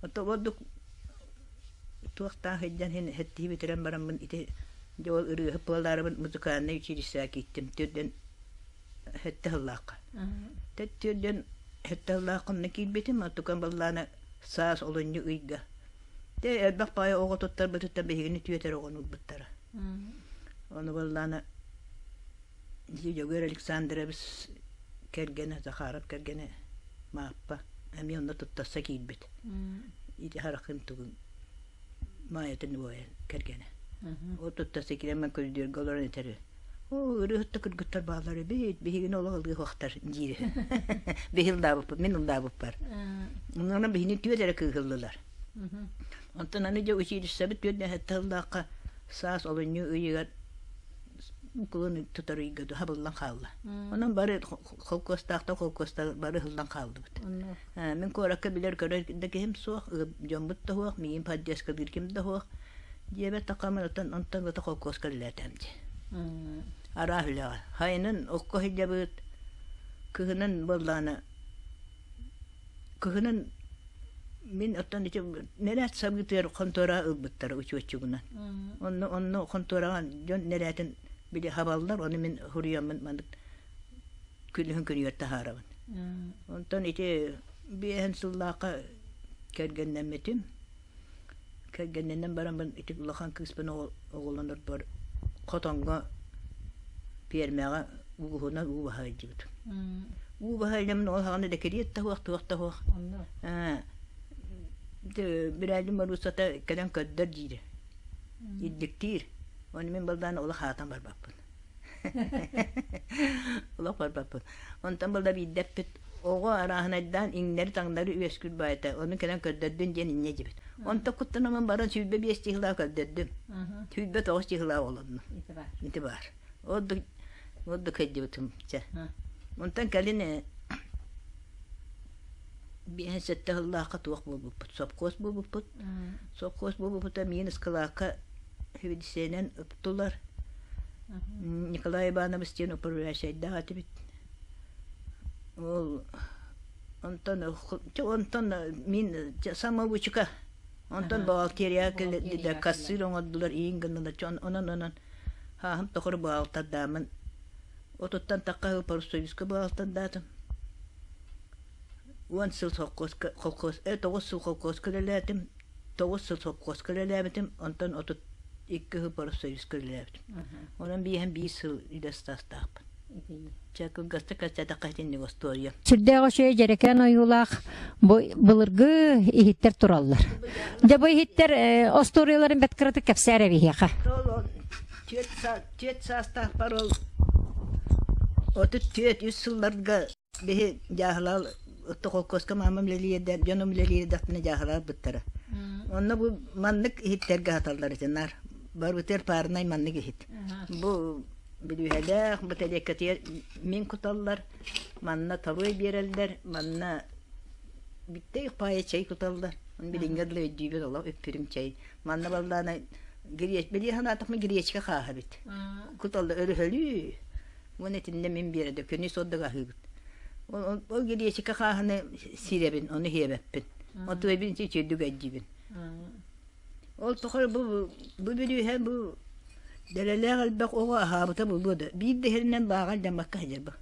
Ото ордук туохтаах сылдьан иһин хэттиһи бүтэрэн бараммын ити дьэ ол ырыаһыт буолаарыбын музыкальнай училищеҕа кииртим. Төрдөн сэттэ сыллаахха. Төрдөн сэттэ сыллаахха онно киирбитим, оттукан баллаана саас олунньу ыйга. Тэ элбэх баайы оҕо туттарбытыттан биһигини түөт эрэ оҕону ылбыттара. Ону баллаана Дьөгүөр Александрович кэргэнэ, Захаров кэргэнэ Мааппа эмиэ онно туттарса киирбит. Ити харахым тугун Маайатын убайа кэргэнэ. Ол туттарса киирэн мен көрүдүөргэ олорон этэр Оо, ырыаһыт да кыргыттар бааллар эбит, биһигини олох ылыахтар диир. Биһи ыллаабыппыт, мин ыллаабыппар. Онон биһини түөрт эрэ кыыһыллылар. Онтон аны дьэ училищебыт түөрт нэһиэттэ сыллаахха саас олунньу ыйыгар кулун тутар ыйга хабыллан хаалла. Онон бары холкуостаахтар холкуостар бары ыһыллан хааллыбыт. Мин куоракка билэр-көрөр да киһим суох, дьоммут да суох, миигин поддержкалыыр ким да суох. Дьиэбэр тахаммын оттон онтон ыта холкуоска үлэлээтэм дии. Араах үлэҕэ. Хайынын окко сылдьабыт, кыһынын буоллаҕына Кыһынын мин оттон ити нэрээт сабыытыгар хонтуора ылбыттара учуотчугунан. Онно онно хонтуораҕа дьон нэрээтин били хабаллар, ону мин суруйаммын маннык күнүһүн күнүгэр таһаарабын. Онтон ити биэһин сыллаахха кэргэннэммитим. Кэргэннэнэн бараммын ити улахан кыыспын оҕолонорбор хотоҥҥо пиэрмэҕэ ууһунан уу баһа илдьибитим. Уу баһа илдьэммин ол саҕана дэкириэт да суох, туох да суох. Бүрээлим Маруссата кэлэн көрдөр диирэ. Илдьиктиир. Ону мин балдаан олох аатан барбаппын. Олох барбаппын. Онтон была биирдэ эппит оҕо арааһынайдаан иҥнэри-таҥнары үөскүүр баайта, ону кэлэн көрдөрдүн диэн инньэ дьибит. Онтон куттанаммын баран 25 чыһылаа көрдөрдүм. 29 чыһылаа олоннум. Ити баар. Ордук ордук кэлдибитим чэ. Онтон кэлин биэһин сэттэ сыллаахха туох буолбуппут, сопхуос буолбуппут. Сопхуос буолбуппута миин ыскылаакка Хведисенэн ыптылар. Николай Иванович диэн управляющайдаах этибит. Ол онтон онтон мин самоучка онтон бухгалтерия кассир оҥордулар иин гыннылар онон онон хааһым тохору бухгалтердааммын отуттан тахха профсоюзка бухгалтердаатым уон сыл холкуоска холкуос тоҕус сыл холкуоска үлэлээтим тоҕус сыл сопхуоска үлэлээбитим, онтон 32 сыл профсоюзка үлэлээбитим. Онон биэһэн биир сыл үлэ ыстаастаахпын. Чэ, кылгастык кэпсээтэххэ итинник остуоруйа. Сүрдээх үчүгэй дьэрэкээн ойуулаах бу былыргы иһиттэр тураллар. Дьэ бу иһиттэр остуоруйаларын бэрт кыратык кэпсээр эбиһиэхэ. Түөрт саастаахпар ол 34 үс сылларга Биһи дьааһылаал холкуоска маамам үлэлиирдэ, дьонум үлэлиирдэхпинэ дьааһылаабыттара. Онно бу маннык иһиттэргэ аһаталлар этэ наар. Барбытыгар паарынай маннык иһит. Бу бүлүүһэлээх, бу тэриэккэтигэр мин куталлар, манна торуой биэрэллэр, манна бүттэй паайа чэй куталлар. Билиҥҥэ дылы өйдүүбүн олох үппүрүм чэй. Манна баллаана гречка, били санаатахпына гречка хааһа эбит. Куталлар өрөһөлүү. Уон итиннэ мин биэрэдэ күнү сордук аһыыбыт. Ол гречка хааһыны сирэбин, ону сиэбэппин. Отуойбун ити үчүгэйдик өйдүүбүн. Ол тухары бу бу бүрүүһэ бу дэлэлээх элбэх оҕо аһаабыта буолуо да биир да иһэринэн бааҕар дьаммакка сылдьар бу.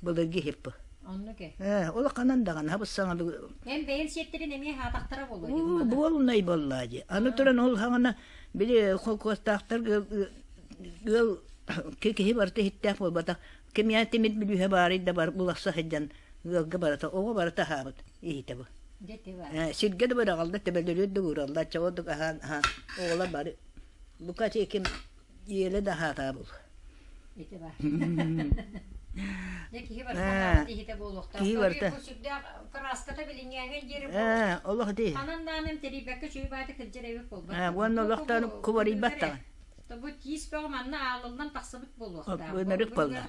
Былыргы иһит бу. Оннук ээ. Ээ, улаханан даҕаны хабыс-саҥалыы. Эн бэйэҥ сиэттэрин эмиэ аһаатахтара буолуо дии. Уу, буолунай буоллаа дии. Аны туран ол хаҥана били холкуостаахтар ыал киһи барыта иһиттээх буолбатах. Кимиэхэ тимир бүлүүһэ баарый да бар булахса сылдьан ыалга барыта оҕо барыта аһаабыт иһитэ бу. Сиргэ да быраҕаллар, төбөлөрүгэр да уураллар, чоҕурдук аһаан аһаан оҕолор бары бука ким иэлэ да аһаатаа бул. Ити бар. Дьэ киһи барыта киһитэ буолуохтаах. Киһи барыта. Сүрдээх кырааската билиҥҥээҥин диэри Олох ди. Ханан даҕаны тэрийбэккэ үчүгэй баайда кырдьар эбит буолбат. Уонна олохтоон кубарыйбат даҕаны. Бу тиис бөҕө манна аалыллан тахсыбыт буолуохтаах. Ынырык буолла.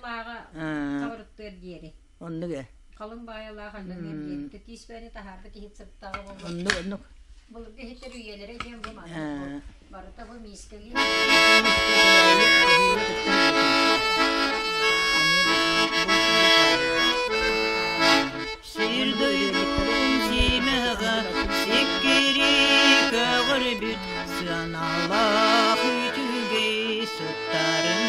Хабырыттыар диэри. Оннук ээ. Халыҥ баайалаах аллаҥыар диэри. Тиис бөҕөнү таһаарбыт иһит сыттаҕа буолла. Оннук, оннук. Былыргы иһиттэр үйэлэрэ диэн бу маннык. Барыта бу миискэлии. Сир дойдум симэҕэ сиккири көҕөрбүт сыаналаах үчүгэй сыттарын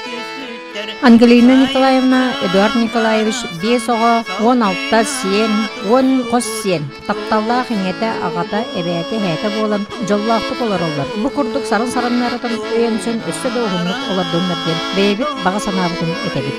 түспүттэр Ангелина Николаевна, Эдуард Николаевич биэс оҕо, 16 сиэн, 10 хос сиэн, тапталлаах ийэтэ, аҕата, эбээтэ, эһээтэ буолан дьоллоохтук олороллор. Бу курдук сарын-сарыннарытын өйөнсөн өссө да уһуннук олордуннар диэн бэйэбит баҕа санаабытын этэбит.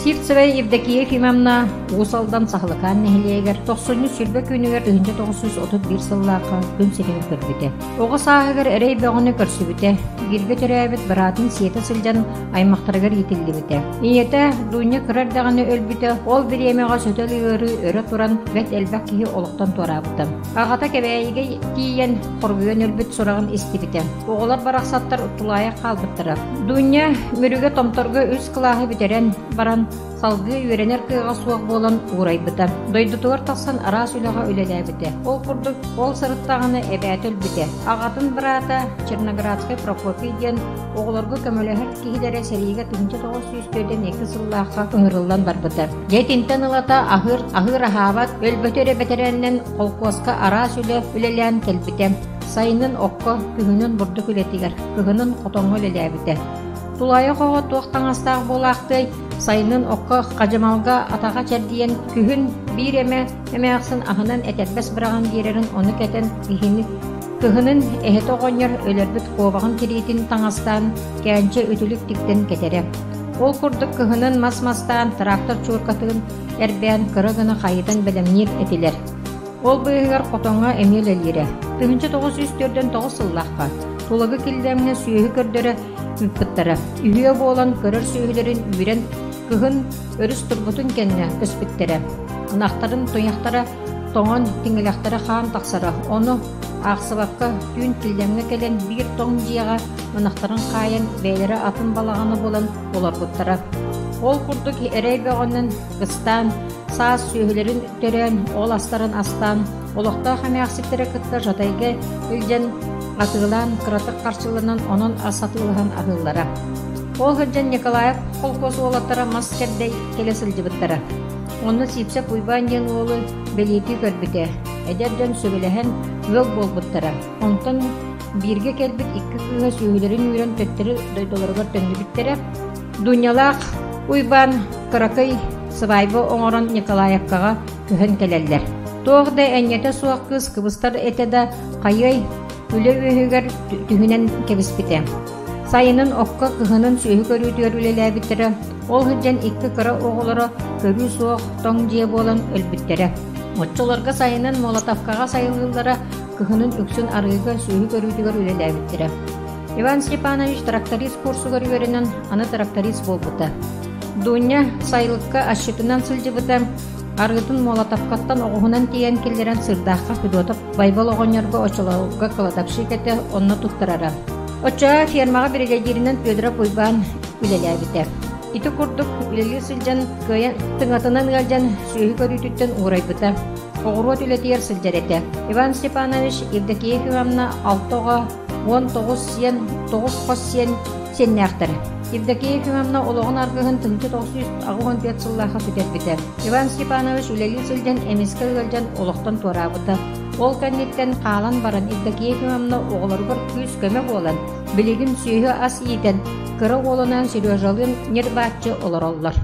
Сивцева Евдокия Ефимовна Уус Алдан Саһылыкаан нэһилиэгэр тохсунньу сүлбэ күнүгэр 1931 сыллаахха күн сирин көрбүтэ. Оҕо сааһыгар эрэй бөҕөнү көрсүбүтэ. Бииргэ төрөөбүт быраатын сиэтэ сылдьан аймахтарыгар иитиллибитэ. Ийэтэ Дуня кыра эрдэҕинэ өлбүтэ, ол бириэмэҕэ сөтөл ыарыы өрө туран бэрт элбэх киһи олохтон туораабыта. Аҕата Кэбээйигэ тиийэн хоргуйан өлбүт сураҕын истибитэ. Оҕолор барахсаттар тулаайах хаалбыттара. Дуня Мүрүгэ Томторго үс кылааһы бүтэрэн баран салгыы үөрэнэр кыаҕа суох буолан уурайбыта. Дойдутугар тахсан араас үлэҕэ үлэлээбитэ. Ол курдук, ол сырыттаҕына эбээтэ өлбүтэ. Аҕатын быраата Черноградскай Прокопий диэн оҕолорго көмөлөһөр киһилэрэ сэриигэ 1942 сыллаахха ыҥырыллан барбыта. Дьэ итинтэн ылата аһыыр, аһыыр аһаабат, өлбөтө эрэ бэтэрээнинэн холкуоска араас үлэ үлэлээн кэлбитэ. Сайынын окко, күһүнүн бурдук үлэтигэр, кыһынын хотоҥҥо үлэлээбитэ. Тулаайах оҕо туох таҥастаах буолаахтыай, сайынын окко хадьымалга атаҕа чэрдийэн, күһүн биир эмэ эмээхсин аһынан этэрбэс быраҕан биэрэрин ону кэтэн киһини кыһынын эһэтэ оҕонньор өлөрбүт куобаҕын тириитин таҥастаан кээнчэ үтүлүк тиктэн кэтэрэ. Ол курдук кыһынын мас мастаан трактор чууркатын эрбээн кыра гына хайытан бэлэмниир этилэр. Ол быыһыгар хотоҥҥо эмиэ үлэлиирэ. 1949 сыллаахха Тулагы Киллэмҥэ сүөһү көрдөрө ыыппыттара. Үһүө буолан көрөр сүөһүлэрин үүрэн кыһын өрүс турбутун кэннэ көспүттэрэ. Ынахтарын туйахтара тоҥон тиҥилэхтэрэ хаан тахсара. Ону аахсыбакка түүн Киллэмҥэ кэлэн биир тоҥ дьиэҕэ ынахтарын хаайан бэйэлэрэ атын балаҕаны булан олорбуттара. Ол курдук эрэй бөҕөнөн кыстаан, саас сүөһүлэрин төрөөн, ол астарын астаан, олохтоох эмээхситтэрэ кытта Жатайга илдьэн атыылаан, кыратык харчыланан, онон ас атыылаһан аһыыллара. Ол сылдьан Николаев холкуос уолаттара мас кэрдэй кэлэ сылдьыбыттара. Онно Сиипсэп Уйбаан диэн уолу бэлиэтии көрбүтэ. Эдэр дьон сөбүлэһэн ыал буолбуттара. Онтон бииргэ кэлбит икки кыыһа сүөһүлэрин үүрэн төттөрү дойдуларыгар төннүбүттэрэ. Дунялаах Уйбаан кыракый сыбаайба оҥорон Николаевкаҕа көһөн кэлэллэр. Туох да энньэтэ суох кыыс кыбыстар этэ да, хайыай, үлэ үөһүгэр түһүнэн кэбиспитэ. Сайынын окко, кыһынын сүөһү көрүүтүгэр үлэлээбиттэрэ, ол сылдьан икки кыра оҕолоро көрүү суох тоҥ дьиэ буолан өлбүттэрэ. Оччолорго сайынын Молотовкаҕа сайылыыллара, кыһынын үксүн арыыга сүөһү көрүүтүгэр үлэлээбиттэрэ. Иван Степанович тракторист курсугар үөрэнэн, аны тракторист буолбута. Дуня сайылыкка асчытынан сылдьыбыта, арыытын Молотовкаттан оҕуһунан тиийэн киллэрэн Сырдаахха Федотов Байбал оҕонньорго очолорго кладовщик этэ, онно туттарара. Оччоҕо фермаҕа биригэдьииринэн Федоров Уйбаан үлэлээбитэ. Ити курдук үлэлии сылдьан кыайан тыҥатынан ыалдьан сүөһү көрүүтүттэн уурайбыта. Оҕуруот үлэтигэр сылдьар этэ. Иван Степанович Евдокия Ефимовна алта оҕо 19 сиэн, 9 хос сиэн сиэннээхтэр. Евдокия Ефимовна олоҕун аргыһын 1984 сыллаахха сүтэрбитэ. Иван Степанович үлэлии сылдьан эмискэ ыалдьан олохтон туораабыта. Ол кэнниттэн хаалан баран Евдокия Ефимовна оҕолоругар күүс-көмө буолан, билигин сүөһү-ас иитэн, кыра уолунаан Сережалыын ньир-бааччы олороллор.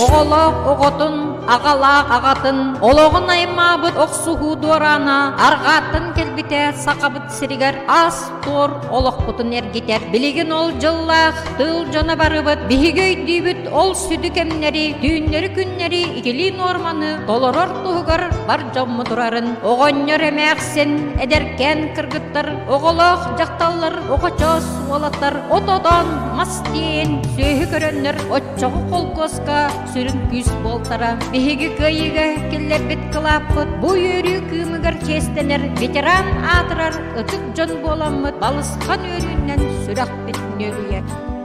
Оҕолоох оҕотун Аҕалаах аҕатын олоҕун аймаабыт охсуһуу дуораана арҕааттан кэлбитэ Сахабыт сиригэр аас-туор олохпутун эргитэр. Билигин ол дьыллаах тыыл дьоно барыбыт биһиги өйдүүбүт ол сүдү кэмнэри, түүннэри-күннэри итилии нуорманы толорор туһугар бар дьоммут турарын, оҕонньор эмээхсин, эдэркээн кыргыттар, оҕолоох дьахталлар, оҕочоос уолаттар от-отон, мас тиэйэн, сүөһү көрөннөр оччоҕу холкуоска сүрүн күүс буолтара. Биһиги кыайыыга киллэрбит кылааппыт бу үөрүү кыымыгар чиэстэнэр ветеран аатырар ытык дьон буоламмыт балысхан үөрүүнэн сүрэхпит нүөлүйэр.